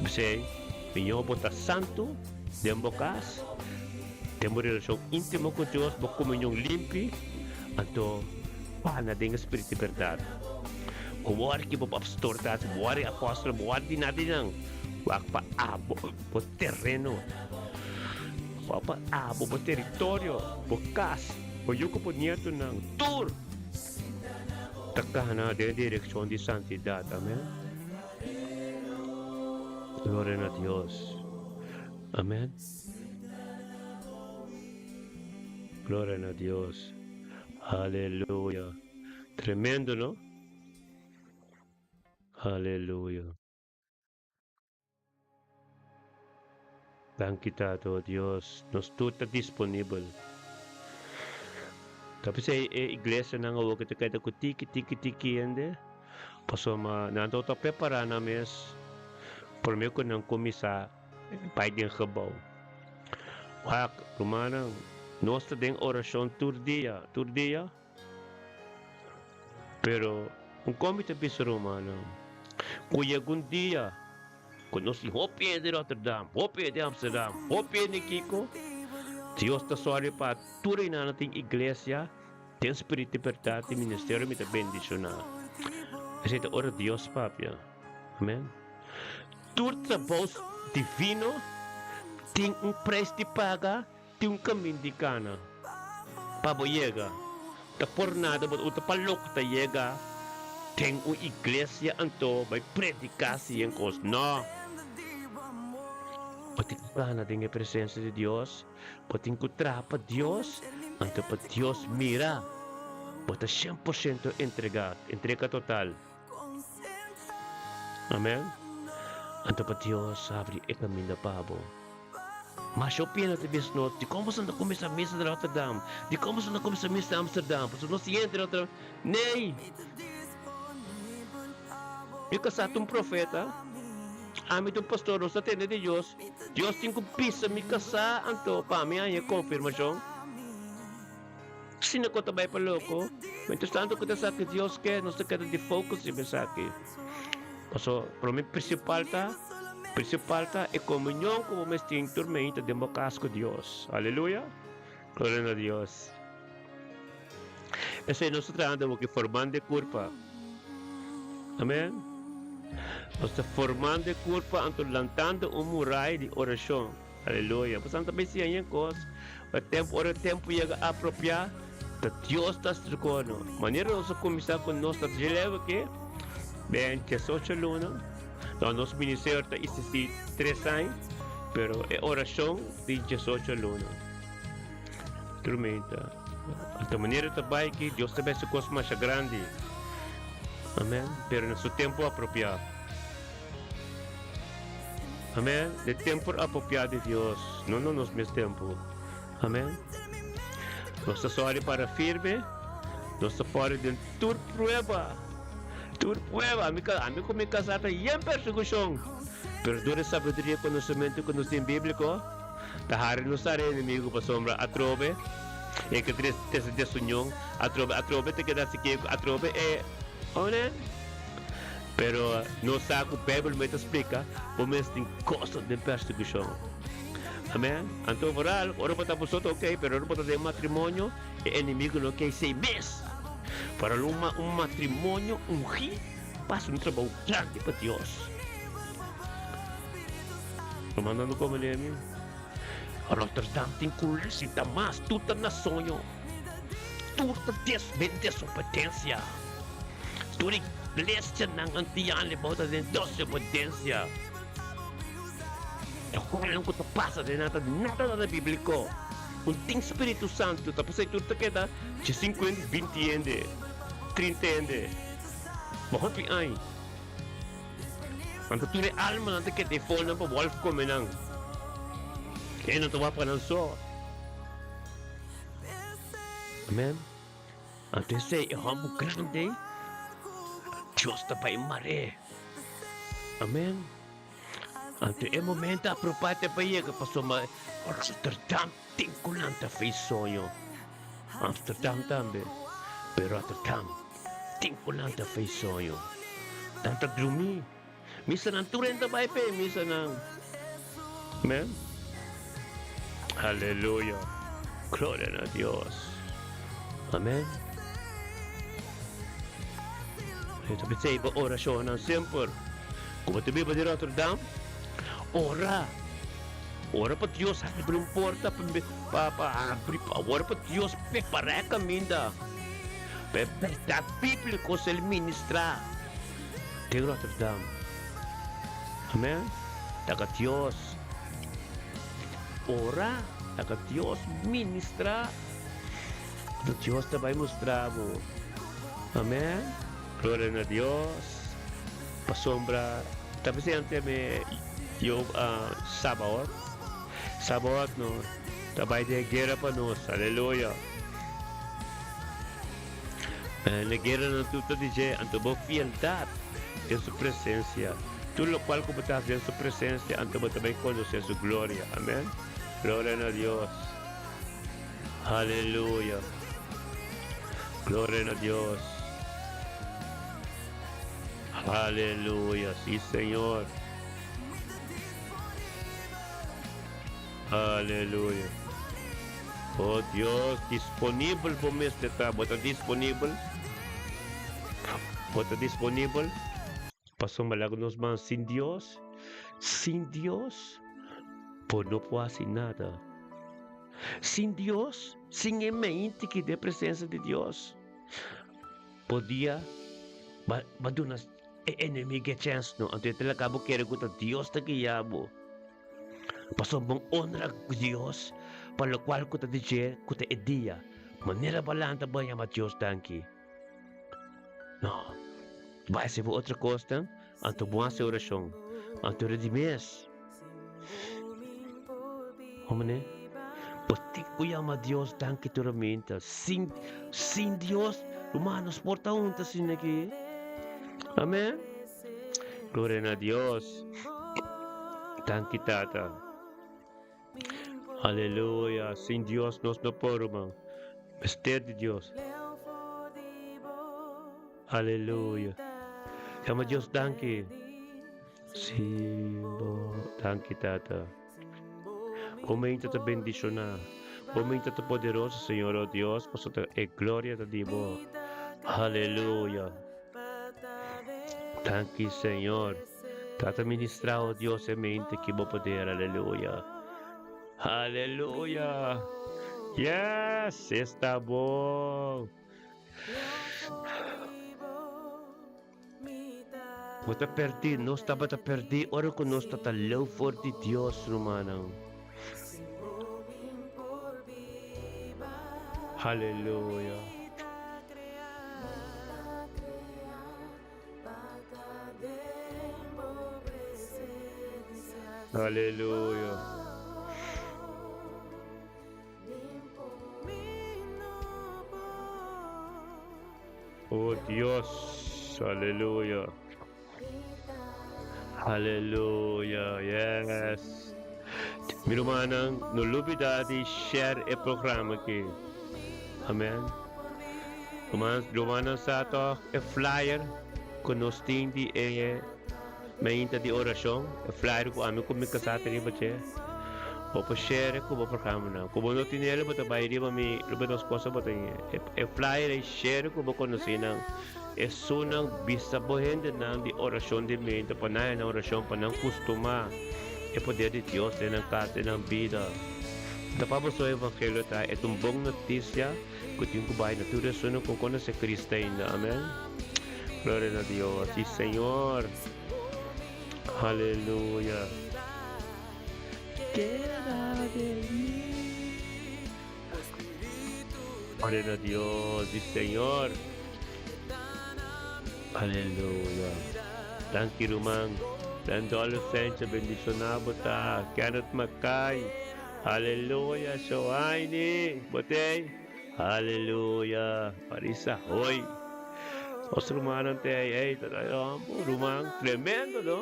P'esei, miñó bo ta santu den bo kas, den bo relashon íntimo ku Dios, bo komunion limpi, anto pana den e spiritu di bèrdat. Bo wòrdu ki bo pastor ta hasi, bo wòrdu e apòstel, bo wòrdu di nada di nan. Wak pa abo bo tereno, wak pa abo bo teritorio, bo kas, bo yu ku bo nietonan, tur ta kana den e direkshon di santidat. Amen. Gloria na Dios. Amen. Gloria na Dios. Aleluya. Tremendo, no? Aleluya. Danki Tata, oh Dios, nos tur ta disponibel. Ta p'esei e iglesianan awor ku ta keda ku tiki tiki tiki hende, pasobra nan ta ota prepará nan mes promé ku nan kuminsá bai den gebou. Wak, rumannan, nos ta den orashon tur dia, tur dia. Pero un kon mi ta bisa rumannan ku yega un dia ku nos tin hopi hende di Rotterdam, hopi hende di Amsterdam, hopi hende di kiko, Dios ta sòri pa tur einan tin iglesia den spiritu di bèrdat di ministerio mi ta bendishoná. Esei ta ora Dios papia. Amen. Tur trabou divino tin un preis di paga. Tin un kamin di kana pa bo yega. Ta por nada bo ta pa loko ta yega den un iglesia anto bai prediká si en kos. No! Bo tin ku kana den e presensia di Dios, bo tin ku traha pa Dios, anto pa Dios mira bo ta 100% entregá, entrega total. Amen. Anto pa Dios habri e kaminda pa bo. Masha hopi hende ta bisa nos, dikon boso no ta kuminsá misa na Rotterdam? Dikon boso no ta kuminsá misa na Amsterdam? Pasobra nos hende na Rotterdam. Nee! Mi kasá ta un profeta, ami ta un pastor, nos ta tende di Dios. Dios tin ku bisa mi kasá anto pa mi haña e konfirmashon. Asina ku ta bai pa loko. Mientras tanto ku ta sa ku Dios ke, nos ta keda di focus riba esaki. Paso prome principal ta, principal ta e komunion ku bo mes tin tur meinta den bo kas ku Dios. Aleluya! Gloria na Dios. Esei nos ta trahando awor ki formando e kurpa. Amen. Nos ta formando e kurpa anto lantando un murai di orashon. Aleluya. Pasobra nan ta bay siña yen kos. E tempu, ora e tempu yega apropiá, ta Dios ta aserkó nos. Manera nos a kuminsá ku nos ta dje ke den diesocho luna. No, nos ministerio ta eksistí tres aña, pero e orashon di diesocho luna. Tremenda. Anto manera ta bai ki Dios ta bay hasi kos masha grandi. Amen. Pero na su tempu apropiá. Amen. De tempo apropiado di Dios, no na nos mes tempo. Amen. Nos ta sori para firme, nos ta pone den tur prueba. Tur prueba. Ami, ami ku mi kasá ta yen persekushon. Pero dor e sabiduria i konosementu ku nos tin bíbliko, ta hari nos tare enemigu pasobra atrobe e ke trese desunion, atrobe atrobe ta keda sikiku, atrobe e. Amen. Pero nos sa ku Beibel mes ta splika bo mes tin goso den persekushon. Amen. Anto vooral ora bo ta bo so ta ok, pero ora bo ta den matrimonio e enemigu no ke esei mes. Vooral un un matrimonio ungí pasa un trabou grandi pa Dios. Rumannan no komende mi. Rotterdam tin ku resita mas, tur ta na soño. Tur ta des den desobedensia. Tur iglesianan antiano bo ta den desobedensia. E hobennan ku ta pasa den nan ta nada nada bibliko. Un tin Spiritu Santu ta p'esei tur ta keda dje sinkuenta, binti hende, trinta hende. Ma hopi aña. Anto tur e almanan ta keda e folnan pa wòlf kome nan. E no ta wak pa nan so. Amen. Anto esei e hòmber grandi, Dios ta bai mar'é. Amen. Anto e momento apropiá ta bai yega pasobra Rotterdam tin ku lanta fei soño. Amsterdam tambe, pero Rotterdam tin ku lanta fei soño. Nan ta drumí. Misanan tur hende ta bai p'e misanan. Amen. Aleluya. Gloria na Dios. Amen. Mi ta p'esei bo orashonnan semper. Ku bo ta biba di Rotterdam, ora. Ora pa Dios habri un porta pa pa habri pa ora pa Dios prepará e kaminda pa e bèrdat bíbliko ser ministrá. Den Rotterdam. Amen. Laga Dios ora, laga Dios ministra. Anto Dios ta bai mustra bo. Amen. Gloria na Dios. Pasobra ta presente me yo Sabaoth. Sabaoth no ta bai den guera pa nos. Aleluya. Na gueranan tur ta di dje, anto bo fieldad den su presencia. Tur locual cu bo ta haci den su presencia, anto bo ta bai conoce su gloria. Amen. Gloria na Dios. Aleluya. Gloria na Dios. Aleluya. Si, Señor. Aleluya. Oh Dios, disponibel bo mester ta. Bo ta disponibel? Bo ta disponibel? Pasobra laga nos ban sin Dios, sin Dios, bo no por hasi nada. Sin Dios, sin e mente ki den presencia di Dios, bo dia ba, ba duna e enemigo e chance no. Anto e ta laga bo kere ku ta Dios ta guia bo. Pasobra bon honra Dios pa lokual ku ta di dje ku ta e dia. Manera bo a lanta bo a yama Dios danki. No. Bo a hasi bo otro kosnan, anto bo hasi orashon. Anto ora di mes. Homene, bo tin ku yama Dios danki tur aminta. Sin, sin Dios, ruman, nos por ta hunta asina aki. Amen. Gloria na Dios. Danki Tata. Aleluya. Sin Dios nos no por, ruman. Mester di Dios. Aleluya. Yama Dios danki. Sí, bo. Danki Tata. Bo mente ta bendishoná. Bo mente ta poderoso, Señor, oh Dios, pasobra e gloria ta di bo. Aleluya. Danki, Señor. Tata ministra, oh Dios, e mente ki bo poder. Aleluya. Aleluya. Yes, esta bon. Bo ta perdí, nos tabata perdí ora ku nos ta ta leu for di Dios, rumannan. Haleluya. Haleluya. Oh Dios, aleluya. Aleluya, yes. Mi rumannan, no lubida di share e programa aki. Amen. Ruman, rumannan sa toch e flyer ku nos tin di e Mainta di orashon, e flyer ku ami ku mi kasá ta riba dje. Bo por share ku bo programanan. Ku bo no tin el, bo ta bai riba mi, riba nos kosa bo tin e. E flyer ei share ku bo konosínan. Esunnan bisa bo hendenan di orashon di mainta pa nan haya nan orashon, pa nan kustumá e poder di Dios den nan kas, den nan bida. Ta pa boso evangelio ta, e ta un bon notisia ku tin ku bai na tur esunnan ku konosé Cristo ainda. Amen. Gloria na Dios. Si Señor. Aleluya. Queda de mi. Gloria na Dios. Si Señor. Aleluya. Danki ruman. Randolph Sanchez bendiciona bo ta. Kenneth Mackay. Aleluya. Shoaini. Botey. Aleluya! Marisa hoy. Nos rumannan te ei, ei, ta ta hombo, ruman, tremendo, no?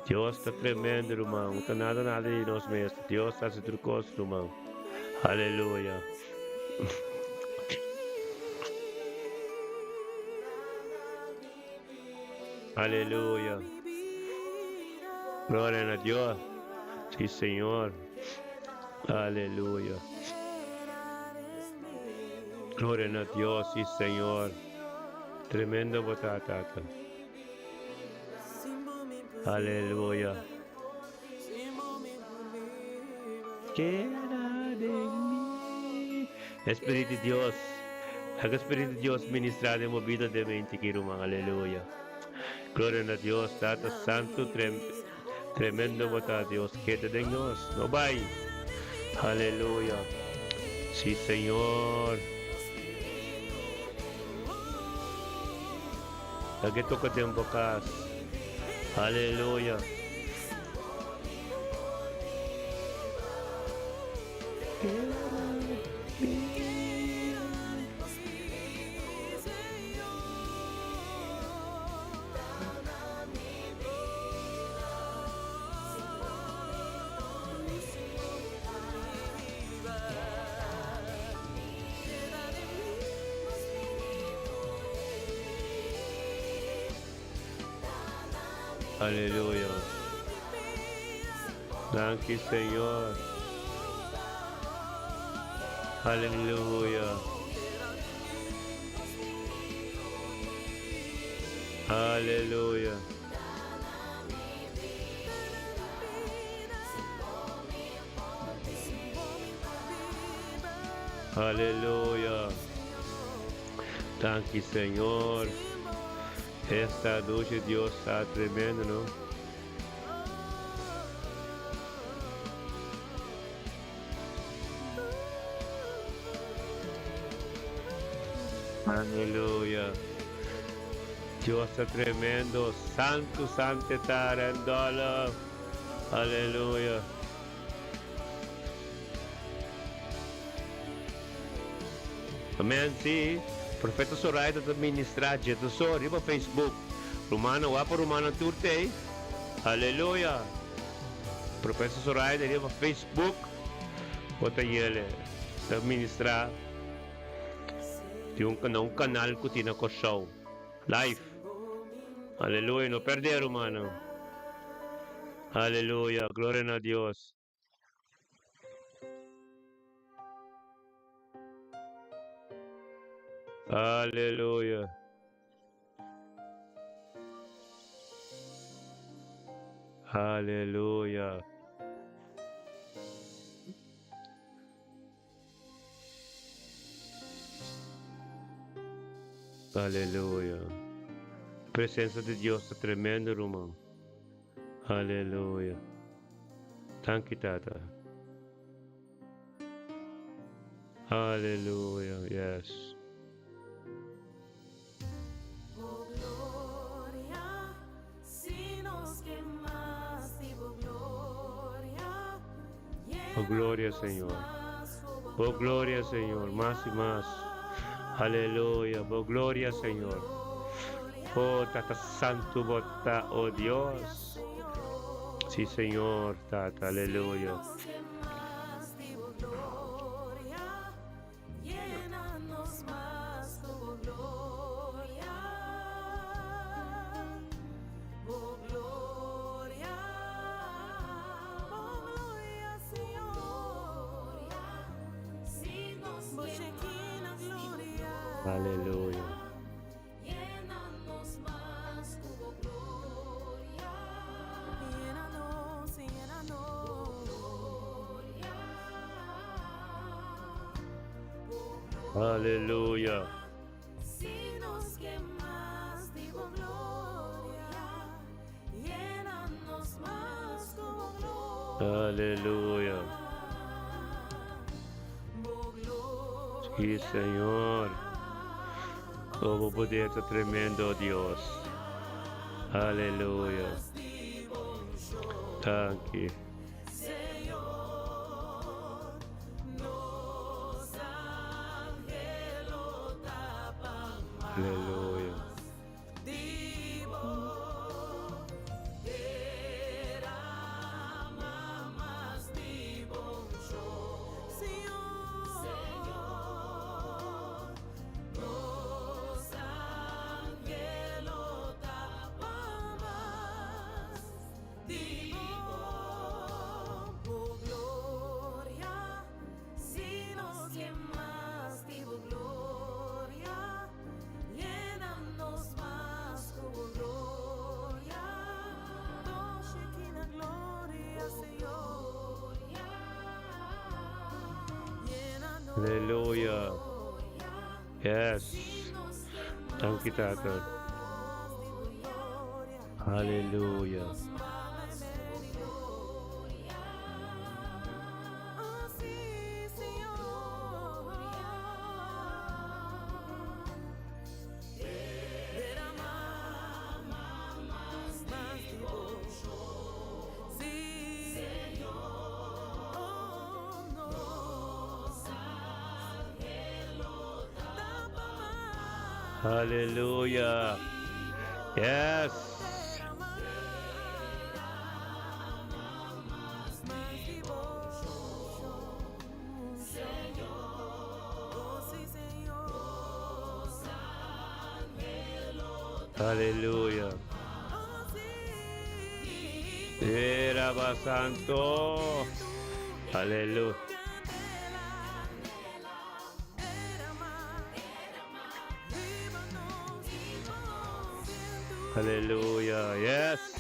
Dios ta tremendo, ruman. No ta nada, nada di nos mes. Dios ta haci tur cos, ruman. Aleluya. Aleluya. Gloria na Dios. Sí, Señor. Aleluya. Gloria na Dios, sí, Señor. Tremendo bo ta, Tata. Aleluya. Queda de mi. Espíritu di Dios. Laga Espíritu di Dios ministra den bo bida den mente ki ruman. Aleluya. Gloria na Dios, Tata Santo. Trem. Tremendo bo ta Dios keda den nos no bai Aleluya si Señor Lag'e toka den bo kas Aleluya. Aleluya. Danki Señor. Aleluya. Aleluya. Aleluya. Danki Señor. Esta dushi Dios ta tremendo no. Aleluya. Dios ta tremendo. Santu santu ta Randolph. Aleluya. Amen si Profeta Zoraida ta ministra djetoso riba Facebook. Rumannan wak pa rumannan tur tei. Aleluya. Profeta Zoraida riba Facebook bo ta yele ta ministra di un na un canal cu tin na Corsou. Live. Aleluya no perde rumannan. Aleluya gloria na Dios. Aleluya. Aleluya. Aleluya. Presencia di Dios ta tremendo, ruman. Aleluya. Danki, Tata. Aleluya. Yes. Bo gloria, si nos ke mas di bo gloria, Bo gloria, Señor. Bo gloria, Señor, mas y mas. Aleluya. Bo gloria, Señor. Oh, Tata Santu bo ta, oh Dios. Sí, Señor, Tata, aleluya. Aleluya. Aleluya. Aleluya. Sí, Señor. Oh, bo poder ta tremendo, Dios. Aleluya. Danki. Aleluya. Aleluya. Yes. Danki, Tata. Aleluya. Aleluya. Yes. Aleluya. Era santo. Aleluya. Aleluya. Yes.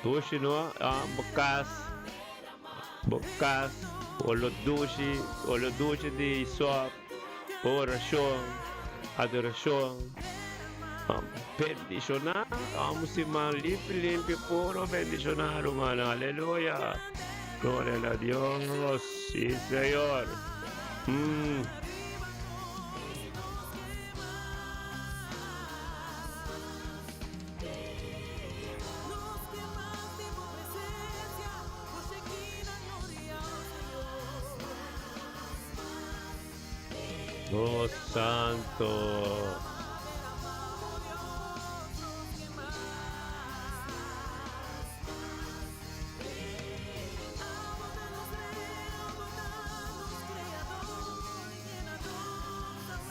Dushi no? Ah, bo kas. Bo kas. Olo dushi. Olo dushi di sop. Orashon. Adorashon. Um, bendishoná. Vamos siman limpi, limpi, puro bendishoná, hermano. Aleluya. Gloria a Dios. Sí, Señor. Oh, Santo.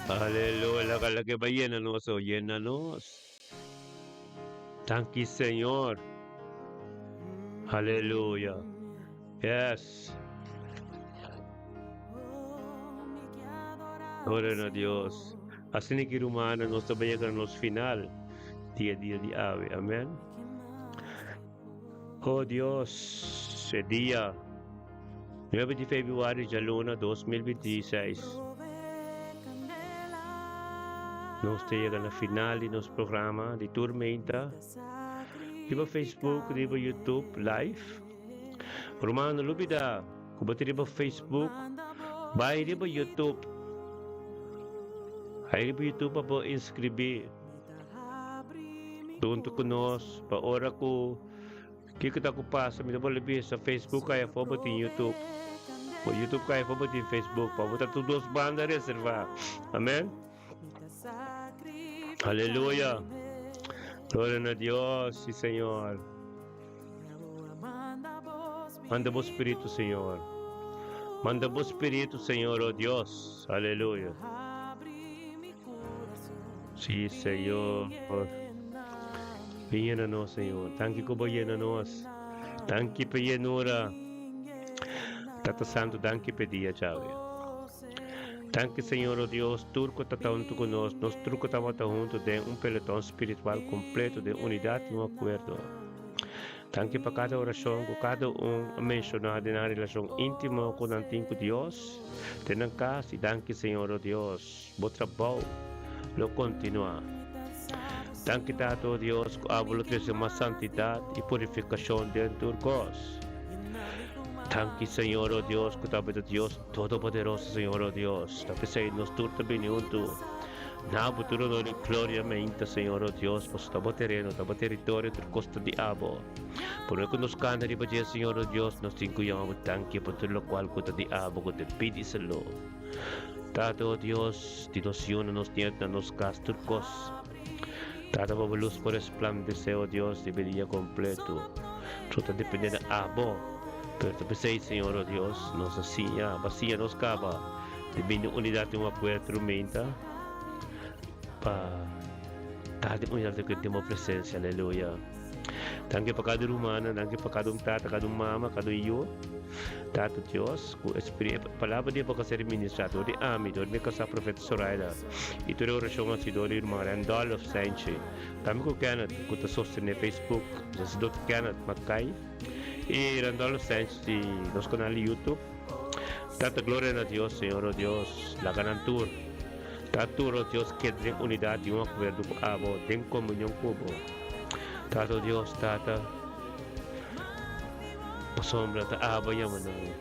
Aleluya. Laga lag'é bai yena nos, oh, yena nos. Danki, Señor. Aleluya. Yes. Gloria na Dios. Asina ki rumannan nos ta bai yega na nos final di e dia di awe. Amen. Oh Dios, e dia 9 di februari djaluna 2026 nos ta yega na final di nos programa di tur meinta riba Facebook, riba YouTube live. Ruman no lubida ku bo ta riba Facebook, bai riba YouTube. Bai riba YouTube pa bo inskribí. Huntu ku nos pa ora ku kiko ta ku pasa mi ta bolbe bisa Facebook kaya afó bo tin YouTube bo YouTube kaya afó bo tin Facebook pa bo ta tur dos banda reserva amen aleluya gloria na Dios si Señor manda bo spiritu Señor manda bo spiritu Señor oh Dios aleluya. Sí, Señor. Bin yena nos, Señor. Danki ku bo yena nos. Danki pa yenura. Tata Santu, danki pa e dia djawe. Danki, Señor, o Dios, tur ku ta ta huntu ku nos. Nos tur ku tabata huntu den un peloton spiritual kompleto, den unidat i un akuerdo. Danki pa kada orashon ku kada un a menshoná den nan relashon íntimo ku nan tin ku Dios den nan kas i danki, Señor, o Dios. Bo trabou lo kontinuá. Danki Tata o Dios ku abo lo trese mas santidat i purifikashon den tur kos. Danki Señor o Dios ku tabata Dios Todopoderoso Señor o Dios. Ta p'esei nos tur ta bini huntu na bo tur honor i gloria meinta Señor o Dios pasobra ta bo tereno ta bo teritorio tur kos ta di abo. Prome ku nos kanta riba dje Señor o Dios nos tin ku yama bo danki pa tur lokual ku ta di abo ku ta pidi salú. Tata, o Dios, di nos yunan, nos nietunan, nos kas, tur kos. Tata, pa bo lus por resplandesé, o Dios, riba e dia kompletu. Tur ta dependé na abo. Pero ta p'esei, Señor, o Dios, nos a siña, bo a siña nos kaba di bini unidat den un akuerdo tur meinta pa ta den unidat den bo presensia. Aleluya. Danki pa kada rumannan, danki pa kada un tata, kada un mama, kada un yu. Tata Dios, ku e palabra di bo ka ser ministrá dor di ami, dor di mi kasá Profeta Zoraida, i tur e orashon hasi dor di ruman Randolph Saintje, tambe ku Kenneth ku ta sostené Facebook, Sacerdote Kenneth Mackay i Randolph Saintje di nos kanal di YouTube. Tata gloria na Dios, Señor o Dios, laga nan tur, ta tur o Dios keda den unidat di un akuerdo ku abo, den komunion ku bo. Tata Dios, Tata, pasobra ta abo yama nan,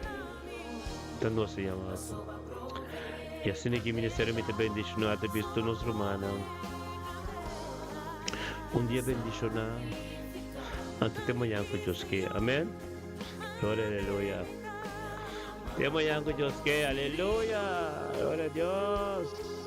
ta nos a yama abo. I asina ki ministerio mi ta bendishoná ta bisto nos rumannan. Un dia bendishoná, anto te mañan ku Dios ke. Amen. Gloria, aleluya. Te mañan ku Dios ke. Aleluya. Gloria a Dios.